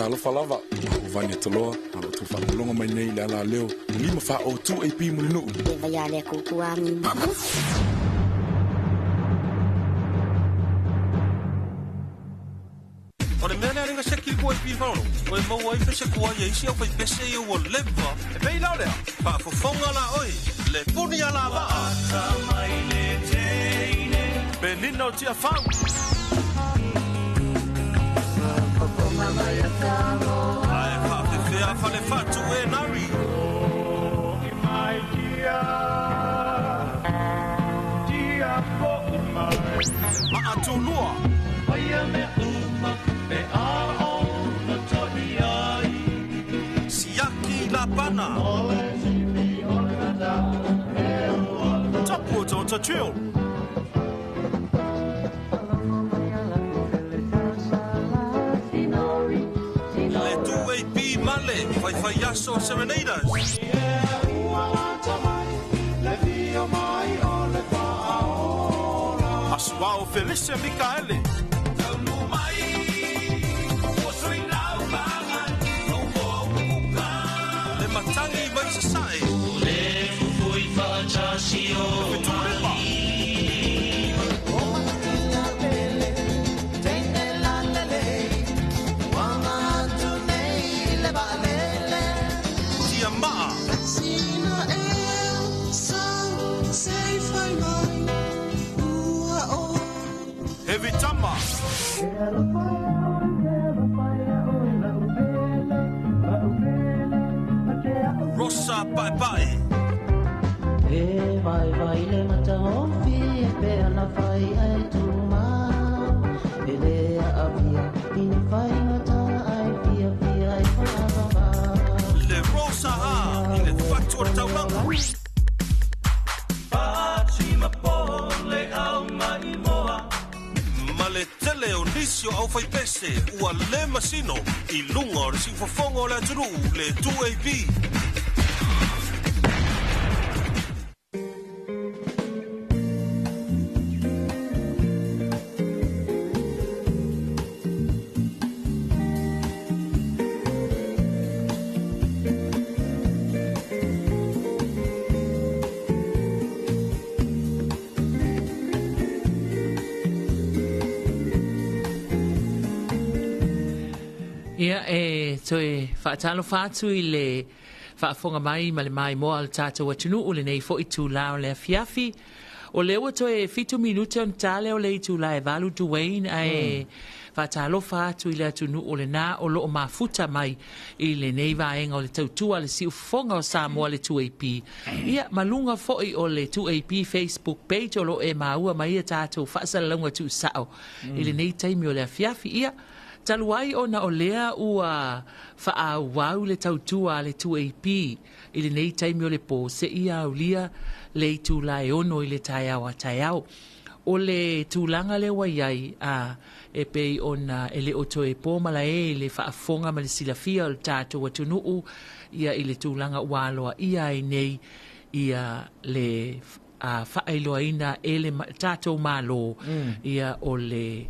Talofa lava, ua Vani Toloa, ma lo outou faalogologo mai nei i le alaleo 5 4 2AP Mulinuu. E vai a le kukuangi. O le mea lea lenga seki le AP faalogo, o e maua ai pese tuai e isi au fai pese ia ua leva. E pei la o lea, faafofoga la oe, le puni a la vaa. Penina o Tiafau. Ae faafefea fale fatu e nari. Maatulua. Siaki Lapana. Tapu o Tota Chill. Le 2AP Male, Faifai Aso Serenaders. Asuao Felicia Mikaele. Le Matangi mai Sasae. Le Fetulipa. Tia Maa. Heavy Tama. Rosa Paepae. E vai vai le mataofi e pe ana fai ai tuma E le a avia ina fai ngata ai fia fia ai whaavava Le Rosa Ha i le Fatu o le Taulaga. Ma le tele o nisi o au faipese ua le masino i luga o le siufofoga o le atunuu le 2AP. Ia e toe faatalofa atu i le faafofoga mai ma le maimoa a le tatou atunuu lenei fo'i itulā o le afiafi. O lea ua toe 7 minute ona ta lea o le itulā e 8 Duane ae faatalofa atu i le atunuu o lenā o loo mafuta mai i lenei vaega o le tautua a le siufofoga o Samoa le 2AP. Ia ma luga fo'i o le 2AP Facebook page o loo e maua mai ia tatou faasalalauga tuusao i lenei taimi o le afiafi. Ia talu ai ona o lea ua faaauau le tautua a le 2AP i lenei taimi o le pō seia aulia le itulā e 6 i le taeao a taeao. O le tulaga lea ua iai a e pei ona e le o toe pō malae i le faafofoga ma le silafia o le tatou atunuu ia i le tulaga ua aloaia ai nei ia le faailoaina e le tatou Malo ia o le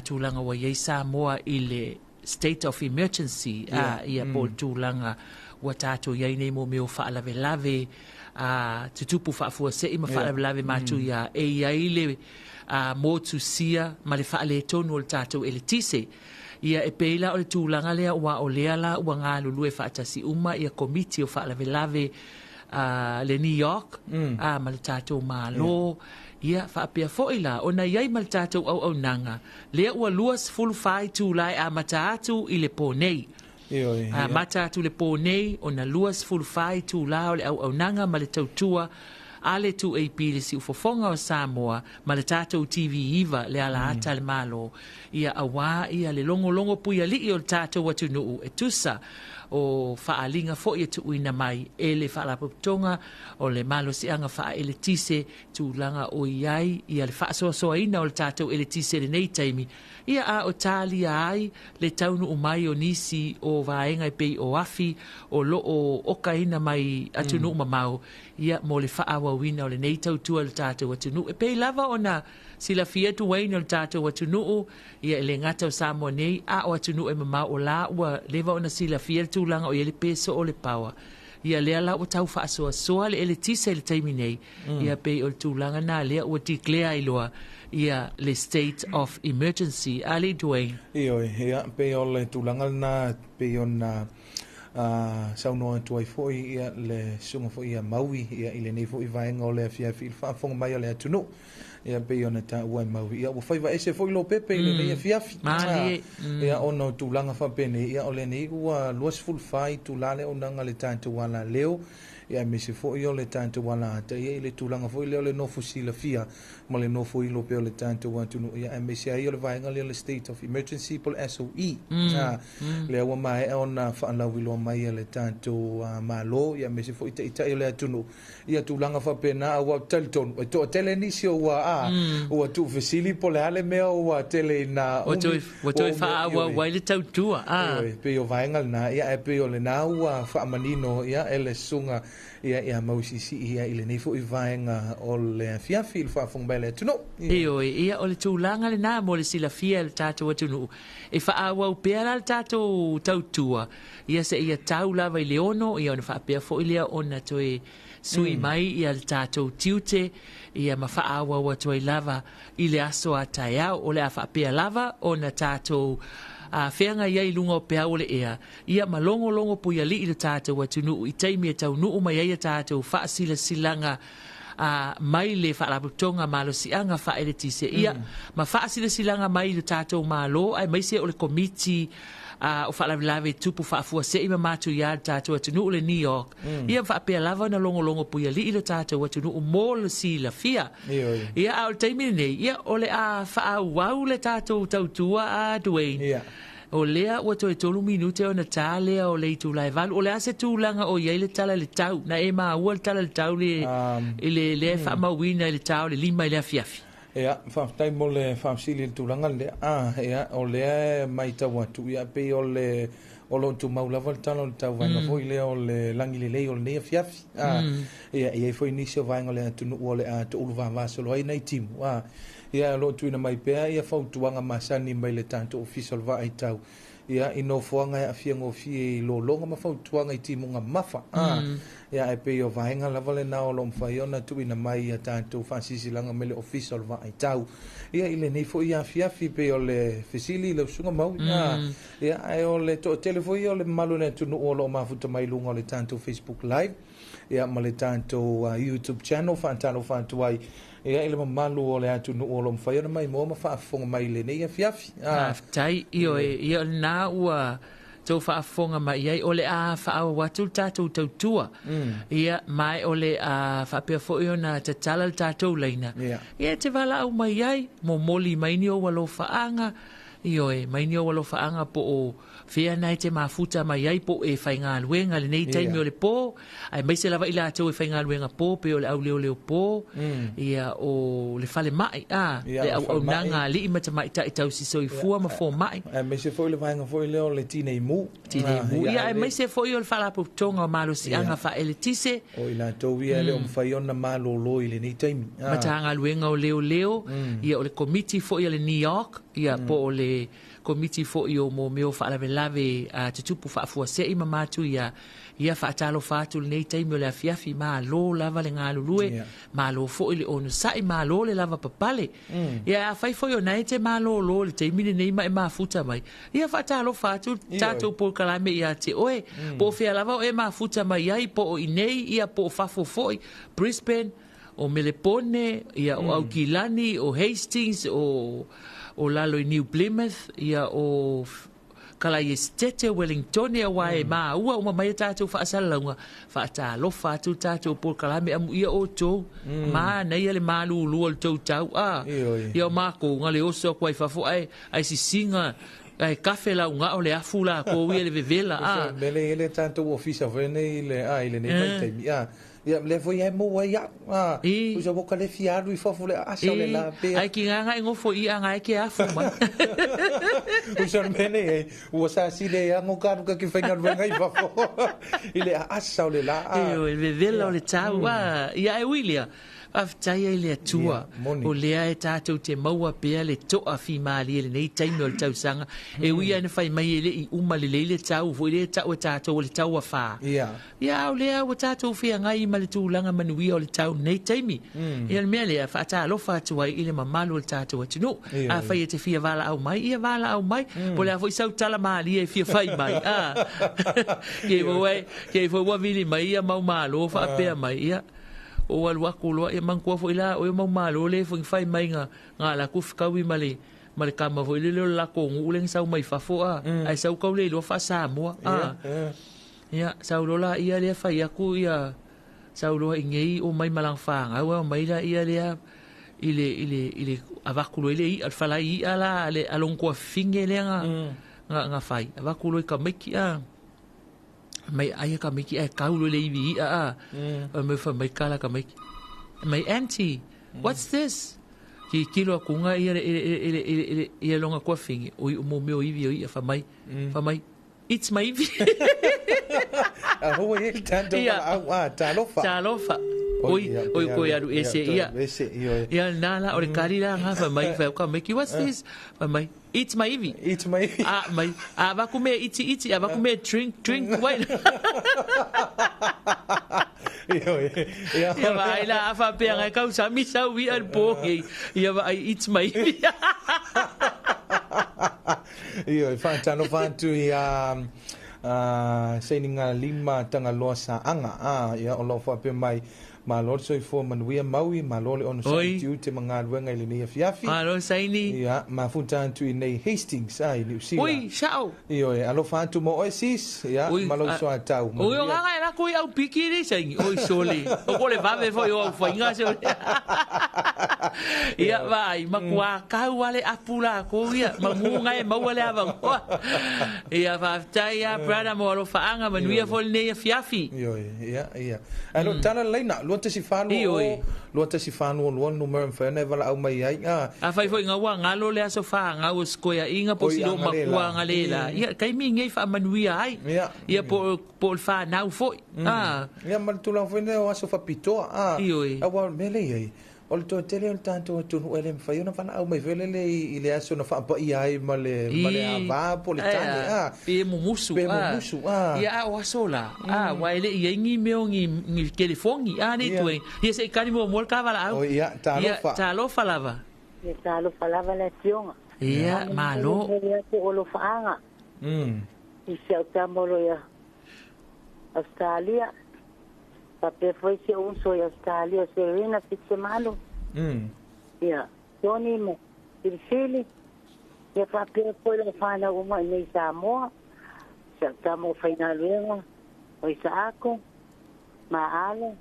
tulaga ua iai Samoa i le state of emergency a ia po o le tulaga ua tatou iai nei mo mea o faalavelave a tutupu faafuasei ma faalavelave matuia e iai le motusia ma le faaletonu o le tatou eletise. Ia e pei la o le tulaga lea ua o lea la ua galulue faatasi uma ia komiti o faalavelave le New York ma le tatou Malo. Ia faapea foi la ona iai ma le tatou auaunaga lea ua 24 itulā e amata atu i le pō nei. Amata atu le pō nei ona 24 itulā o le auaunaga ma le tautua a le 2AP le siufofoga o Samoa ma le tatou TV9 le alaata a le Malo ia auā ia le logologo puialii o le tatou atunuu e tusa o faaaliga foi e tuuina mai e le Faalapotopotoga o le Malosiaga Faaeletise tulaga o iai ia le faasoasoaina o le tatou eletise i lenei taimi ia a o talia ai le taunuu mai o nisi o vaega e pei o afi o loo okaina mai atunuu mamao ia mo le faaauauina o lenei tautua i le tatou atunuu e pei lava ona silafia Dwayne o le tatou atunuu, ia e le gata o Samoa nei, a o atunuu e mamao o la ua leva ona silafia le tulaga o i ai le peso o le power. Ia lea la ua tau faasoasoa le eletise i le taimi nei, ia pei o le tulaga na lea ua declare ai loa ia le state of emergency. Ali Dwayne. Ioe, ia, pei o le tulaga lena pei ona saunoa atu ai foi ia le susuga foi ia Maui ia i lenei foi vaega o le afiafi i le faafofoga mai a le atunuu. Ia pei ona taua e Maui, ia ua faiva ese foi Lopepe i lenei afiafi. Malie. Ia ona o tulaga faapenei, ia o lenei ua 24 itula le auaunaga a le tatou alaleo, ia aemaise foi o le tatou alaata, ia i le tulaga foi lea o le nofo silafia ma le nofo ilo pea o le tatou atunuu, ia aemaise ai o le vaega lea o le State of Emergency po o le SOE. Lea ua maea ona faalauiloa mai e le tatou Malo, ia aemaise foi taitai o le atunuu, ia tulaga faapena, aua ou te talitonu, e toatele nisi o ua, ua tuufesili po o le a le mea ua tele ina umi. Ua toe faaauau ai le tautua. Ioe, pei o vaega lena, ia ae pei o lena ua faamanino ia e le susuga ia ia Mauisiisii ia i lenei foi vaega o le afiafi i le faafofoga mai a le atunuu. Ioe, ia o le tulaga lena mo le silafia e le tatou atunuu. E faaauau pea la le tatou tautua, ia seia tau lava i le 6, ia ona faapea foi lea ona toe sui mai ia le tatou tiute, ia ma faaauau atu ai lava i le aso a taeao. O le a faapea lava ona tatou feagai ai i luga o peau o le ea, ia ma logologo puialii le tatou atunuu i taimi e taunuu mai ai a tatou faasilasilaga mai le Faalapotopotoga Malosiaga Faaeletise, ia ma faasilasilaga mai le tatou Malo aemaise o le Komiti o Faalavelave Tupu Faafuasei ma matuia le tatou atunuu le NEOC, ia ma faapea lava ona logologo puialii le tatou atunuu mo le silafia. Ia, a o le taimi lenei, ia, o le a faaauau le tatou tautua a Dwayne. O lea ua toe 3 minute ona ta lea o le itula e 8. O le a se tulaga o i ai le tala i le tau? Na e maua le tala i le tau le, i le lea e faamauina i le ta o le 5 i le afiafi? Ia, faafetai mo le faafesili i le tulaga lea. Ia, o lea e matau atu, ia, pei o le o lo o tumau lava le tala o le tau vaega foi lea o le lagi lelei o lenei afiafi. Ia, e i ai foi nisi o vaega o le atunuu o le a toulu vavasolo ai nai timu. Ia, o lo o tuuina mai pea ia fautuaga masani mai le tatou Ofisa o le Vaaitau, ia, i nofoaga e aafia gofie i lologa ma fautuaga i timuga mamafa. Ia, ae pei o vaega lava lena o lo o mafai ona tuuina mai ia tatou faasilasilaga mai le Ofisa o le Vaaitau. Ia, i lenei foi afiafi, pei o le fesili i lau susuga Maui, ia, ae o le toatele foi o le mamalu o le atunuu o lo o mafuta mai i luga o le tatou Facebook Live, ia, ma le tatou YouTube channel, faatalofa atu ai ia i le mamalu o le atunuu o lo o mafai ona maimoa ma faafofoga mai i lenei afiafi. Faafetai, ioe, ia o lena ua tou faafofoga mai i ai, o le a faaauau atu le tatou tautua. Ia, ma o le a faapea foi ona tatala le tatou laina. Ia, e te valaau mai ai, momoli mai ni ou alofaaga, ioe, mai ni ou alofaaga po o fea na e te mafuta mai ai po o e faigaluega i lenei taimi o le po, aemaise lava i latou e faigaluega po pei o le auleoleo po, ia o le falemai, a, le auaunaga a alii ma tamaitai tausi soifua ma fomai. Aemaise foi le vaega foi lea o le tinei mu. Tinei mu, ia aemaise foi o le Faalapotopotoga o Malosiaga Faaeletise. O i latou ia e le o mafai ona malolo i lenei taimi. Matagaluega o Leoleo, ia o le Komiti foi a le NEOC, ia po o le Komiti foi o mo mea o faalavelave tutupu faafuasei ma matuia, ia faatalofa atu lenei taimi o le afiafi, malo lava le galulue, malo foi le onosai, malo le lava papale. Ia afai foi o na e te malolo i le taimi lenei ma e mafuta mai, ia faatalofa atu tatou polokalame ia te oe, po o fea lava o e mafuta mai ai, po o i nei, ia po o fafo foi, Brisbane, o Melepone, ia o Aukilani, o Hastings, o lalo i New Plymouth, ia o Kalaiestete, Wellingtone, aua e maua uma mai a tatou faasalalauga, faatalofa atu le tatou polokalame amuia outou, manaia le malulu o le tou tau, a, ia o makou na le oso atu ai fafo ae sisiga, ae kafe laugao le afu lakou ia le vevela, a. Mele i le tatou ofisa foi nei i lenei vaitaimi, a. Ia, lea foi e maua ai au. Usa ua ka le fia alu i fafo le aasa o le la pea. Ai ki ngā ngai ngofo i a ngai ke afu mai. Usa le mea nei, ei, ua sa sile e ango ka alu ka ki whainga ruenga i fafo. I le aasa o le la. E o, e vevela o le tau. Ia e Willia, Faafetai ai le Atua, o lea e tatou te maua pea le toafimalie i lenei taimi o le tausaga, e ui lava ina fai mai e le i uma lelei le tau foi lea e tau e tatou o le tau afa. Ia, a o lea ua tatou feagai ma le tulaga manuia o le tau i lenei taimi. Ia, o le mea lea, faatalofa atu ai i le mamalu o le tatou atunuu. Afai e te fia valaau mai, ia valaau mai. Po o le a foi sau tala malie e fia fai mai, a. Kei foi ua vili mai ia mau malo faapea mai, ia. Ou alu aku loa, ia manatua foi la oe o mau malo le foi fai mai ga ga ala atu fekaui ma le ma le tama foi lele o le latou nuu lea na sau mai fafo a, ae sau tau le iloa faa-Samoa a. Ia, sau loa laia lea fai atu ia, sau loa i nei omai ma lana fanau ae omai laia lea i le i le i le avatu loa i le i'a, le falai i'a la a le a lona tuafafine lea na na fai, avatu loa i tamaiti a. Mai ai ka miki e kau le iwi i'a a. Mai fa mai kala ka miki. Mai auntie, what's this? Ki kilo aku nga ia le ile ile ile ia longa kua fingi. Oi o mo meo iwi o ia fa mai. Fa mai. It's my iwi. A hoa e tanto au a talofa. Talofa. Oi, oi koe alu ese ia. Ia nā la o le kari la nga fa mai fa ka miki what's this? Fa mai. It's my iwi. It's my iwi. A mai, a vaku mea iti iti, a vaku mea drink, drink, wait. Ia vaai la a faapea ngai kau sami sau i al po hei. Ia vaai it's my iwi. Ioe, whaatalofa atu i a saininga lima Tagaloa Saaga. Ia, o lo o faapea mai, Malo le soifua manuia Maui, malo le onosai i tiute ma galuega i lenei afiafi. Malo saini. Ia, mafuta atu i nei Hastings, i Niu Sila. Oi, sao. Ioe, alofa atu mo oe sis, ia, ma lou soatau. Oi, o nganga e lako i au piki le saini. Oi, sole. O ko le vave foi o au whainga sole. Ia, vai, makua kau ale apu la ko ia, mangunga e maua le avangoa. Ia, faafetai a brother mo alofaanga manuia foi lenei afiafi. Ioe, ia, ia. Ae lo tala le laina, 214 2 2 numera mawhai ona e valaau mai ai. Afai foi nga ua galo le aso whaangau o sekoeaiga po o Oi, se loo aga le makua la. aga le la. Ia, taimi nei faamanuia ai. Ia, po o le whanau foi. Ia, ma le tulaga foi lea o aso faapitoa. Ioe. Aua o le mea lea i ai, o le toatele o le tatou atunuu e le mafai ona valaau mai foi lele i le aso na faapaia ai ma le ma le ava po o le tane. Pe mumusu. Pe mumusu. Ia, a o aso la. Ua e le i ai ni mea o ni ni telefoni. Nei tuai. Ia se i kani muamua le ka valaau. Oi, ia, talofa. Ia, talofa lava. Ia, talofa lava le afioga. Ia, malo. Momoli atu o alofaaga. I si au tama o lo ia Australia. Faapea foi si ou uso i Australia, Serena Fitzemalu. Ia, Tony ma Filifili. Ia faapea foi lau fanau uma i nei Samoa. Si au tama o faigaluega, o Isaako, ma Alo.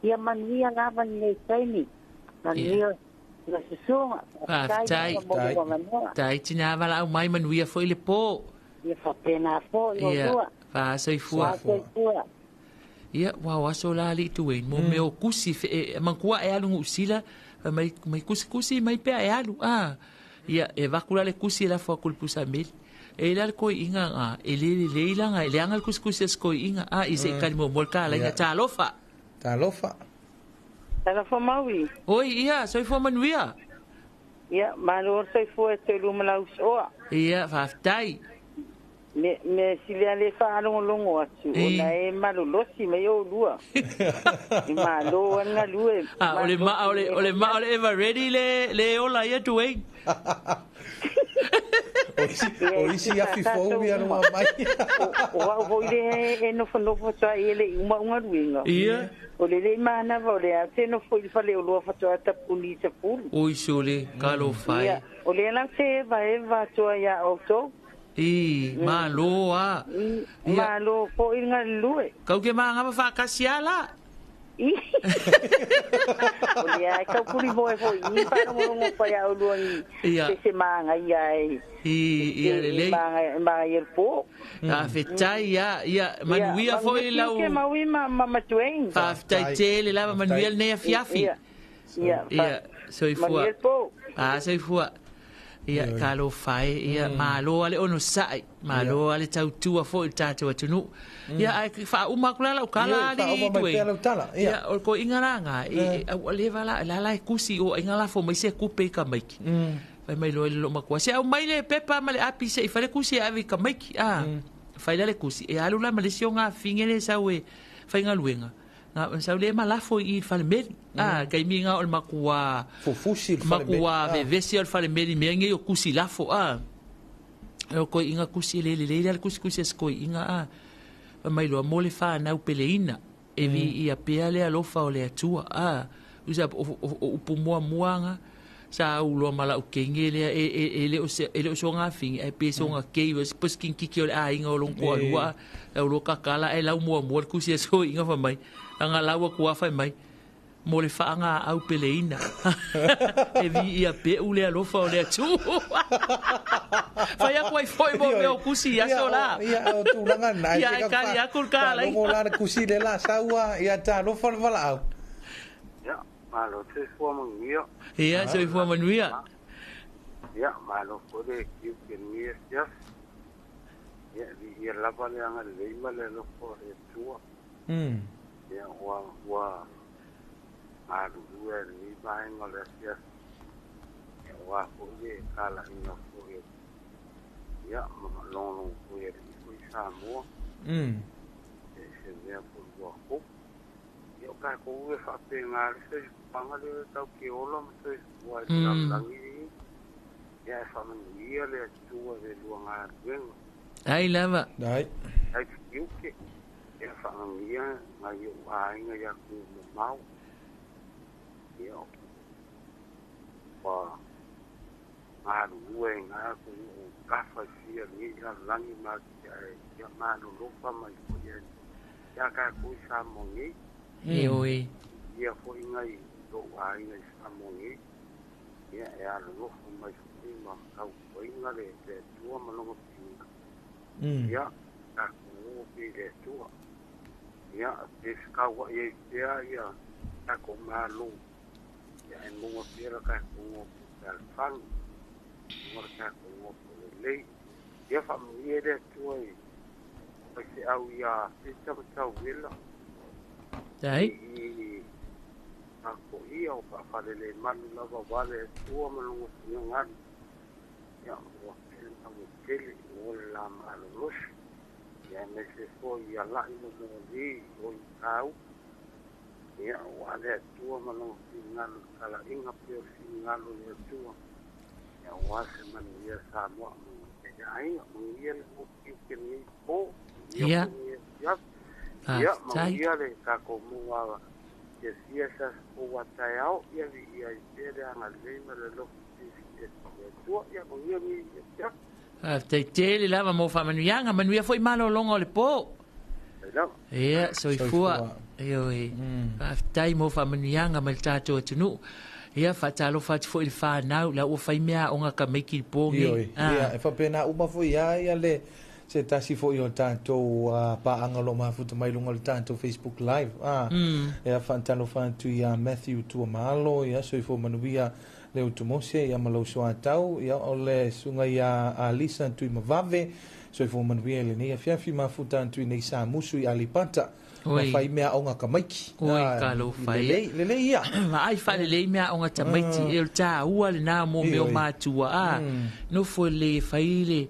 Ia manuia lava lenei taimi. Manuia la susuga. Faafetai. Faafetai mo lou avanoa. Tai tina valaau mai manuia foi le po. Ia faapena foi Ia, lua. faasoifua. Faasoifua. Ia, ua o aso la alii tuei, mo mea o kusi, manatua e alu Niu Sila, mai, mai kusi kusi mai pea e alu. Ia, e vaku la le kusi e lafo atu i le pusa meli. E i la le koiiga ga, e le lelei laga, e leaga le kusikusi a se koiiga. Ia se i kali muamua le kalaiga. Talofa. Talofa. Talofa Maui. Oi, ia, soifua manuia. Ia, malo le soifua e toe luma lausoa. Ia, faafetai. Me me sili a le faalogologo atu ona e malolosi mai oulua. I malo a le galue. A, o le maa o le, o le maa o le ever ready le, le ola ia Duane. O isi afi fou ia luma mai. O au foi le e nofonofo fatoa i e le'i uma o galuega. Ia. O le le'i manava o le a te nofo i le faleoloa fatoa tapuni i sapulu. Oi sole, talofa e. Ia, o lea la te evaeva atoa iā outou. I, malo a. Ia. Malo foi le galulue. Kau ke magava faakasi a la. I. O lea e taupulimoe foi i faalogologo pai a oulua i Ia. se se magaia e. I, ia lelei. Magaia le po. Faafetai ia, ia, manuia foi lau. Ke maui ma ma matueng. Faafetai tele lava manuia lenei afiafi. Ia. Ia. Ia, soifua. Manuia le po. Soifua. Ia, talofa e, ia, malo lava le onosai, malo lava le tautua foi i le tatou atunuu. Ia, ae faauma atu la lau tala, alii Tuei. Ia, o le toeaina la na, e, ua leva la, la la e tusi i o aiga lafo mai se tupe i tamaiti. Fai mai loa i le loomatua, se aumai le pepa ma le api se i fai le tusi e ave i tamaiti. A, fai la le tusi, e alu la ma le isi o gafine lea e sau e faigaluega. Na sau le ma lafo i i le falemeli. A, taimi na o le matua Fufusi le falemeli. Matua vevesi o le falemeli mea nei o tusi lafo a. O toeaiina tusi e le lelei la le tusitusi a se toeaiina a. Fai mai loa mo le fanau peleina e viia pea le alofa o le Atua a. Usa o upu muamua na sa ou loa ma lau teine lea e le o se e le o soga afine ae pe soga kei po o se kinititi o le aiga o lona toalua a lau loa tatala ae lau muamua le tusi a se toeaina fai mai ana lau atu lava fai mai mo le faagaau peleina e viia peu le alofa o le Atua. Fai atu ai foi mo mea o tusi i aso la. Ia, o tulaga na. Ia, e kali atu le kalaiga. Faalogo la le tusi lea la sau a, ia talofa le valaau. Ia, malo soifua manuia. Ia, soifua manuia. Ia, malo foi le kiu ke lenei afiafi. Ia, viia lava le agalelei ma le alofa o le Atua. Ia, ua, ua galulue ai i lenei vaega o le afiafi. Ia, aua foi le talaiga foi, ia, ma logologo foi i alii foi Samoa. E se mea foi ua tupu. Ia o tatou e faapena le soifuaga lea e tatou te ola ma soifua ai i le lalolagi lenei. Ia ae faamanuia le Atua i le lua galuega. Ai lava. Ai. Ai tiute. Ia faamanuia nai ou aiga i atunuu mamao. Ia ua galulue ai na atunuu tafa e fia i lenei lalolagi ma atiae ia malolofa mai foi ai ia tatou i Samoa nei. Ioe. Ia foi nai lou aiga i Samoa nei, ia e alolofa mai foi ma tautuaina le Atua ma lona viiga. Ia, tatou o pea i le Atua. Ia, pe fetauai ai pea ia tatou Malo, ia ae maua pea le tatou nofo fealofani, maua le tatou nofo lelei. Ia faamanuia le Atua i faifeau ia Pita ma Tauela Ai. i tapuaia o faafalelemalu lava aua le Atua ma lona finagalo. Ia ua tele ma ua tele mo le la malolosi. Ia aemaise foi ia Lai ma Moli o i Matautu. Ia aua le Atua ma lona finagalo i le talaiga pei o le finagalo o le Atua. Ia aua se manuia Samoa ma le aiga, manuia le motu i lenei po, manuia Ia. foi lenei afiafi. Ia, Faafetai. manuia le tatou mua fiafia se aso fou a taeao, ia viia ai pea le agalelei ma le alofa silisili ese o le Atua. Ia, manuia lenei afiafi. Faafetai tele lava mo faamanuiaga, manuia foi malologa o le po. Mai lava. Ia, soifua. Soifua. Ioe. Faafetai mo faamanuiaga mai le tatou atunuu. Ia, faatalofa atu foi i le fanau, la ua fai meaaoga tamaiti i le po nei. Ioe. Ia, e faapena uma foi lava ia le se tasi foi o tatou paaga o lo o mafuta mai luga o le tatou Facebook Live. Ia, faatalofa atu ia Matthew Tuamalo, ia, soifua manuia le Utu Mose, ia ma lou soatau, ia, o le susuga ia Alisa Tuimavave, soifua manuia i lenei afiafi mafuta atu i nei Samusu i Alipata. Ma Oi. fai meaaoga tamaiti. Oi, talofa e. Lelei, lelei ia. Vaai faalelei meaaoga tamaiti e o le tāua lenā mo mea o Ioe. matua a nofo le fai le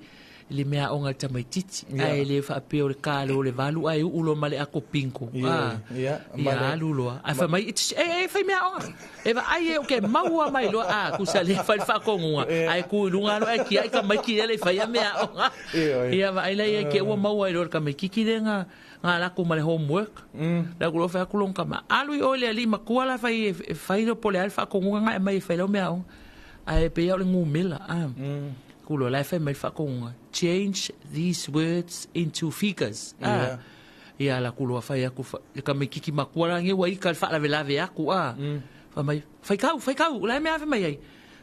le meaaoga le tamaititi ae le faapea o le kalo o le 8 ae uu loa ma le ako pingo Ioe. a Ia, ma ia alu loa ae fai mai e e fai meaaoga e vaai e o ke maua mai loa a kusa le fai le faatonuga ae ku i luga loa ae tiai tamaiti lea le i faia meaaoga Ioe. ia vaai laia ke ua maua ai loa le tamaititi lea na na ala atu ma le homework. La ku lo fai atu lona tama alu i oe le alii matua la fai e fai lo po o le a le faatonuga na e mai e fai lau meaaoga ae pei a o le gumela a ku lo la e fai mai le faatonuga change these words into figures a ia la ku loa fai atu le tamaititi matua la ua ika le faalavelave atu a fai mai faikau faikau la e mea afe mai ai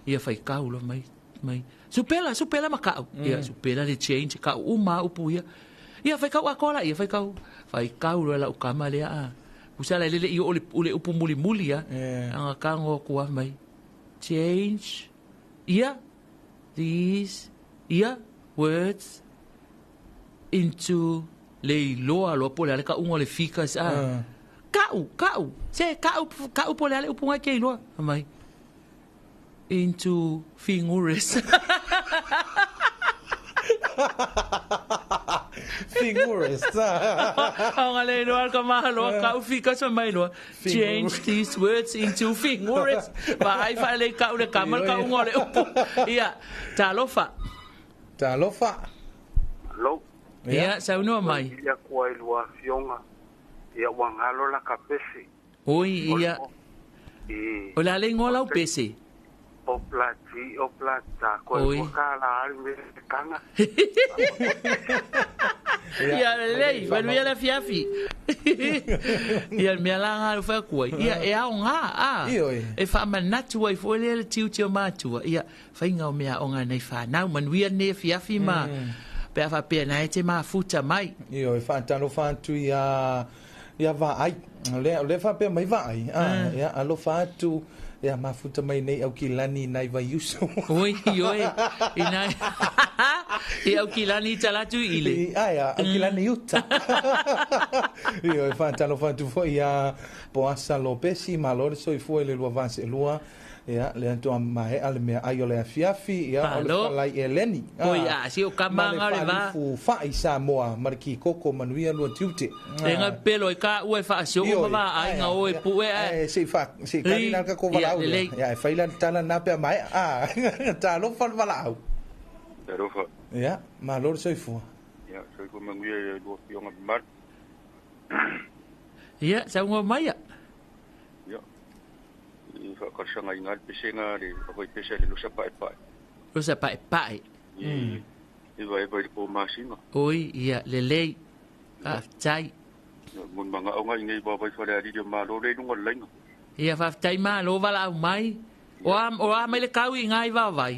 ia faikau loa mai mai supela supela ma ka'u ia supela le change ka'u uma a upu ia ia faikau atoa laia faikau faikau loa la'u kama lea a usa la e lele i oo le upu mulimuli a Yeah. aga tago atu a mai change ia these ia words into le iloa loa po o le a le kauga o le ficus a. Ka'u, ka'u, se ka'u, ka'u po o le a le upu ga e te iloa. Fai mai, into fingures. Fingures. Aoga le iloa le kamahaloa ka'u ficus fai mai loa, change these words into fingures. Vaai faalelei ka'u le kama le kauga o le upu. Ia, talofa. Talofa. Alo. Ia, saunoa mai. Ia kua i lua afioga, ia ua galo la ka pese. Oi, ia. O le a le igoa lau pese? O Plati, o Plata, koe ua ka la ali me le kanga. Ia, lelei, manuia le afiafi. Ia, le mea la ga le fai atu ai. Ia, e aoga, a. E faamanatu ai foi lea le tiute o matua. Ia, faiga o meaaoga a nai fanau. Manuia lenei afiafi ma pe a faapea na e te mafuta mai. Ioe, faatalofa atu ia ia Vaai. O lea, o lea faapea mai Vaai, a, ia, alofa atu, ia mafuta mai nei Aukilani nai Vaiusu. Oi, ioe, i nai, i Aukilani i talatu i ile. I, ae, Aukilani uta. Ioe, faatalofa atu foi ia Poasa Lopesi, malo le soifua i le lua vaselua. Ia, lea toa maea le meaai o le afiafi, ia, o le falai eleni. Oi, a, si o kama Ma le faalifu fa'i Samoa, ma le kikoko manuia lua tiute. E nga pelo e ka ua e faasio uma va aiga o e pue ae. Se i fa, se i kali la ka ko valaau lea. Ia, e fai la le tala na pea maea. A, talofa le valaau. Talofa. Ia, malo le soifua. Ia, soifua manuia ia lua afioga mamalu. Ia, saunoa mai ia. Ia, i faakalasagaina le pesega a le aufaipese a le Losa Paepae. Losa Paepae. I Evaeva i le po masina. Oi, ia, lelei. Faafetai. Ia, mo ni manaoga i nei vaavai falealili o Malo lea i luga o le laina. Ia, faafetai Malo valaau mai. O a, o a mai le kau i nga i vaovai?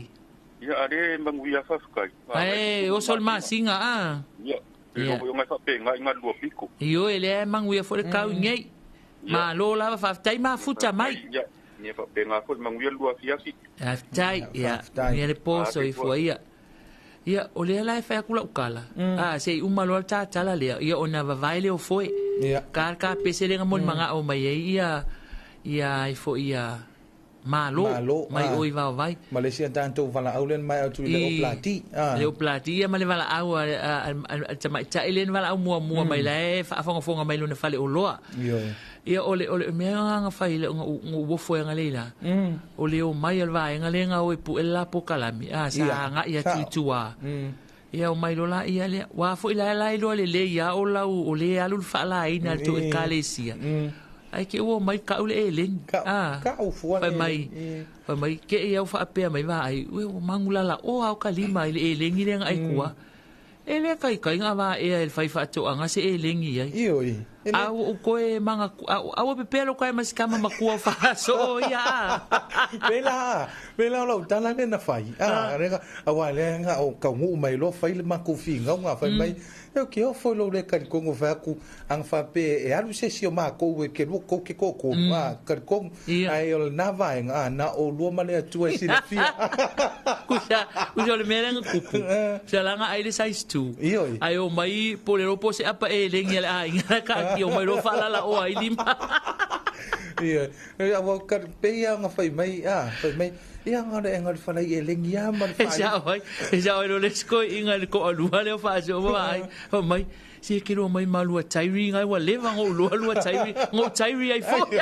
Ia, a lea e manuia faafetai. Ae, oso le masina, a. Ia, e iloa foi ona e faapena i nga lua piko. Ioe, lea e manuia foi le kau i nei. Malo lava, faafetai mafuta mai. Ia, ia faapena foi, manuia le lua afiafi. Faafetai, ia, manuia le po, soifua ia. Ia, o lea la e fai atu lau tala, a, se i uma loa le ta tala lea, ia ona vavae lea o foe. Ka ka pese lea na molimagao mai ai ia, ia ai foi ia Malo, Malo, mai ah. o i Vaovai. Ma le isi a tatou valaau lea na mai atu i le Oplati. Ah. Le Oplati ia ma le valaau a le tamaitai lea na valaau muamua mai la e faafogafoga mai lona faleoloa. Ioe. Ia o le o le mea na fai le na ou ofo ai analeila. O le omai o le vaega lea na o e pue le la polokalame a sa agai atu i tua. Ia omai loa laia lea. Ua foi la la iloa lelei lava o lau o lē alu le faalaina a le tou Ekalesia. Ae ke ua omai ka'u le eleni. A fai mai, fai mai, ke i au faapea mai vaai, ue ua magulalaoa o ka lima i le eleni lea na aikua. E le kaikai na vaea e le fai faatoaga se eleni ai. A ua ou toe maga, a ua pepea lou kae ma si tama matua o faasoo ia a. Pēlā, pēlā o lau tala lea na fai. A, lea, auā lea na o taunuu mai loa fai le matou finauga, fai mai, e ke ofo i lou le talitonu fai atu, ana faapea e alu se isi o matou e ke lua tou te toatolu, a, talitonu, ae o lena vaega, a, na oulua ma le Atua e silafia. Kusa, kusa o le mea lea na tupu, sa laga ai le size 2. Ioe. Ae omai po o le iloa po o se apa eleni a le aiga kaatia omai loa faalalaoa ai lima. Ia, ia ua ka pei lava ona fai mai, a, fai mai, ia na o le na o le falai eleni lava ma le E sao ai, e sao ai loa le isi toeaiina i le toalua lea o faasoo ma vaai, fai mai, se e ke loa mai ma lua tairi ngai ua leva ona ou loa lua tairi, na ou tairi ai foi.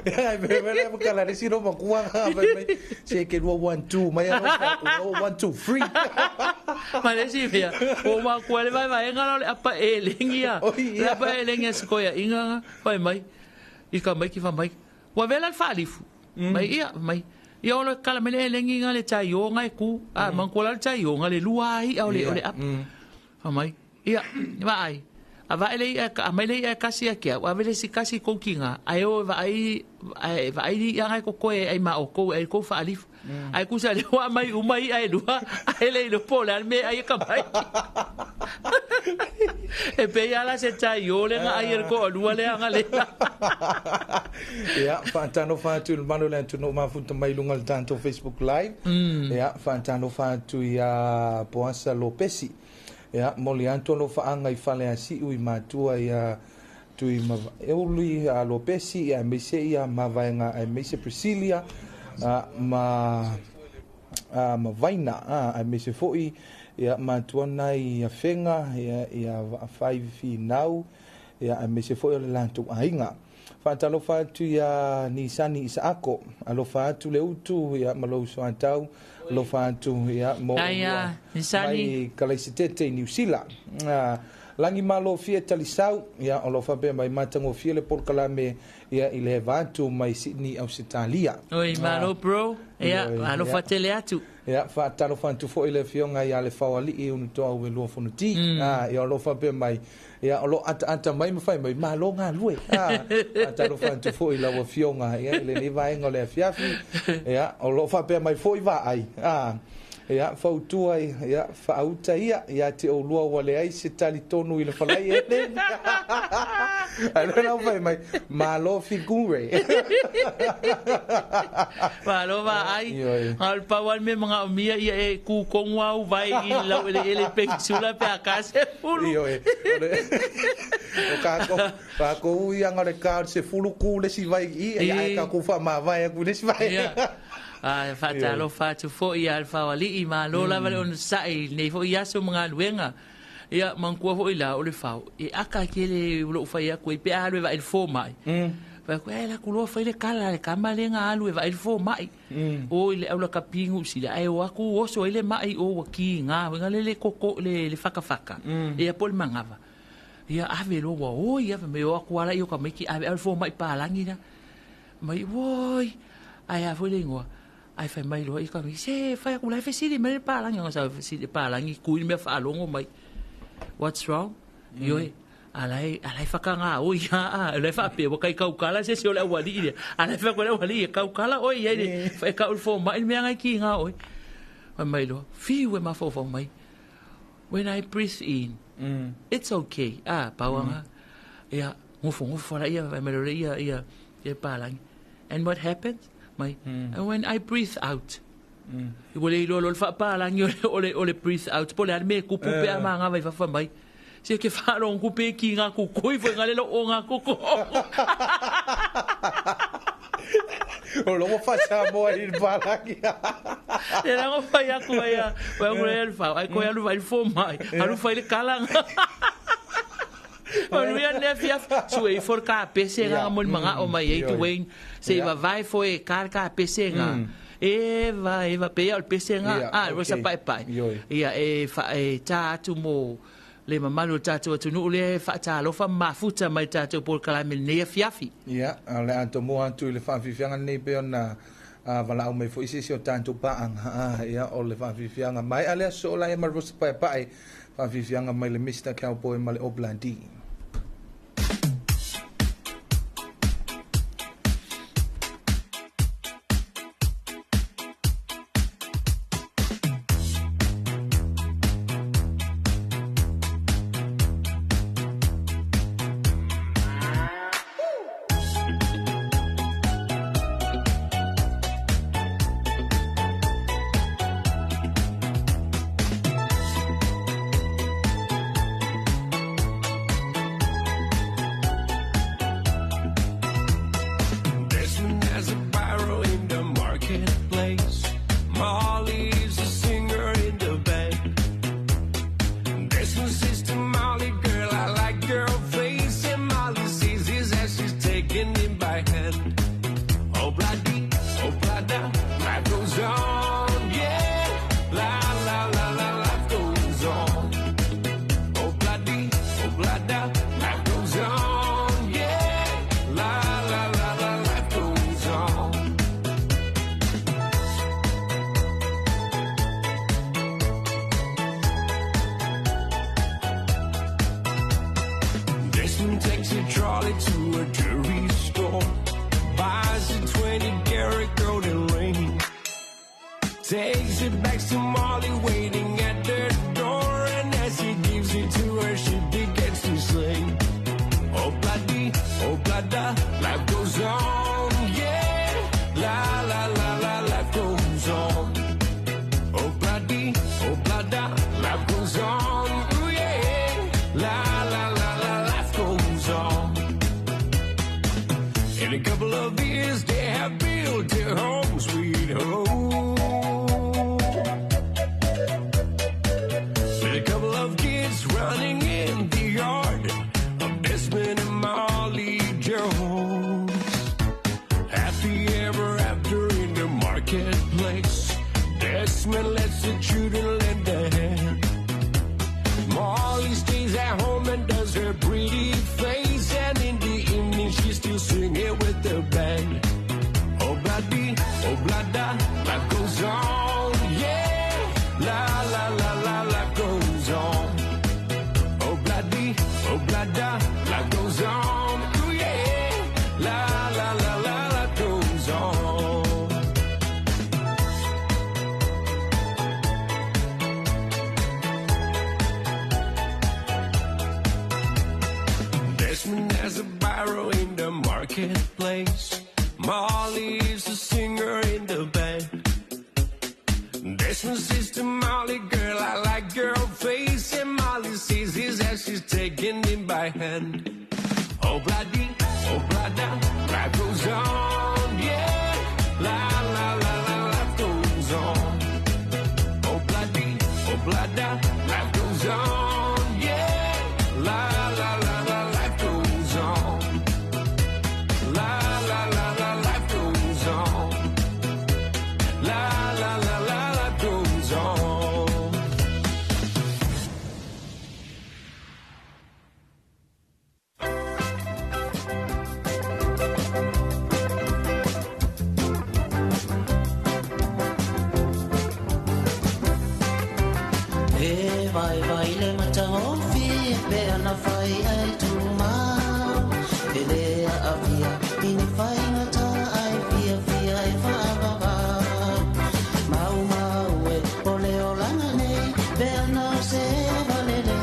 Ia, ai me le ma kala le isi loomatua na fai mai, se ke lua one two mai alofa, ua one two three. Ma le isi mea, ua ou makua i le vaevaega la o le apa elegi a, le apa elegi a si toeaiina na, fai mai, i ka mai ki fai mai, ua vela le faalifu. Mai ia, mai, ia o le kala mai le elegi na le taio na e ku, a manatua la le taio na le lua ai o le o le apa. Fai mai, ia, vaai, a vaai le i'a, a mai le i'a e kasi ia ke au, ave le isi kasi i kou kiga, ae o e vaai, ae vaai le i'a na e kokoe e ai ma oukou, e ai kou faalifu. Ae kusa lea ua aumai uma i'a e lua, ae le iloa po o le a le mea e ai e ka mai. E pei ala se tai o le nga ai e ko lua le anga le. Ia, faatalofa atu i le mamalu o le atunuu mafuta mai i luga o le tatou Facebook Live. Ia, faatalofa atu ia Poasa Lopesi. Ia, moli atu alofaaga i Faleasiu i matua ia Tui Mavaeuli Lopesi, ia aemaise ia Mavaega aemaise Priscilia ma ma Vaina, aemaise foi ia matua na i Afega ia ia Vaafai Finau, ia aemaise foi o le latou aiga. Faatalofa atu ia Nisani Isaako, alofa atu le utu ia ma lou soatau, alofa atu ia mo Aia, Nisani. Mai Kalaisitete i Niusila. Lagi malofie talisau, ia o lo o faapea mai matagofie le polokalame ia i le eva atu mai Sydney Ausetalia. Oi, malo bro. Ia, alofa tele atu. Ia, faatalofa atu foi i le afioga ia Lefaoalii Unutoa Uelua Fonoti. Ia o lo o faapea mai, ia o lo o ataata mai ma fai mai, malo galue. Faatalofa atu foi i lau afioga ia i lenei vaega o le afiafi. Ia, o lo o faapea mai foi vaai. Ia, fautua ia, faauta ia ia te oulua ua leai se talitonu i le falai e le. Ai le lau fai mai, malo figure. Malo vaai. A o le pau lava le mea manaomia ia e ku kogu au vai i lau eleele i Penisula pe a ka 10. Ioe. O le o kākou, kākou ia o le ka o le 10 ku le isi vai i i, ia ae kākou faamavae atu i le isi vai. Ia. A faatalofa atu foi ia le Faoalii, malo lava le onosai i lenei foi aso ma galuega. Ia, manatua foi la o le fao, e aka tele o lou fai atu ai pe a alu e vaai i le fomai. Fai atu, e alu atu loa fai le kala a le tama lea na alu e vaai i le fomai. O i le aulakapi i Niu Sila, ae o atu oso ai le mai o ua kiga, uiga le le koko, le fakafaka, ia po o le manava. Ia ave loa ua oi, ave mai o atu lava laia o tamaiti ave ave le fomai palagi la. Mai, oi, ae a foi le igoa? Ae fai mai loa i ka se fai atu la e fesili mai le palagi ona sa fesili palagi kui le mea faalogo mai. What's wrong? Ioe, ala e ala e whakangā oi a a la e whaapea wa kai kaukala se se o le aualii lea. Ala e whakua le aualii e kaukala oi ia le whae ka ul fō mai le mea ngai ki ngā oi. Fai mai loa, whiu e mafaufau mai. When I breathe in, it's okay. Ah, pauanga. Ia, ngofo ngofo la ia, fai mai loa ia, ia, ia palagi. And what happens? Mai, and when I breathe out, ua le iloa loa le faapalagi o le, o le, o le breathe out, po o le a le mea e kupu pe a magava i fafa mai. Se ke faalogo ku pe ki ngā kukui foi ngā lelo o ngā koko. O logo fa Samoa i le palagi. Le lago fai aku ai a, fai aku ai le fao, ai koe alu vai le fomai, alu fai le kalanga. Manuia le afiafi, sue ifo le kapese nga mo le mangao mai ai Dwayne, se i vavae foi e ka le kapese nga. E va, e va, pe ia o le pese nga, a, rosa paepae. Ia, e fa, e tā atu mo le mamalu o le tatou atunuu lea e faatalofa ma mafuta mai le tatou polokalame i lenei afiafi. Ia, o le a tomua atu i le faafiafiaga lenei pei ona valaau mai foi se isi o tatou paaga, ia, o le faafiafiaga mae'a le aso o laia ma le rosa paepae, faafiafiaga mai le Mister Cowboy ma le Obladi. Desmond has a barrow in the marketplace. Molly's a singer in the band. Desmond says to Molly, girl, I like your face. And Molly sees his as she's taking him by hand. Oh, bloody, oh, blada, life goes on, yeah. La, la, la, la, life goes on. Oh, bloody, oh, blada, life goes on, yeah. La, la, la, la, life goes on. Desmond takes a trolley to a jewelry store, buys a 20 karat golden ring, takes it back to Molly waiting at the door, and as he gives it to her, she begins Life goes on, ooh yeah. La la la la, life goes on. In a couple of years, they have built a home, sweet home. With a couple of kids running in the yard of Desmond and Molly Jones. Happy ever after in the marketplace. Desmond lets the children lend a hand. Molly stays at home and does her pretty face, and in the evening she's still singing with the band. Oh blah-dee, oh blah-da, life goes on, yeah. La la la la, life goes on. Oh blah-dee, oh blah-da, life goes on, ooh yeah. La la la la, life goes on. Desmond has a barrow in the marketplace. Molly is a singer in the band. Desmond says to Molly, girl, I like your face. And Molly sees his as she's taking him by hand. Oh, blah-dee, oh, blah-da, life goes on, yeah. La, la, la, la, life goes on. Oh, blah-dee, oh, blah-da, life goes on, yeah. La, la, la, la, life goes on. La, la, la, la, life goes on. La, la, la, la, life goes on. E vai vai le matahofi pe ana fai ai tumau. E le avia ini fai ngata ai fia fia e whaavavau. Mau mau e ole olanga nei pe ana o se valele.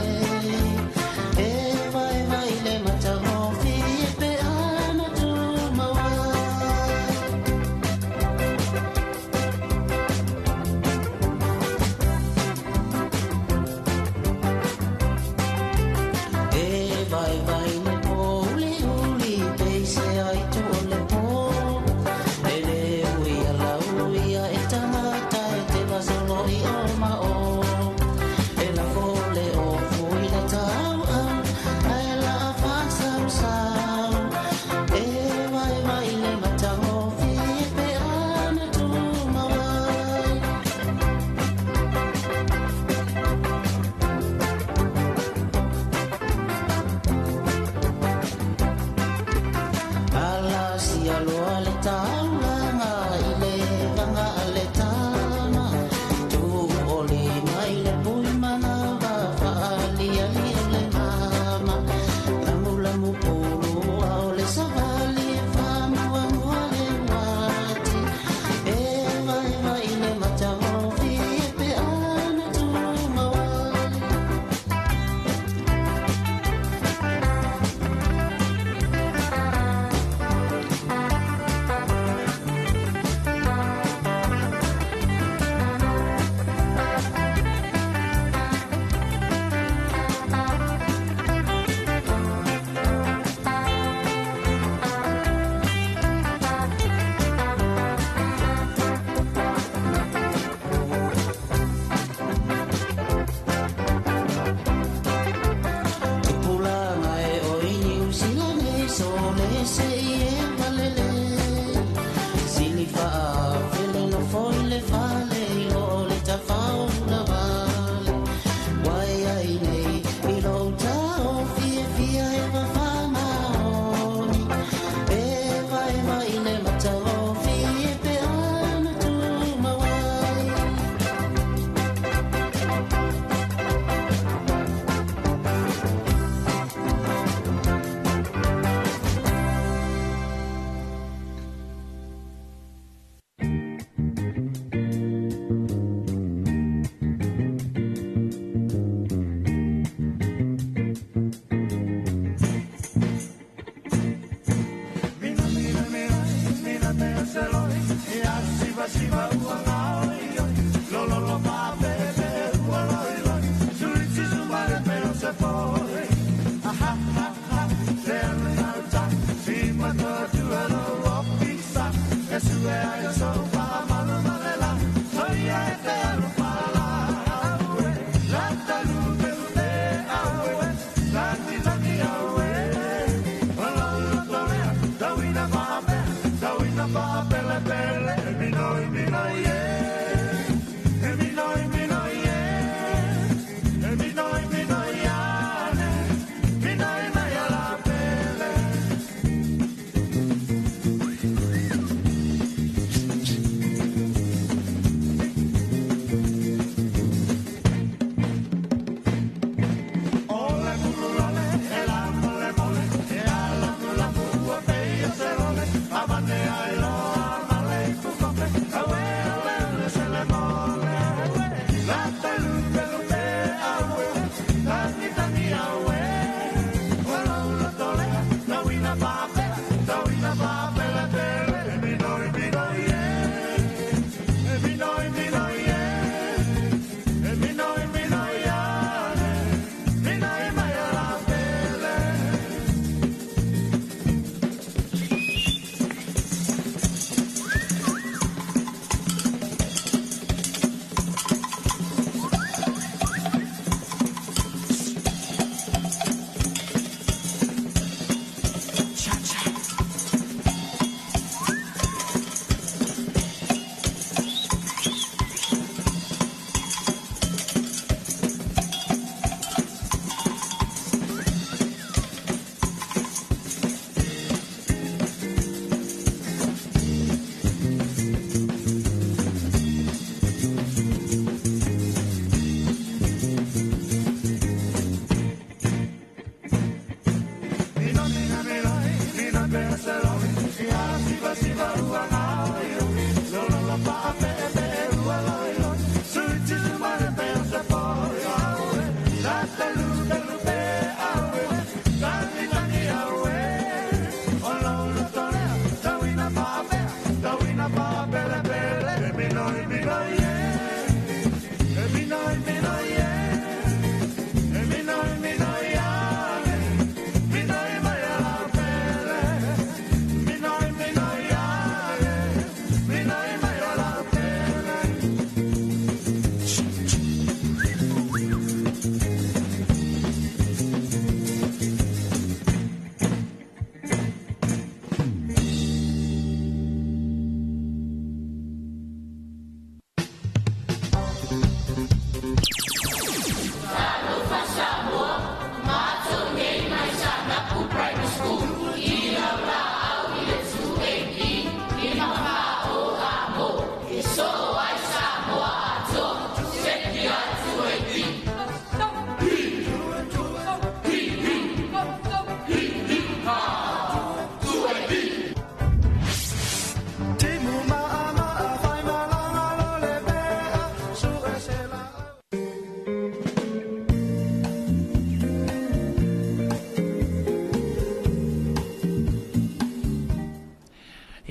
E vai vai le matahofi pe ana tumau ai. E vai vai le po uli uli pe se ai tu o le po. E le ui a la ui a e tangata e te vasolo i o ma o. E la fole o fui la tau au, ai la fa sau sau. E vai vai le matahofi pe ana tu mawai. Ala sia loa le taulaga i le vaga a le tama. Tu o le mai le pui manava faaliali o le mama. Lamu lamu pulu a o le savali e faamuamua le uati. E vai vai le matahofi e pe ana tumauai. Tupulaga e o i Niu Sila nei so le se i e valele. Sili faafele no foi le fale i lo le tafau na vale. Wai ai nei i lo tao fia fia e vafamaoni. E vai vai le mataofi e pe ana tumauai. Siva, siva, ua, la, oi, oi. Lo, lo, lo, ma, be, be, ua, loi, loi.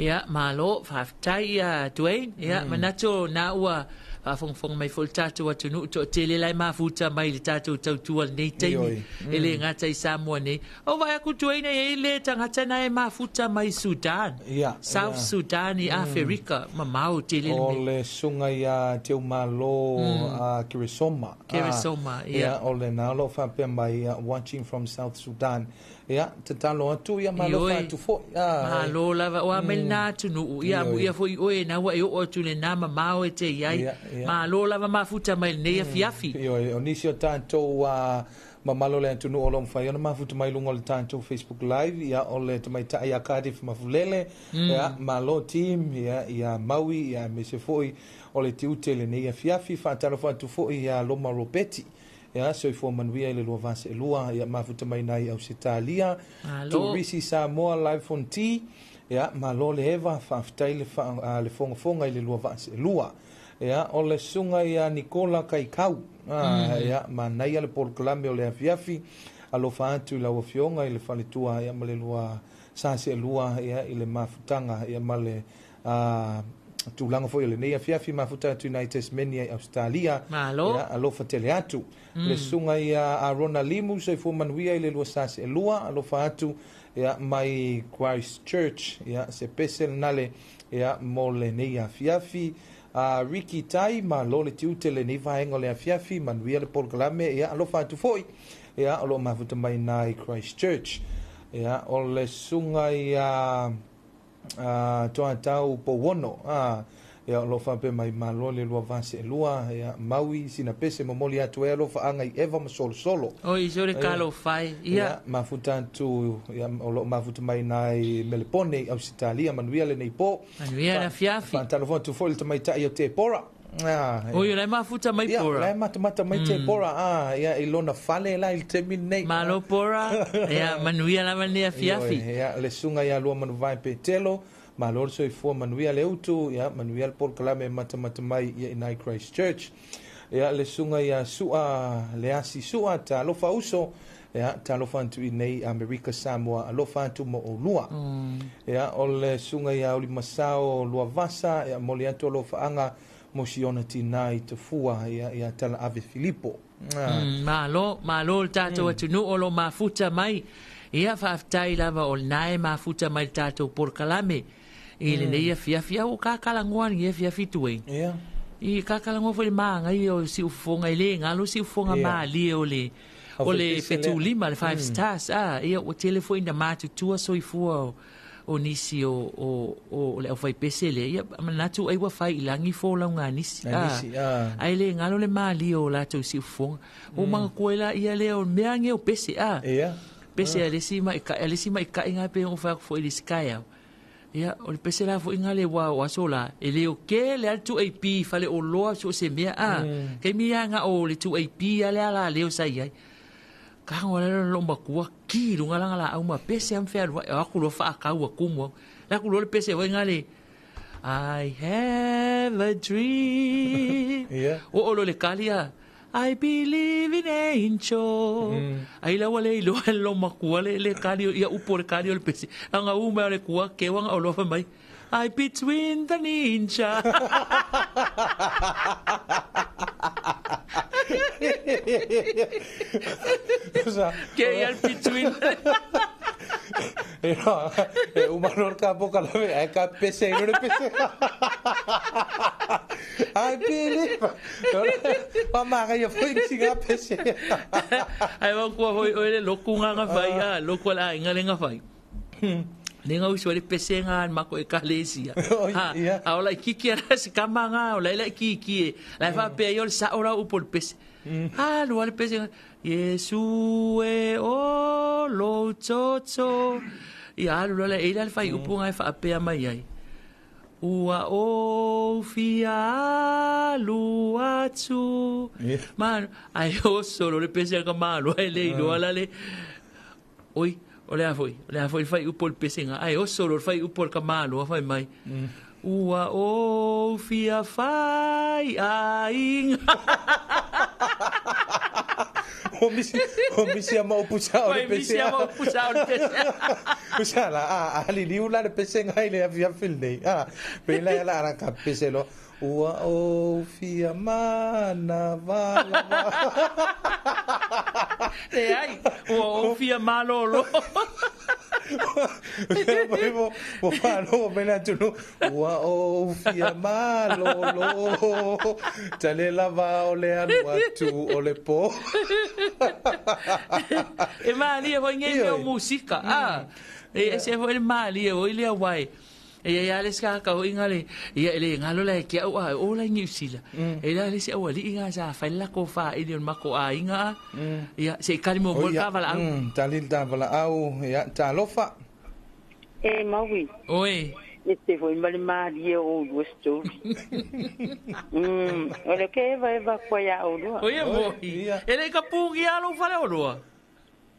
Ia, malo, faafetai ia Dwayne. Ia, manatu o na ua faafogafoga mai foi le tatou atunuu toatele la e mafuta mai i le tatou tautua i lenei taimi. E le gata i Samoa nei. O vaai atu Dwayne e i ai le tagata na e mafuta mai Sudan. Ia, South ia. Sudan i Aferika, mamao tele le O mea. le susuga ia Teumalo Keresoma. Keresoma, ia. Ia, o lena o lo o faapea mai, ia, watching from South Sudan. Ia, tatalo atu, ia malo Ioe. atu foi. Ah, Malo lava, o a mai lena atunuu, ia amuia foi oe na ua e oo atu lena mamao e te i ai. Ia, ia. Malo lava mafuta mai lenei afiafi. Ioe, o nisi o tatou mamalo le atunuu o lo o mafai ona mafuta mai luga o le tatou Facebook Live, ia o le tamaitai ia Cardiff Mafulele, ia malo team, ia ia Maui, ia aemaise foi o le tiute lenei afiafi, faatalofa atu foi ia Loma Robeti. Ia, soifua manuia i le lua vase e lua, ia mafuta mai nai Ausetalia, Malo. Turisi Samoa Live Fonti, ia malo le eva, faafetai le, le fogafoga i le lua vase e lua. Ia, o le susuga ia Nicola Kaikau, ia, manaia le polokalame o le afiafi, alofa atu i lau afioga i le faletua, ia, ma le lua sase e lua, ia, i le mafutaga, ia, ma le tulaga foi o lenei afiafi, mafuta atu i nai Tasmania i Australia. Malo. Ia, alofa tele atu. Le susuga ia Arona Limu, soifua manuia i le lua sase e lua, alofa atu, ia, mai Christchurch, ia, se pese nale, ia, mo lenei afiafi. Ricky Tai, malo le tiute lenei vaega o le afiafi, manuia le polokalame, ia, alofa atu foi, ia, o lo o mafuta mai nai Christchurch. Ia, o le susuga ia Toatau Pouono, ia, o lo o faapea mai malo le lua vase e lua, ia, Maui sina pese momoli atu e alofa anga i Eva ma Solosolo. Oi, so le kalo fai. Ia, Ia, mafuta atu, ia, o lo o mafuta mai nai Melepone i Ausitalia, manuia lenei po. Manuia le afiafi. Faatalofa atu foi le tamaitai o Tepora. Oi, o la e mafuta mai Ia, Pora. la e matamata mai Tepora, ia, i lona fale la i le taimi lenei. Malo Pora, ia, manuia lava lenei afiafi. Ioe, ia, le susuga ia Lua Manuvai Petelo, malo le soifua manuia le utu, ia, manuia le polokalame matamata mai ia i nai Christchurch. Ia, le susuga ia Sua, le asi Sua, talofa uso, ia, talofa atu i nei Amerika Samoa, alofa atu mo olua. Ia, o le susuga ia Ulimasao Luavasa, ia, moli atu alofa mo siona tina i tafua, ia, ia Tala Ave Filipo. Malo, malo le tatou atunuu o lo mafuta mai. Ia, faafetai lava o lena e mafuta mai le tatou polokalame i lenei afiafi. Ia, ua kakalagoa lenei afiafi tuei. Ia. I kakalagoa foi le magai o siufofoga i le galo siufofoga malie o le Au o le faipese lea. fetulima, le Five Stars. Ia, ua tele foi na matutua soifua o nisi o le aufaipese lea. Ia, manatu ai ua fai i lagi folauga a nisi. A nisi, ah. Ai le galo le malie o latou siufofoga. O magakoe la ia lea o mea age o pese. Ia. Pese a le isi maikaʻi ga pe o fai atu foi i le isi kaeao. Ia, o le pese la foi nga le ua o aso la, e le o ke le al 2AP i fale o loa so se mea. Ke mi nga o le 2AP a le ala leo sa iai. Ka ngola le lo makua ki lunga la la au ma pese am fe alua a ku lo fa ka ua kumu. La ku lo le pese wa nga le I have a dream. Yeah. O o lo le kalia I believe in angel. Ai la wale ilo lo makua le le kali ia upo le kali o le pese. Anga uma le kua ke wanga o lo fa mai. I between the ninja. Ke ia between. E uma no ka boka la e ka pese i le pese. I believe. Pa mara ia foi singa pese. Ai wa kua hoi oi le loku nga nga fai a loku la inga le nga fai. Le nga uso le pese nga mako e kalesia. Oh, yeah. A ola kiki ara se kama nga ola ila kiki e. La fa pe yo le sa ora upo le pese. A lo le pese nga. Yesu e o lo toto. Ia alu la e ila le fai upo nga e fa pe mai ai. Ua o fia alu atu. Yeah. Man, ai o solo le pese ka malo ai le ilo ala le. Oi, o le a foi, o le a foi fai upo le pese nga. Ai o solo le fai upo le ka malo a fai mai. Ua o fia fai ai. O misi a mau pusa o le pese. Misi a mau pusa o le pese. Pusa la a liliu la le pese ngai le afiafi lenei. Pe la la ara ka pese lo. Ua o fia mana vala. Le ai, ua o fia malolo. Mo falo mena tunu ua o fia malolo. Tale lava o le alu atu o le po. E malia foi ngai meu musika. E se foi malia oi le wai. E ia le ska ka o ingale ia le ngalo la ke au a o la New Zealand. E la le se au ali inga sa fa la ko fa i le mako a inga. Ia se kali mo mo ka vala au. Talil ta vala au ia ta lofa. E maui. Oi. E te foi mali mali o o story. O le ke va va ko ia o lo. Oi mo. E le ka pungi alo fa le o lo.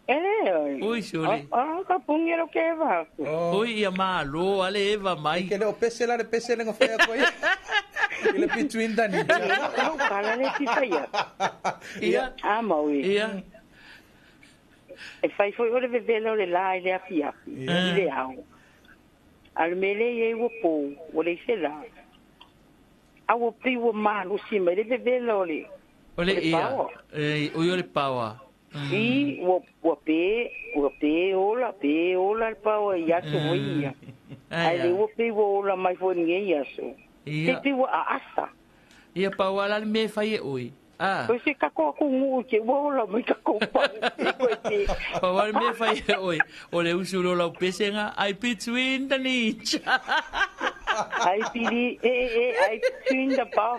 Ele. Oi sole. Ah, ka pungi ro ke va. Oi ia malo ale eva mai. Ke le o pese la le pese le ngofea ko ia. Ile between dani. No kala le ti faia. Ia. Ah maui. Ia. E fai foi o le vevela o le la ile afia. Ile au. Al mele ye wo po, o le se la. A wo pri wo malo si me le vevela o le. O le ia. E o le pawa. I ua pe ola le pawa i aso foi ia. Ai le ua pe ua ola mai foi nge i aso. Te pe ua aasa. Ia pawa la le me fai e oi. O se kako aku ngu ke ua ola mai kako pa. Pawa le me fai e oi. O le usu lo lau pesenga, I between the niche. I pili, I between the paw.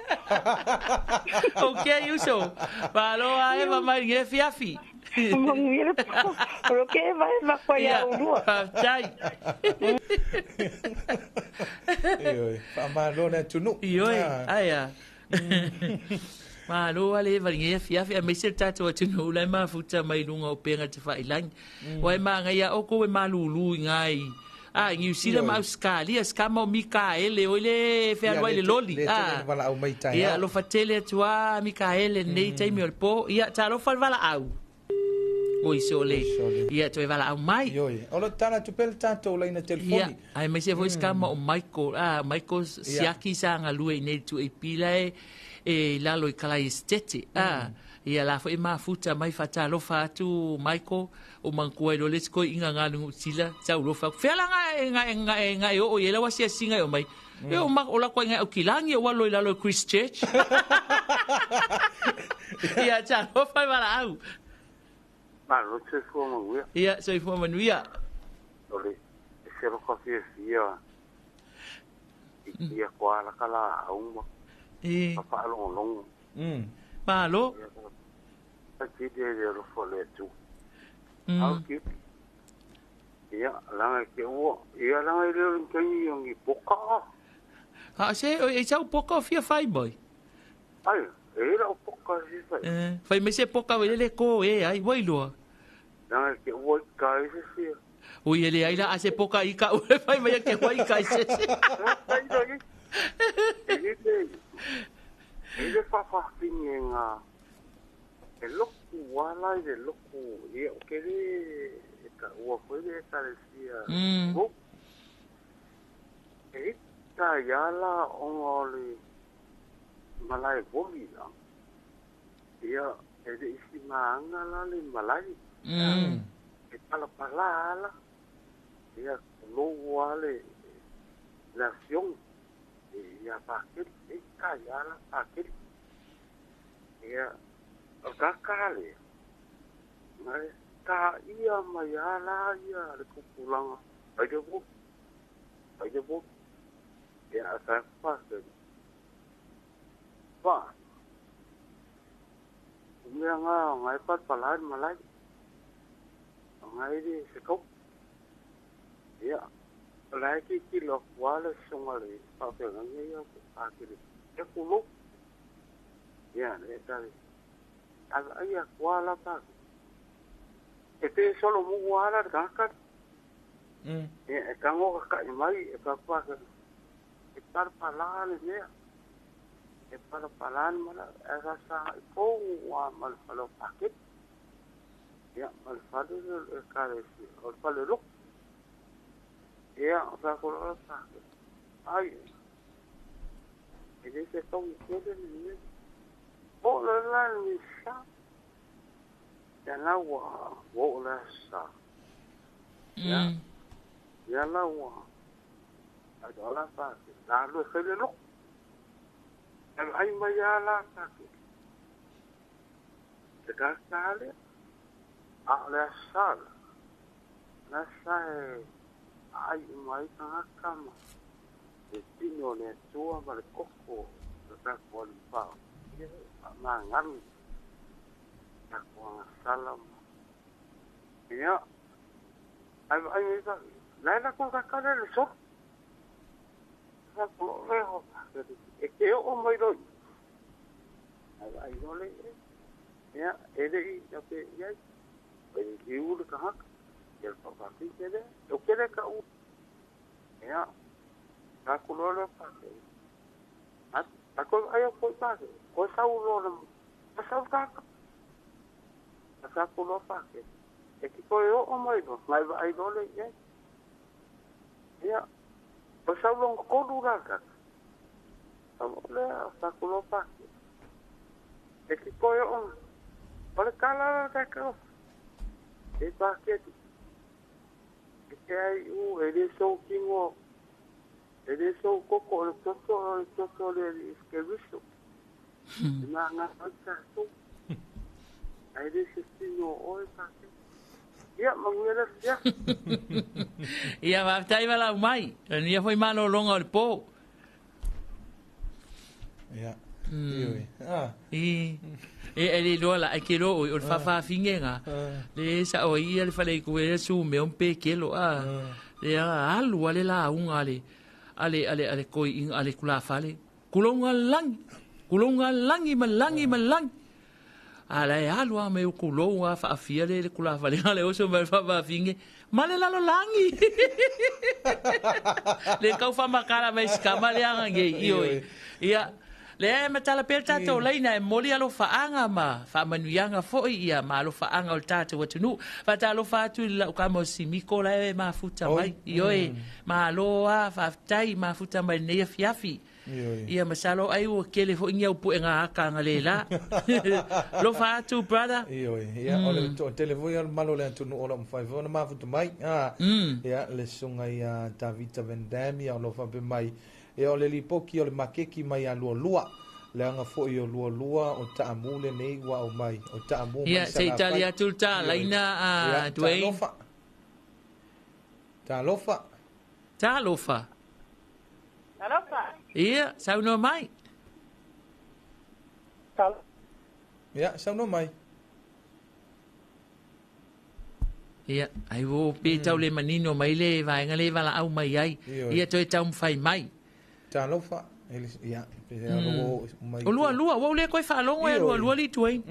Okay, Uso. Malo a Eva mai nge fiafi. O ke vai va ko ia urua. Tai. Oi, fa malo na tunu. Oi, aia. Malo ale Eva nge fiafi a mese tato tunu la mafuta mai lunga o penga te failangi. Wai manga ia o ko e malulu ngai. Ah, New Zealand ma Australia, ska mo Mikaele, o le wheanua i le loli. Ia, lo fatele atua Mikaele nei taimi o le po. Ia, ta lo whalwala au. Oi, sole. Ia, toe wala au mai. Ioi. O lo tala tupele tātou laina telefoni. Ia, ai mai se foi ska mo Michael. Ah, Michael siaki sa ngalue i nei tu e pila e lalo i kalai estete. Ah, ia la foi mafuta mai fatalofa atu Michael o mankua lo let's go inga nganu sila tau lofa fela nga nga nga o yela wasia singa o mai e o ma o la kwa nga o kilangi o lo lalo Christchurch ia tau lofa wala au ma lo se fo mo ia so fo manuia ole se lo kofi ia ia kwa la kala au e pa lo long malo a ti de lo fo le tu au ki ia la ke o ia la le ke ni poka ha se e tau poka fia fai boy ai e la poka si fai fai me se poka le le ko e ai voi lo la ke o ka se si o ile ai la a se poka i ka o fai me ke o i ka se e le fa fa pinga e loku wala e loku e o ke le ka o foi le ta le sia o e ta ya la o le malai vomi la ia e le isi manga la le malai e pala pala la ia lo wale la sion ia pa ke e ka ya la pa ke ia o ka kale mai ka ia mai ala ia le kupulanga ai de bo ia sa pa ke pa me nga ngai pa palan malai ngai de se ko ia lai ki ki lo wala songale pa pe ngai ia pa ke e ku lo ia le ta ala ia wala pa e te solo mu wala ka ka e ka ngo ka mai e pa pa e par pala le ne e par pala mala era sa ko wa mal palo paket Ia, ma le fale le ekalesia, o le fale loku. Ia, o whakulo o pake. Ai, e le se tau i kele le mea. O le la le sa. Ia la ua, o le sa. Ia, ia la ua. Ai o la pake. La lue fele loku. Ai mai a la pake. Te kakale. A le sa. La sa e ai mai tangata ma e tino le tua ma le koko le taku ali pao. Ma ngalu taku anga sala ma. Ia, ai ai mai ta, lai la ko kakale le so. Sa ko le ho. E ke o mai roi. Ai ai role. Ia, e le i a pe ia. E i u le kahaka. Ia le papaki kele, o kele ka u. Ia, ka kulo pake. A ko ai ko pake. Ko sa u lo le, sa u ka. Ka kulo pake. E ki ko o mai no, mai va ai lo le ia. Ia, ko sa u lo ko lu ra ka. O le sa kulo pake. E ki ko o o le kala ka ka. E pake. E ai u e le so kingo e le so koko le toto le skeviso ma nga ta tu ai le sino o e pake ia manguela ia ia va tai vala mai ni foi malo longa o le po ia io ah e e le lola e ke lo o fa fa fingenga le sa o ia le fale ku e su me un pe ke lo a le alu ale la unga ale ale ale ale koi ale kula fale kulonga langi malangi malangi ala e alu a me kulonga fa afia le kula fale ale o so me fa fa finge male la lo langi le kau fa makala me skama le anga nge io ia le matala pelta to leina e moli alo faanga ma faamanuiaga fo'i ia ma alo faaaga o le tatou atunuu faatalofa atu i le la'u kama o simiko lae e mafuta mai ioe malo a faafetai mafuta mai lenei afiafi ia masalo ai ua kele fo'i ni au pu'ega akaga lelā lofa atu brother ioe ia o le to'atele foi o le malo le atunuu o la'u mafai foi ona mafuta mai ia le suga ia Tavita Van Dam ia o lo fa'ape mai ia o le lipoki o le makeki mai a lualua le anga foi o lualua o ta'amu lenei ua au mai o ta'amu mai ia se itali atu le talaina a Dwayne talofa talofa talofa ia saunoa mai ia saunoa mai ia ai wo pe tau le manino mai le vaega le valaau mai ai ia toe taumafai mai talofa ia pe lo mai o lua lua ua le koe faalogo e lua lua li tuai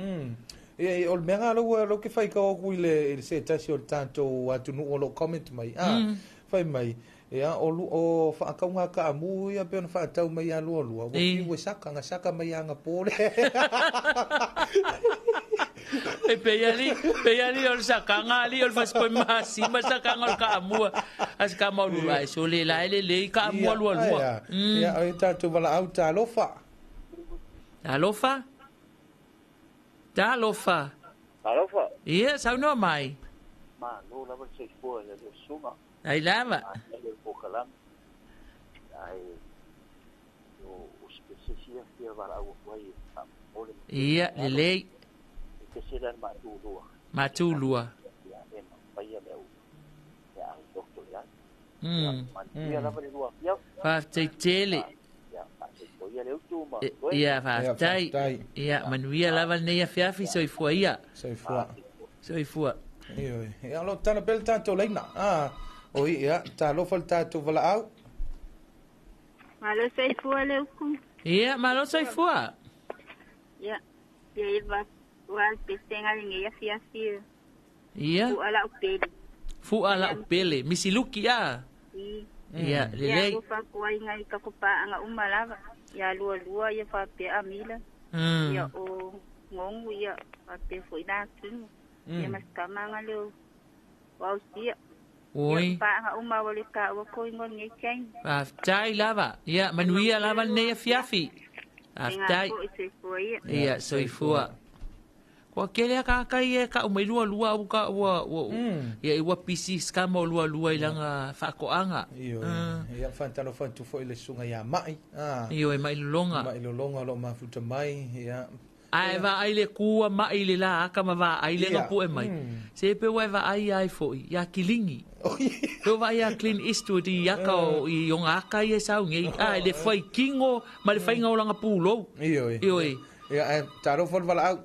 ia o le mea lo lo ke fai ka o kui le se tasi o le tatou atunuu o lo comment mai a fai mai ia o o faakauga kaamu ia pe ona faatau mai ia lua lua ua fiu e saka ga saka mai aga po le e peiali o le sakaga ali o le fasipoi masima sakaga o le kaamua a se kamaulua e so le la e lelei kaamua lua lua ia o tatou valaau talofa talofa talofa talofa ia saunoa mai malo lava le soifua i le susuga ai lava le pokalame ai o spesifia fia valaau atu ai o le ia lelei se la matulua matulua ia e maia le au ia ai doktor ia ia lava le lua ia faafetai tele ia faafetai ia le utu ma ia faafetai ia manuia lava lenei afiafi soifua ia soifua soifua ioe ia o lo tana pele tatou laina o ia talofa le tatou valaau malo soifua le uku ia malo soifua ia ia iva wa pesenga lenei afiafi ia fu'a la'u pele fu'a la'u pele misiluki a ia lelei ia fakoaiga i kakopa'aga uma lava ia lua lua ia faapea amila ia o gogu ia faapea fo'i la atunu Ia ma se tamaga leo o Ausia. Oi. Ia paaga uma o le taua koiga o lenei taimi. Faafetai lava. Ia, manuia lava lenei afiafi. Faafetai. Faigā foʻi soifua ia. Ia, soifua. Kua kele ka kai e ka umai lua lua u ka ua ua ia ua pisi skama o lua lua ilanga whaakoanga. Io, ia whantalo whantu fo i le sunga ia mai. Io e mai lolonga. Mai lolonga lo mafuta mai, ia. Ai va ai le kua mai le la aka ma va ai le ngapu e mai. Se pe wa va ai ai foi ia kilingi. Pe va ia Clint Eastwood i aka o i onga aka i e sau ngei. Ai le whai kingo ma le whainga o langa pūlou. Io. Io. Ia taro fo vala au.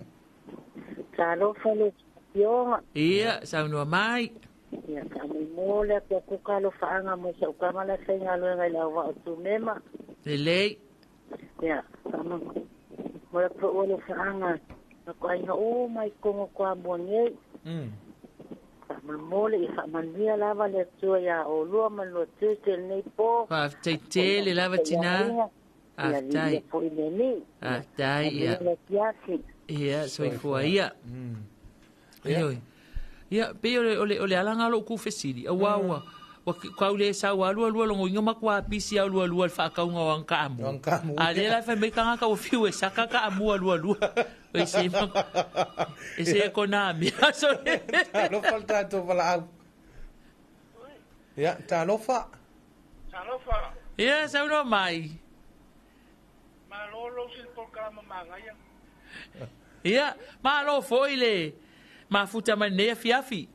Talofa le fioga. Ia, saunoa mai. Ia, faamoemoe le atu aku ka alofaaga mo saʻukama la faigaluega i le auvaa o tumema. Lelei. Ia, faamoemoe atu foʻu alofaaga makoaiga uma i kogo koamua nei. Faamolemole ia faamanuia lava le Atua iā olua ma lua tiute lenei po. Faafetai lava tinā. Faafetai. Ia foʻi le alii. Faafetai, ia. Le afiafi. Ia, soifua ia. Ia, ia, pe o le alanga lo ku fesili. Aua ua kau le sau alua lua longo inga makua pisi au lua lua le whaakaunga o angka amu. A le la whai mai kanga ka o fiu e saka ka amu alua lua. E se e se konami. Talofa le tātou wala au. Ia, talofa. Talofa. Ia, sau no mai. Malolo si polkalama mangaia. Ia, malo foi le mafuta mai nei afiafi.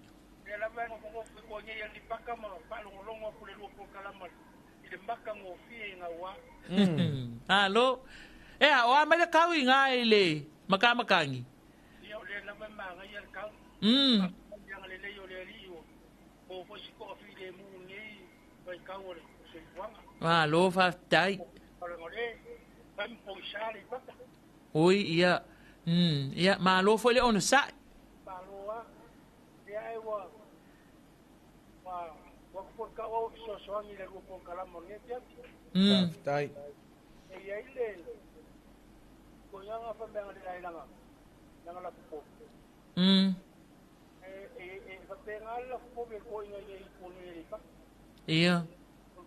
Ia lava ngo ngo ko nei ni paka ma pa longo longo ku le polkalama i le maka ngo fie nga wa. Alo. E a o mai le kau i nga i le makamakangi. Ia le lava ma nga ia kau. Ia le le o le li o. O fo si ko fi le mu nei vai kau le se wanga. Malo fa tai. O le pam po sale paka. Oi ia. Ia, malo foi le ono sa. Malo a. Ia e wa wa ko ka o so so ni le ko kala mo ne tia. Tai. E ia ile ko ya nga fa me le la nga. Nga la ko. E e fa pe nga la ko be ko inga ye ko ni pa. Ia.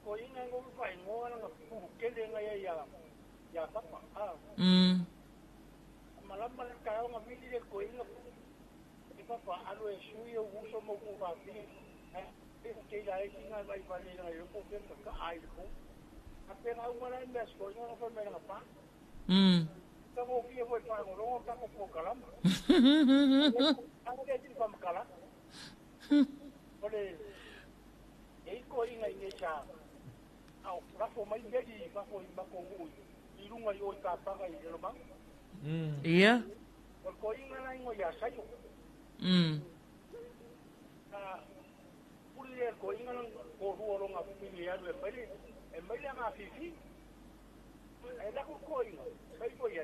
Ko inga ngo fa ngo nga ko ke le nga ya ya. Ya pa pa. Malama le kaya nga mili le ko inga e papa alo e sui o uso mo ku va fi e ke la e nga vai va le nga yo ko ke ka ai ko a pe nga uma la mes ko nga fa me nga pa ka mo fi foi pa ngo ro ka ko kalama a le ti pa makala ole e ko inga inga cha au ra fo mai me di fa fo ma ko ngu i lunga i o ka pa ga i lo ma. Ia. O ko inga la ingo ya sayo. Na puri le ko inga la ko ruo longa pili alu e mai le nga fifi. E la ko ko inga, sai ko ia.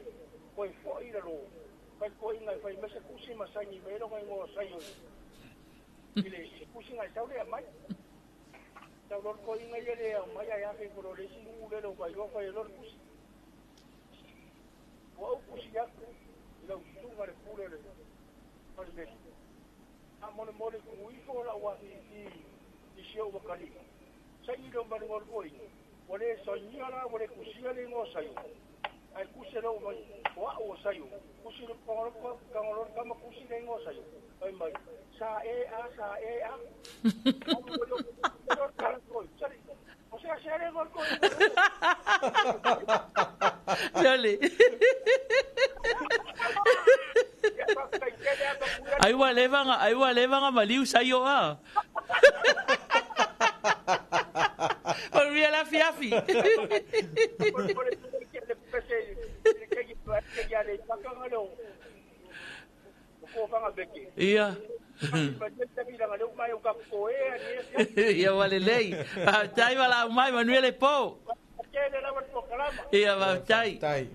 Ko fo i lo. Kai ko inga fai mese kusi masani me lo ingo sayo. Ile kusi ngai tau le mai. Tau lo ko inga ia le mai ya ke ko le si u le lo kai lo kai lo kusi. Wa kusi ya lau tunga le pule le le a mole mole ku ifo la wa i i si o wakali sai lo mari ngol ko inga wale sonia la wale kusia le ngo sayo ai kusi lo mai wa o sayo kusi lo ko ka ngol ka ma kusi le ngo sayo ai mai sa e a sa e a o sea se le ngol ko Dale. Ai wa leva nga maliu sayo a. Manuia la fiafi. Ia. Ia wale lei. Tai wala mai Manuia le po. Ia vai. Tai.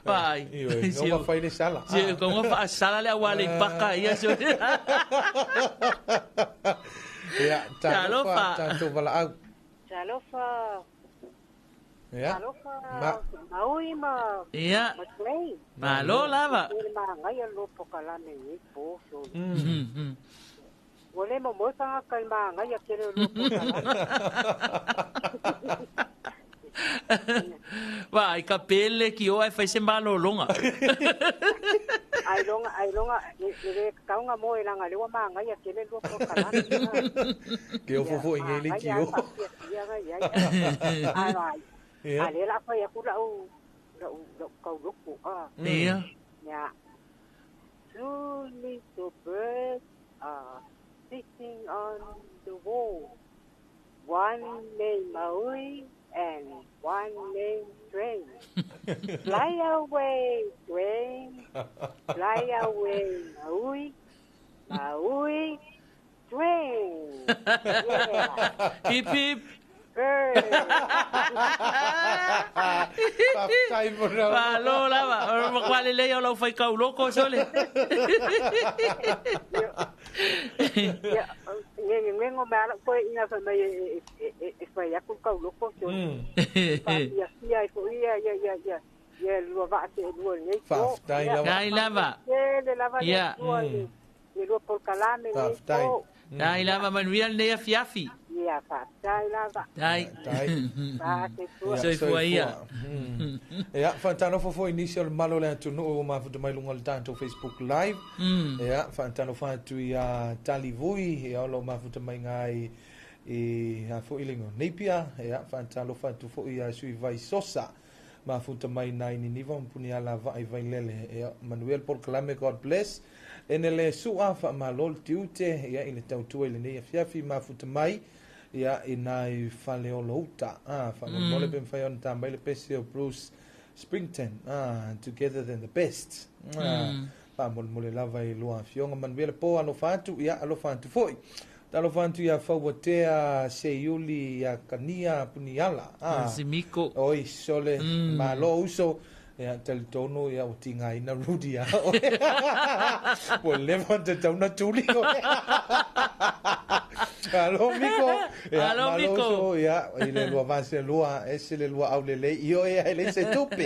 Vai. Io fai le sala. Sì, come fa sala le awale paka ia so. Ia, talofa, talofa la au. Talofa. Ia. Talofa. Maui ma. Ia. lelei. Malo lava. Le magaia lo pokalame nei po so. Ua le momoe tagata i magaia tele o lua pokalame. Va, i ka pele ki o ai fai se malologa. Ailoga ailoga e le tatau ona moe leaga lea ua magaia tele lua pokalame. Ke ofo foi nei le ki o. Fiafia ga iai. Ai a lea la fai atu lau lau lau tauloko a. Ia. Ia. Two little birds are sitting on the wall. One named Maui and one named Train. Fly away, Train. Fly away, Maui. Maui, Train. Yeah. Hip hip. Bird. Faafetai mo lau. Malo lava. O makuale lelei o lau fai kauloko sole. Ia, ngego mai ala koe ina fai mai e fai aku kauloko so. Faafiafia ai foʻi ia ia ia ia ia lua vaa seʻelua i lenei po. Faafetai lava. Dai lava. Tele lava le Ia. Atua i le lua polokalame lenei Faafetai. po. Dai lava manuia lenei afiafi. Ia, faafetai lava. Dai. Tai. Faafetai. Soifua ia. Ia, faatalofa foi nisi o le malo o le atunuu ua mafuta mai luga o le tatou Facebook Live. Ia, faatalofa atu ia Talivui, ia o lo mafuta mai ngai i a foi le igoa Napier. Ia, faatalofa atu foi ia Sui Vai Sosa. Mafuta mai nai Niniva ma Puniala vaai Vailele. Ia, manuia le polokalame, God bless. Ene le sua faamalo le tiute, ia i le tautua i lenei afiafi mafuta mai. Ia i nai faleolouta. Ah, faamolemole pe mafai ona ta mai le pese o Bruce Springton. Ah, together than the best. Ah, faamolemole lava i lua afioga manuia le po alofa atu ia alofa atu foi. Talofa atu ia Fauatea Seiuli ia Kania Puniala. Ah, Simiko. oi sole malo uso. Ia talitonu ia o tigaina Rudy ia. Ua leva ona tatauna tuli oe. Alo Miko. Ia, Alo, malo Miko. uso, ia i le lua vase lua ese le lua aulelei io ia e le se tupe.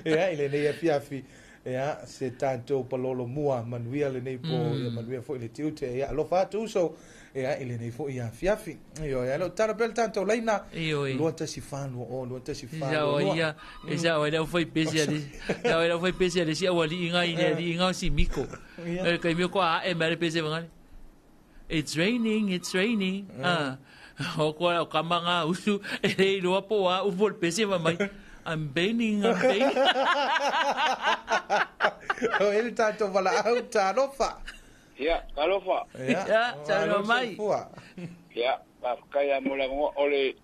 Ia i lenei afiafi. Ia se tatou palolo mua manuia lenei po ia manuia foi le tiute ia alofa atu uso ia i lenei foi afiafi. Io ia lo tala pele tatou laina. Ioe. 214 20 214 Sa o ia, e sa o lau fai pese ali. Sa o lau fai pese ali si awali inga i le ali inga o Simiko. Ia. E kai mio ko a e mere pese vangale. It's raining, it's raining. Ah. O ko o kamanga usu e le iloa po a upo le pese va mai. I'm baining, I'm baining. O ele tatou valaau talofa. Ia, talofa. Ia, talofa mai. Soifua. Ia, faafetai a mo le avanoa o le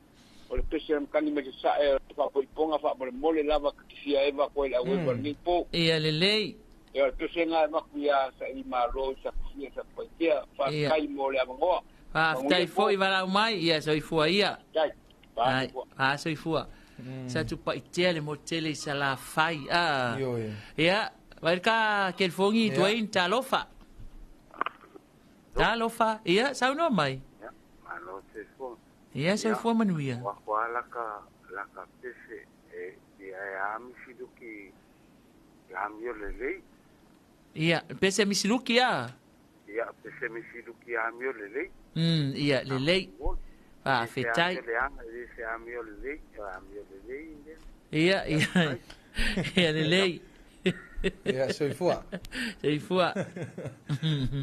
o le pese o le makani mai sasae o le faapoipoga faamolemole lava katifia eva koe le aueva lenei po. Ia lelei. Ia, o le pesega e maku ia saili malo i sakafia sapaitea. Faafetai mo le avanoa. Faafetai foi valaau mai, ia soifua ia. Tai. Ai, Faafetai. a soifua. Sa tupaitea le motele i Salafai. Ah. Ioe. Ia, vai ka kelifogi Ia. Dwayne talofa. Talofa. Ia, saunoa mai. Ia, malo soifua. Ia, soifua manuia. Ua koa laka laka pese e ia e ami siluki amio lelei. Ia, pese misiluki ia. Ia pese misiluki amio lelei. Ia, lelei. Faafetai. Le anga e se amio lelei, amio lelei. Ia, ia. Ia, lelei. Ia, soifua. Soifua.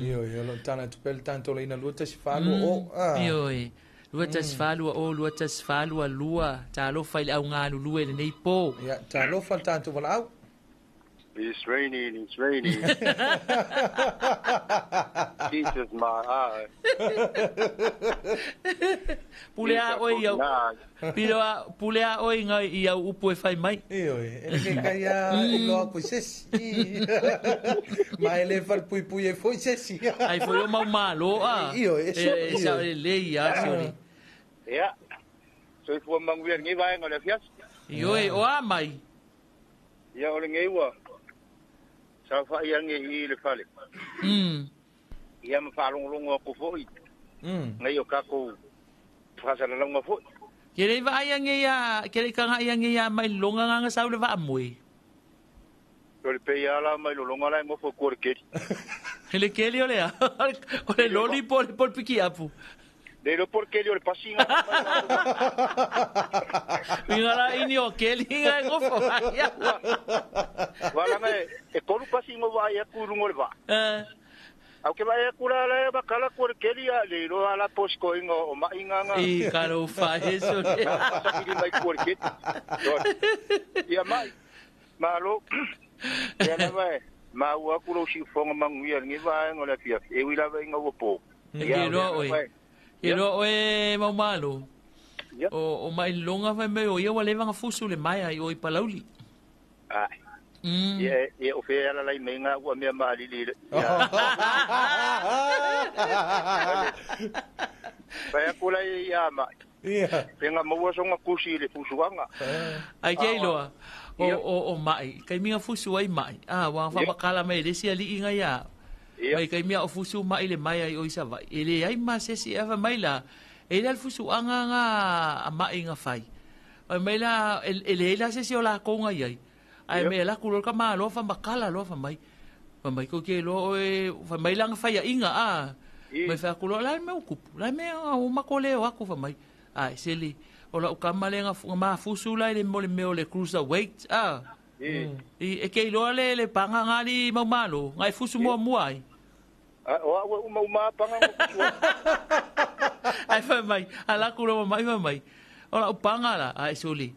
Ioe, o lo tala atu pele tatou laina 214 o. Ah. Ioe. 214 o 214 2. Talofa i le augalulue i lenei po. Ia, talofa le tatou valaau. It's raining, it's raining. Jesus my eye. Pule a oi au. Pilo a pule a oi ngai i au upu e fai mai. Ioe, e le ke kai a iloa ko sesi. Ma e le falepuipui e foi sesi. Ai foi o mau malo a. Ioe, e E sa ioe. le lei a sori. Ia. Soifua manuia lenei vaega o le afiafi. Ioe o a mai. Ia o lenei ua saofai age i le fale. Ia ma faalogologo aku foʻi ngai o kakou faasalalauga foʻi. Ke lei vaai ange ia, ke lei kanga ia ange ia mai longa nganga sau le vaa moe. O le pei ala mai lolonga la e ngofo kua le keli. Le keli o le a? O le loli po le po le piki apu. Le lo po le keli o le pasinga. Inga la ini o keli inga e ngofo. Walanga e kolu pasinga wa ai aku lungo le va. Au ke vai aku la la bakala kua le keli a le lo ala posko inga o mainga nga. I karo fa eso. Sakiri mai kua le keli. Ia mai. Malo. Ia na vai. Ma ua ku lo si fonga manguia ngi vai ngola fia. E wi la vai nga po. Ia lo oi. Ia lo oi mau malo. O mai longa vai me o ia wa leva nga fusu le mai ai o i palauli. Ai. Ia ia o fe ala lai menga ua mea maalili. Vai aku lai ia mai. Ia. Penga maua songa kusi le fusuanga. Ai ke iloa. O mai. Kai minga fusu ai mai. Ah, wa fa makala mai le sia li inga ia. Mai kai mea o fusu mai le mai ai o isa vai. Ele ai ma se si ava mai la. Ele al fusu anga nga a mai nga fai. Ai mai la ele la se si o la konga iai. Ai me la kulo ka malo fa makala lo fa mai. Fa mai ko ke lo e fa mai la nga fai inga a. Mai fa kulo la me ukupu. La me o makole o aku fa mai. Ai seli o la ukama le nga ma fusu la le mo le me o le cruiser weight a. I e ke lo le le panga ngali mau malo ngai fusu mua mua ai. O a uma uma panga ngo. Ai fa mai ala kulo mai fa mai. O la upanga la ai soli.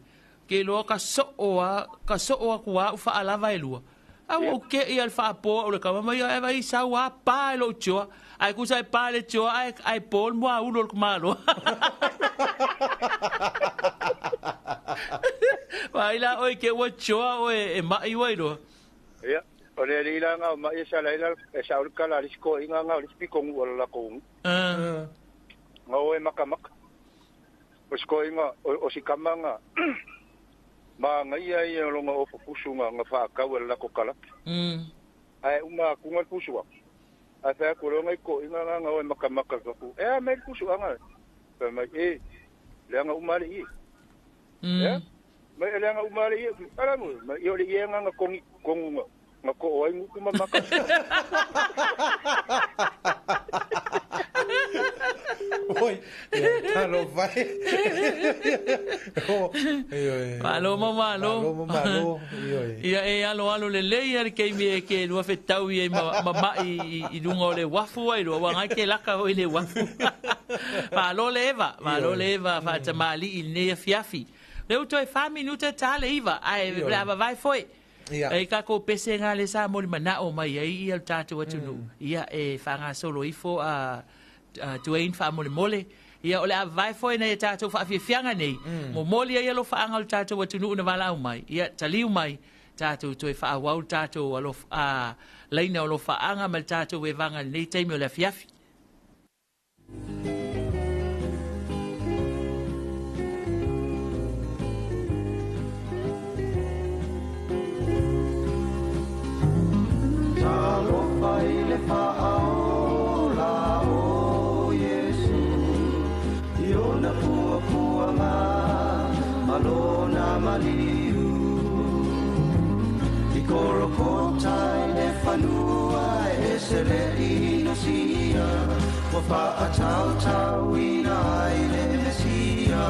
Ke lo ka so o a ka so o ku a fa ala vai lua. A o ke i al fa po o le ka mai ai vai sa wa pa lo choa. Ai ku sai pa le choa ai ai pol mo a ulo malo. Vai la oi ke wa choa o e mai wai lo. Ia, o le ila nga mai sa la ila e sa ul kala risko inga nga rispi kongu wala la kongu. Nga o e maka maka. O sko inga o sikamanga. Ma ngai ai o longa o fusu nga nga fa ka wala ko kala. Ai uma ku nga fusu. A fa ko longa ko inga nga o maka maka ku. E me fusu anga. Fa mai e le nga uma le i. Ya. Mai le nga uma le i. Ala mo mai o le i nga nga kongi kongu nga ko ai nguku maka. Oi, talo vai. Malo malo. Malo. Ia e alo alo le lei ale ke mi ke lua fetau i ma mai i lunga o le wafu ai lo wa ngai ke laka o le wafu. Malo le eva, malo le eva fa tamali i nei fiafi. Le uto e fa minuta tale iva ai bla vai foi. E ka ko pese nga le sa mo le manao mai ai ia le tatou atunuu. Ia e whanga solo ifo a Dwayne wha mole mole. Ia o le a vai foi nei tatou whaafiafianga nei. Mo moli ia lo whaanga o le tatou atunuu na walau mai. Ia taliu mai tatou toe whaawau tatou alo a leina o lo whaanga ma le tatou e vanga nei taimi o le afiafi. Talofa i le faaola o Iesu i ona puapuaga ma lona maliu i Kolokota i le fanua e seleʻi sia ua faatautauina ai le Mesia.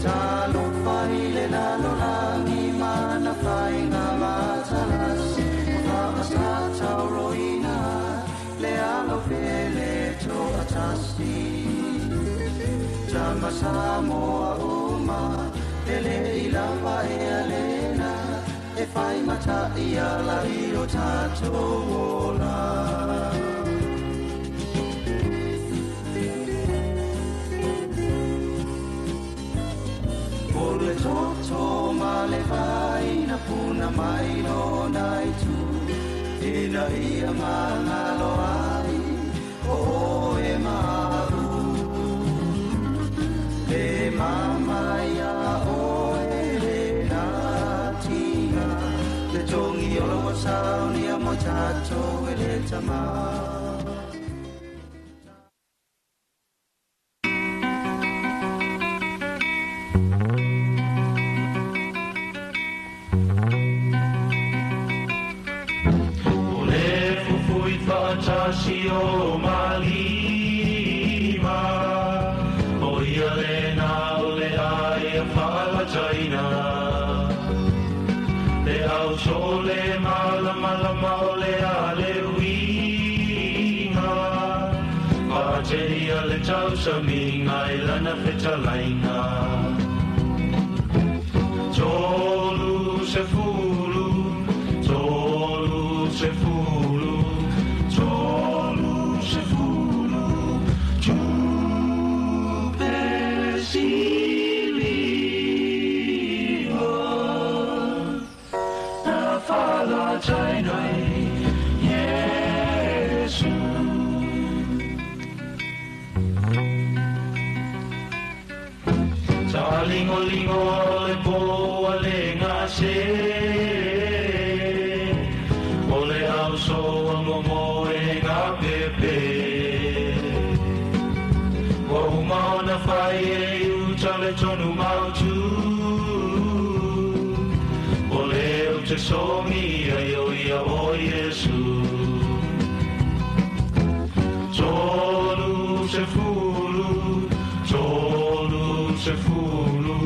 Talofa i le lalolagi mana faiga matalasi faasatauroina le alo pele toatasi. Tama Samoa uma ele i lava e alena e fai mata ia la i o tatou ola. O le toto ma le vai na puna mai lona i tu ina ia mangalo ai o e maru. Le mama ia oe le natinga le tongi o lo sauni a mo tatou e le tama. si o malima O ia le na o le ai a whaalajaina Le au so le malama lama o le a le uiga Whaateria le tausaminga i lana fetalainga Tolu se fulu, tolu se fulu, tolu se fulu, tupe siliva. Na whalajaina Yesu. Sa lingo lingo le po le ngase O le au so a momo e ngā pepe Wa uma ona whai e uta le tonu mautu O le o te songi ai o ia o Yesu Tolu se fulu, tolu se fulu,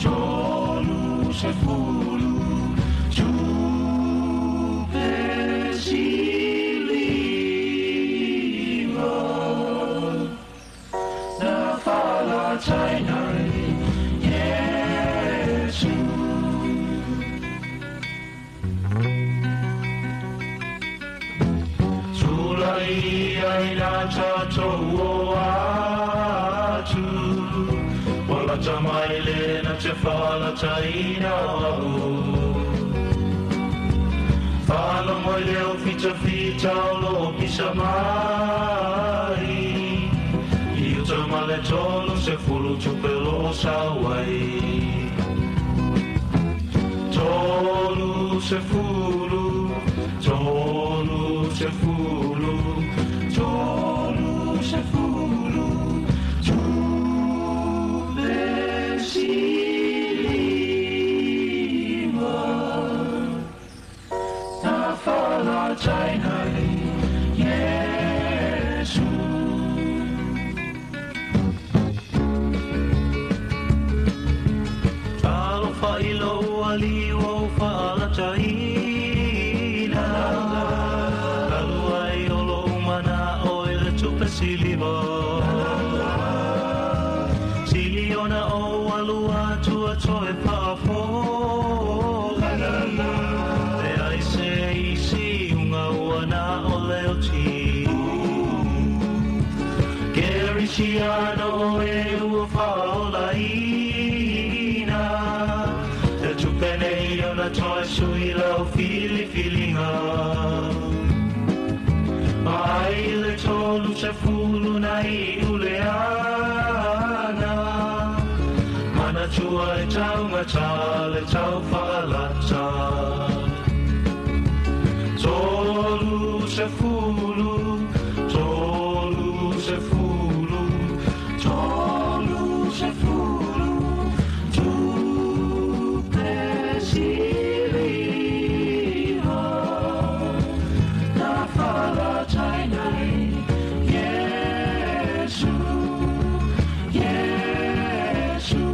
tolu se fulu, tupe siliva. Na whalajaina Yesu. Tulai ai na tātou o atu Wala tamai le na te whalataina au Whalongo i leo fita fita o lo pisa mai I uta male tolu se fulu tupe lo sawai Tolu se fulu, tolu se fulu, tolu se fulu, tupe siliva. Na whalajaina Yesu. Talofa i lo ali o whaalajaina Kalua i o lo mana o i le tupe siliva Sili ona o alua tua toe whaafoli Te ai se isi unga ua na o leo ti Kerisiano o e ua whaolaina Te tupe nei ona toe sui lau filifilinga Ai le tolu se fulu na i ule ana Mana tua e taungata le tau whaalata Tolu se fulu, tolu se fulu, tolu se fulu, tupe siliva. Na whalajaina Yesu, Yesu.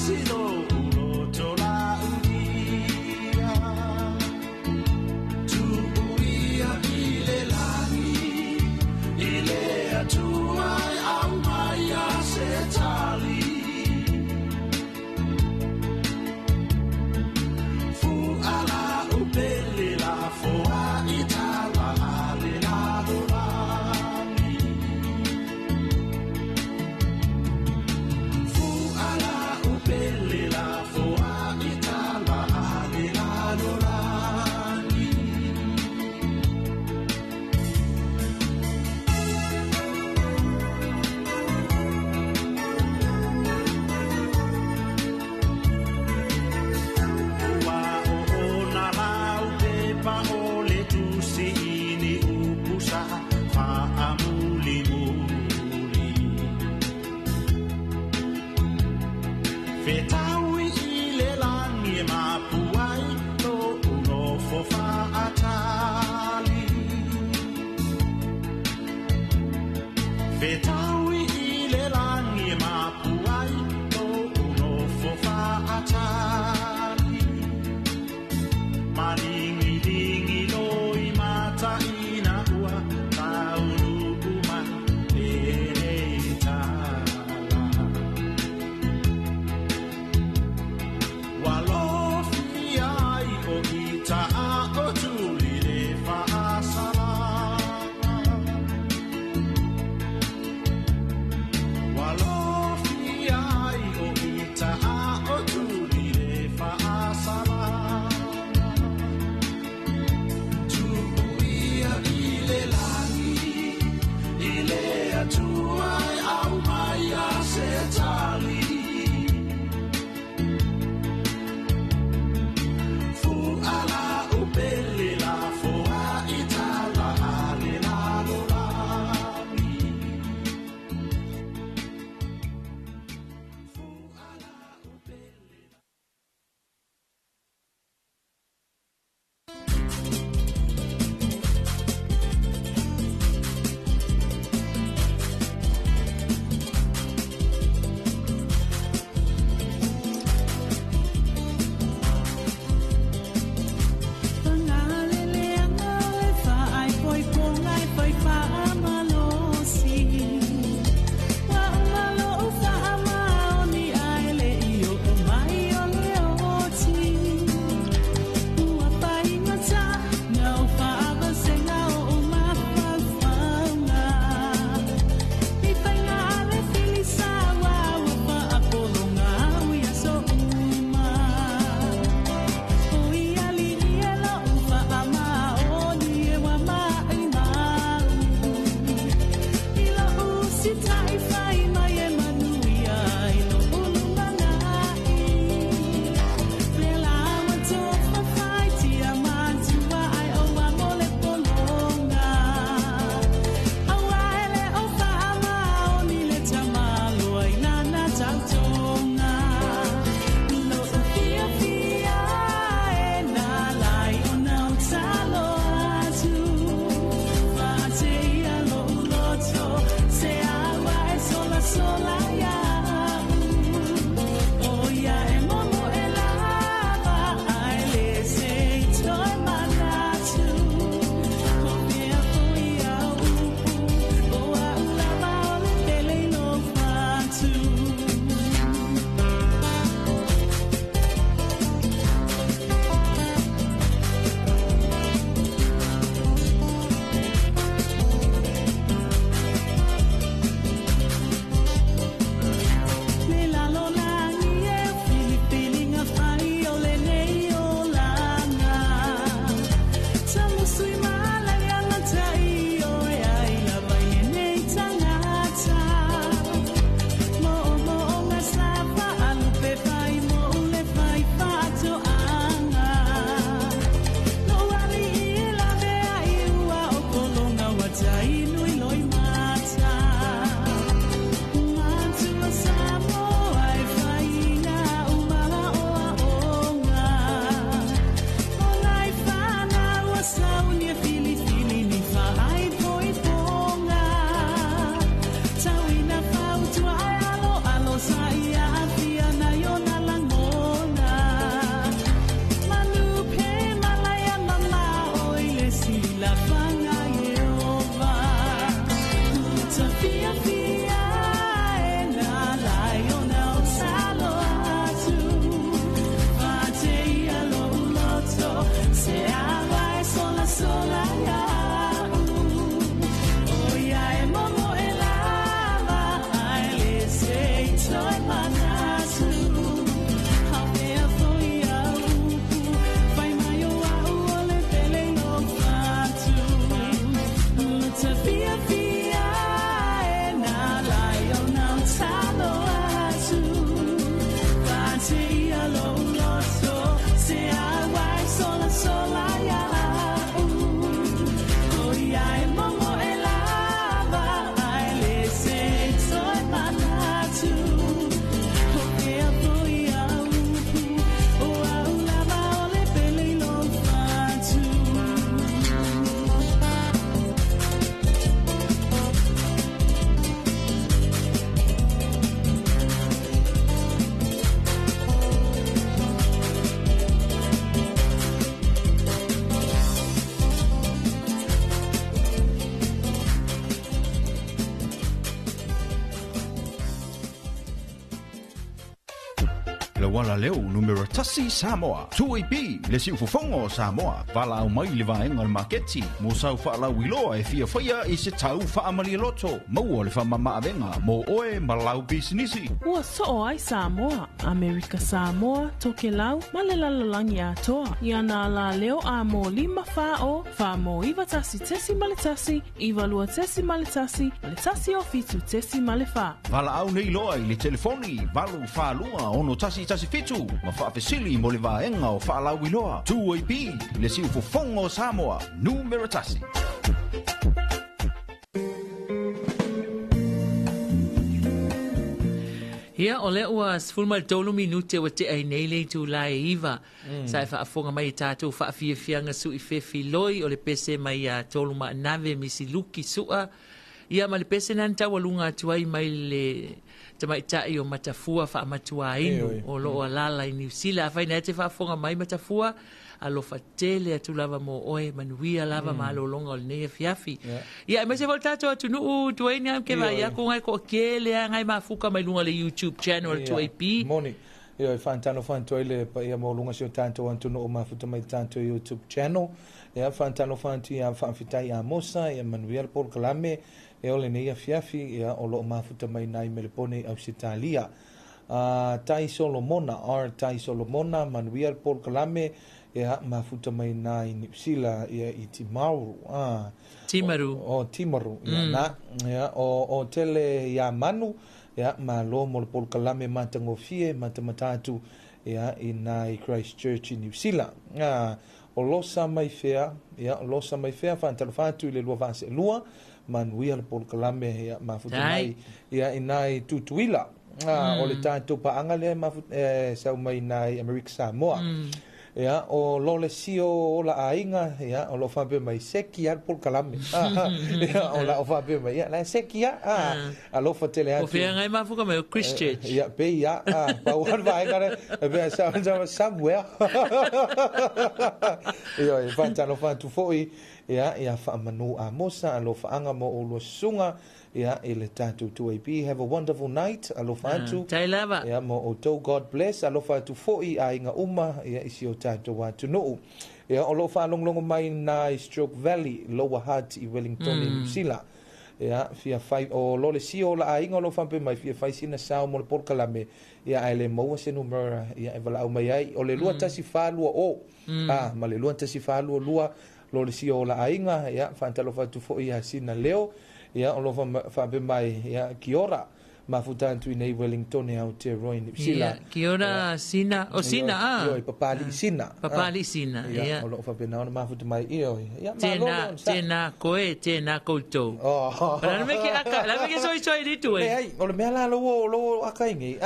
Le Le uala leo numera 1 Samoa. 2AP le siufofoga o Samoa. Valaau mai i le vaega o le maketi mo sau faalauiloa e fiafaia i se tau faamalialoto. Maua le faamamaavega mo oe ma lau pisinisi. Ua soo ai Samoa, Amerika Samoa, Tokelau ma le lalolagi atoa. I ana alaleo a mo 5 4 0 4 mo 91.1 92.1 ma le 107.4. Valaau nei loa i le telefoni 842 6117 ma faafesili mo le vaega o faalauiloa. 2AP le siufofoga o Samoa, numera 1. Ia, o lea ua 13 minute ua tea ai nei le itulā e 9. Sa e faafofoga mai i tatou faafiafiaga suʻi fefiloi o le pese mai ia Tolu Maanave Misi Luki Su'a. Ia ma le pese na taualuga atu ai mai le tamaitai o Matafua Faamatuainu o loo alala i Niu Sila. Afai na e te faafofoga mai Matafua, alofa tele atu lava mo oe, manuia lava malologa o lenei afiafi. Ia, aemaise foi le tatou atunuu Dwayne au ke vai aku ngai ko kele ngai mafuka mai luga le YouTube channel 2AP. Moni. Ia, e faatalofa atu ai le paia maualuga si o tatou atunuu mafuta mai tatou YouTube channel. Ia, faatalofa atu ia Faafetai Amosa, ia manuia le polokalame e o lenei afiafi, ia o loo mafuta mai nai Melepone i Ausetalia. Tai Solomona, R Tai Solomona, manuia le polokalame, ia mafuta mai nai Niu Sila, ia i Timaru. Timaru. O Timaru, ia na, ia o tele ia manu, ia malo mo le polokalame matagofie matamatatu ia i nai Christchurch i New Zealand. O losa mai fea, ia o losa mai fea faatalofa atu i le 242, manuia le polokalame, ia mafuta mai ia i nai Tutuila. O le tatou paaga lea sau mai nai Amerika Samoa. Ia, o lole sio o la aiga, ia, o lo faapea mai seki a le polokalame. Ia, o la o faapea mai, ia, la seki a, alofa tele atu. O fea ngai mafuka mai o Christchurch. Ia, pe ia, pau le vaega le, e pea sa somewhere. Ia, e faatalofa atu foi, ia, ia faamanu Amosa, alofaaga mo oulua susuga, ia, i le tatou 2AP. Have a wonderful night, alofa atu. Tai lava. Ia, mo outou, God bless, alofa atu foi aiga uma, ia, i si o tatou atunuu. Ia, o loo faalogologo mai nai Stroke Valley, Lower Hutt i Wellington i New Zealand. Ia, fia fai, o lo le sio o la aiga o lo faapea mai, fia fai sina sao mo le polokalame, ia, ae le maua se numera, ia, e valaau mai ai, o le 21420, ma le 21422, lo le sio o la aiga, ia, faatalofa atu foi ia sina leo, ia, o lo faapea mai, ia, kia ora, mafuta atu i nei Wellington e Aotearoa i New Zealand. Ia, kia ora Sina, o Sina a. Io, papali Sina. Papali Sina, ia. O lo faapena ona mafuta mai, io, ia, malo le ona sa. Tēnā koe, tēnā koutou. Oh. La me ke aka, la me ke soi soi ritu e. Ai, o le mea la lo aka ingi.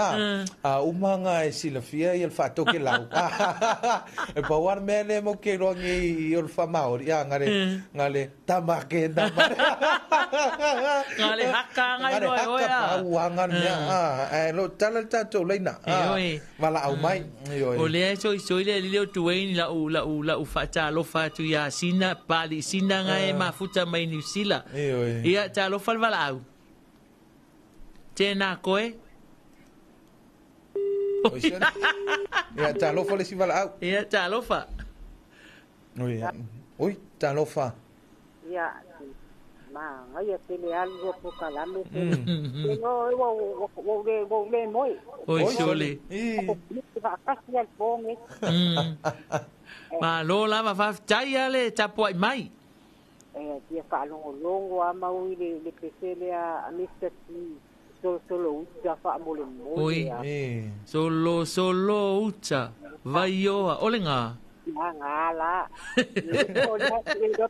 Umanga e silafia i le faatoke lau. E pa war mea le mo ke roa ngi i o le whamaori. Ia, ngare, ngare, tamake, tamake. Ngare haka ngai roa oe a. Ngare haka pa uanga mea. E lo tala le tātou leina. Wala au mai. O lea soi soi le lile o Dwayne la u la u la u faatalofa atu ia Sina, pali Sina ngai mafuta mai New Zealand. Ia, talofa le valaau. Tēnā koe. Ia, talofa le si valaau. Ia, talofa. Oi, oi, talofa. Ia, ma ngai tele alu o polokalame. No, ua le moe. Oi, sole. Faakasi al ponge. Malo lava faafetai a le tapuai mai. E, tia faalogologo a mau i le pesele a Mr. T. Solo solo uta faamole mole. Oi. Solo solo uta. Vaioa. O le ngā. Ngā la. O le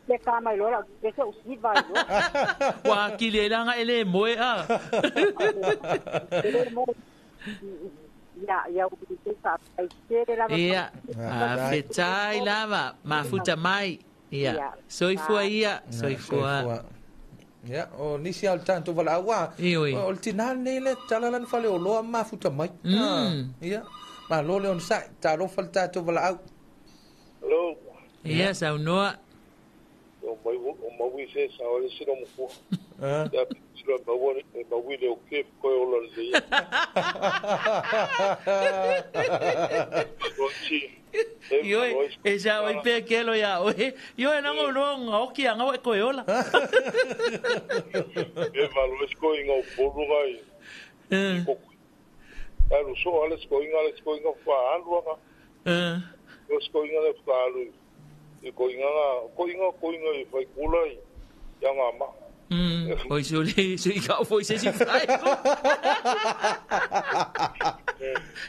pe ka mai lola, pe se usiva lo. Wa kile langa ele moe a. Ia, ia u te ka ai tele lava. Ia. Faafetai lava, mafuta mai. Ia. Soifua ia, soifua. Ia, o nisi au tatou valaau a. O le tinā nei le tala lana fale o loa mafuta mai. Ia. Malo le ona sai, talofa le tatou valaau. Hello. Ia, saunoa. O mai o maui se sa o le sino mo. Ia tiro maua e mawile o ke koe ola le ia. Ioi, e sa oi pe kelo ia oe. Ioi nango no ngaoki anga e koe ola. E malo es ko inga o polu gai. Alu so ale ko inga fa alu anga. Ko inga le fa alu. I ko inga i fai kula i ia ma. Oi so le so i ka foi se si fai.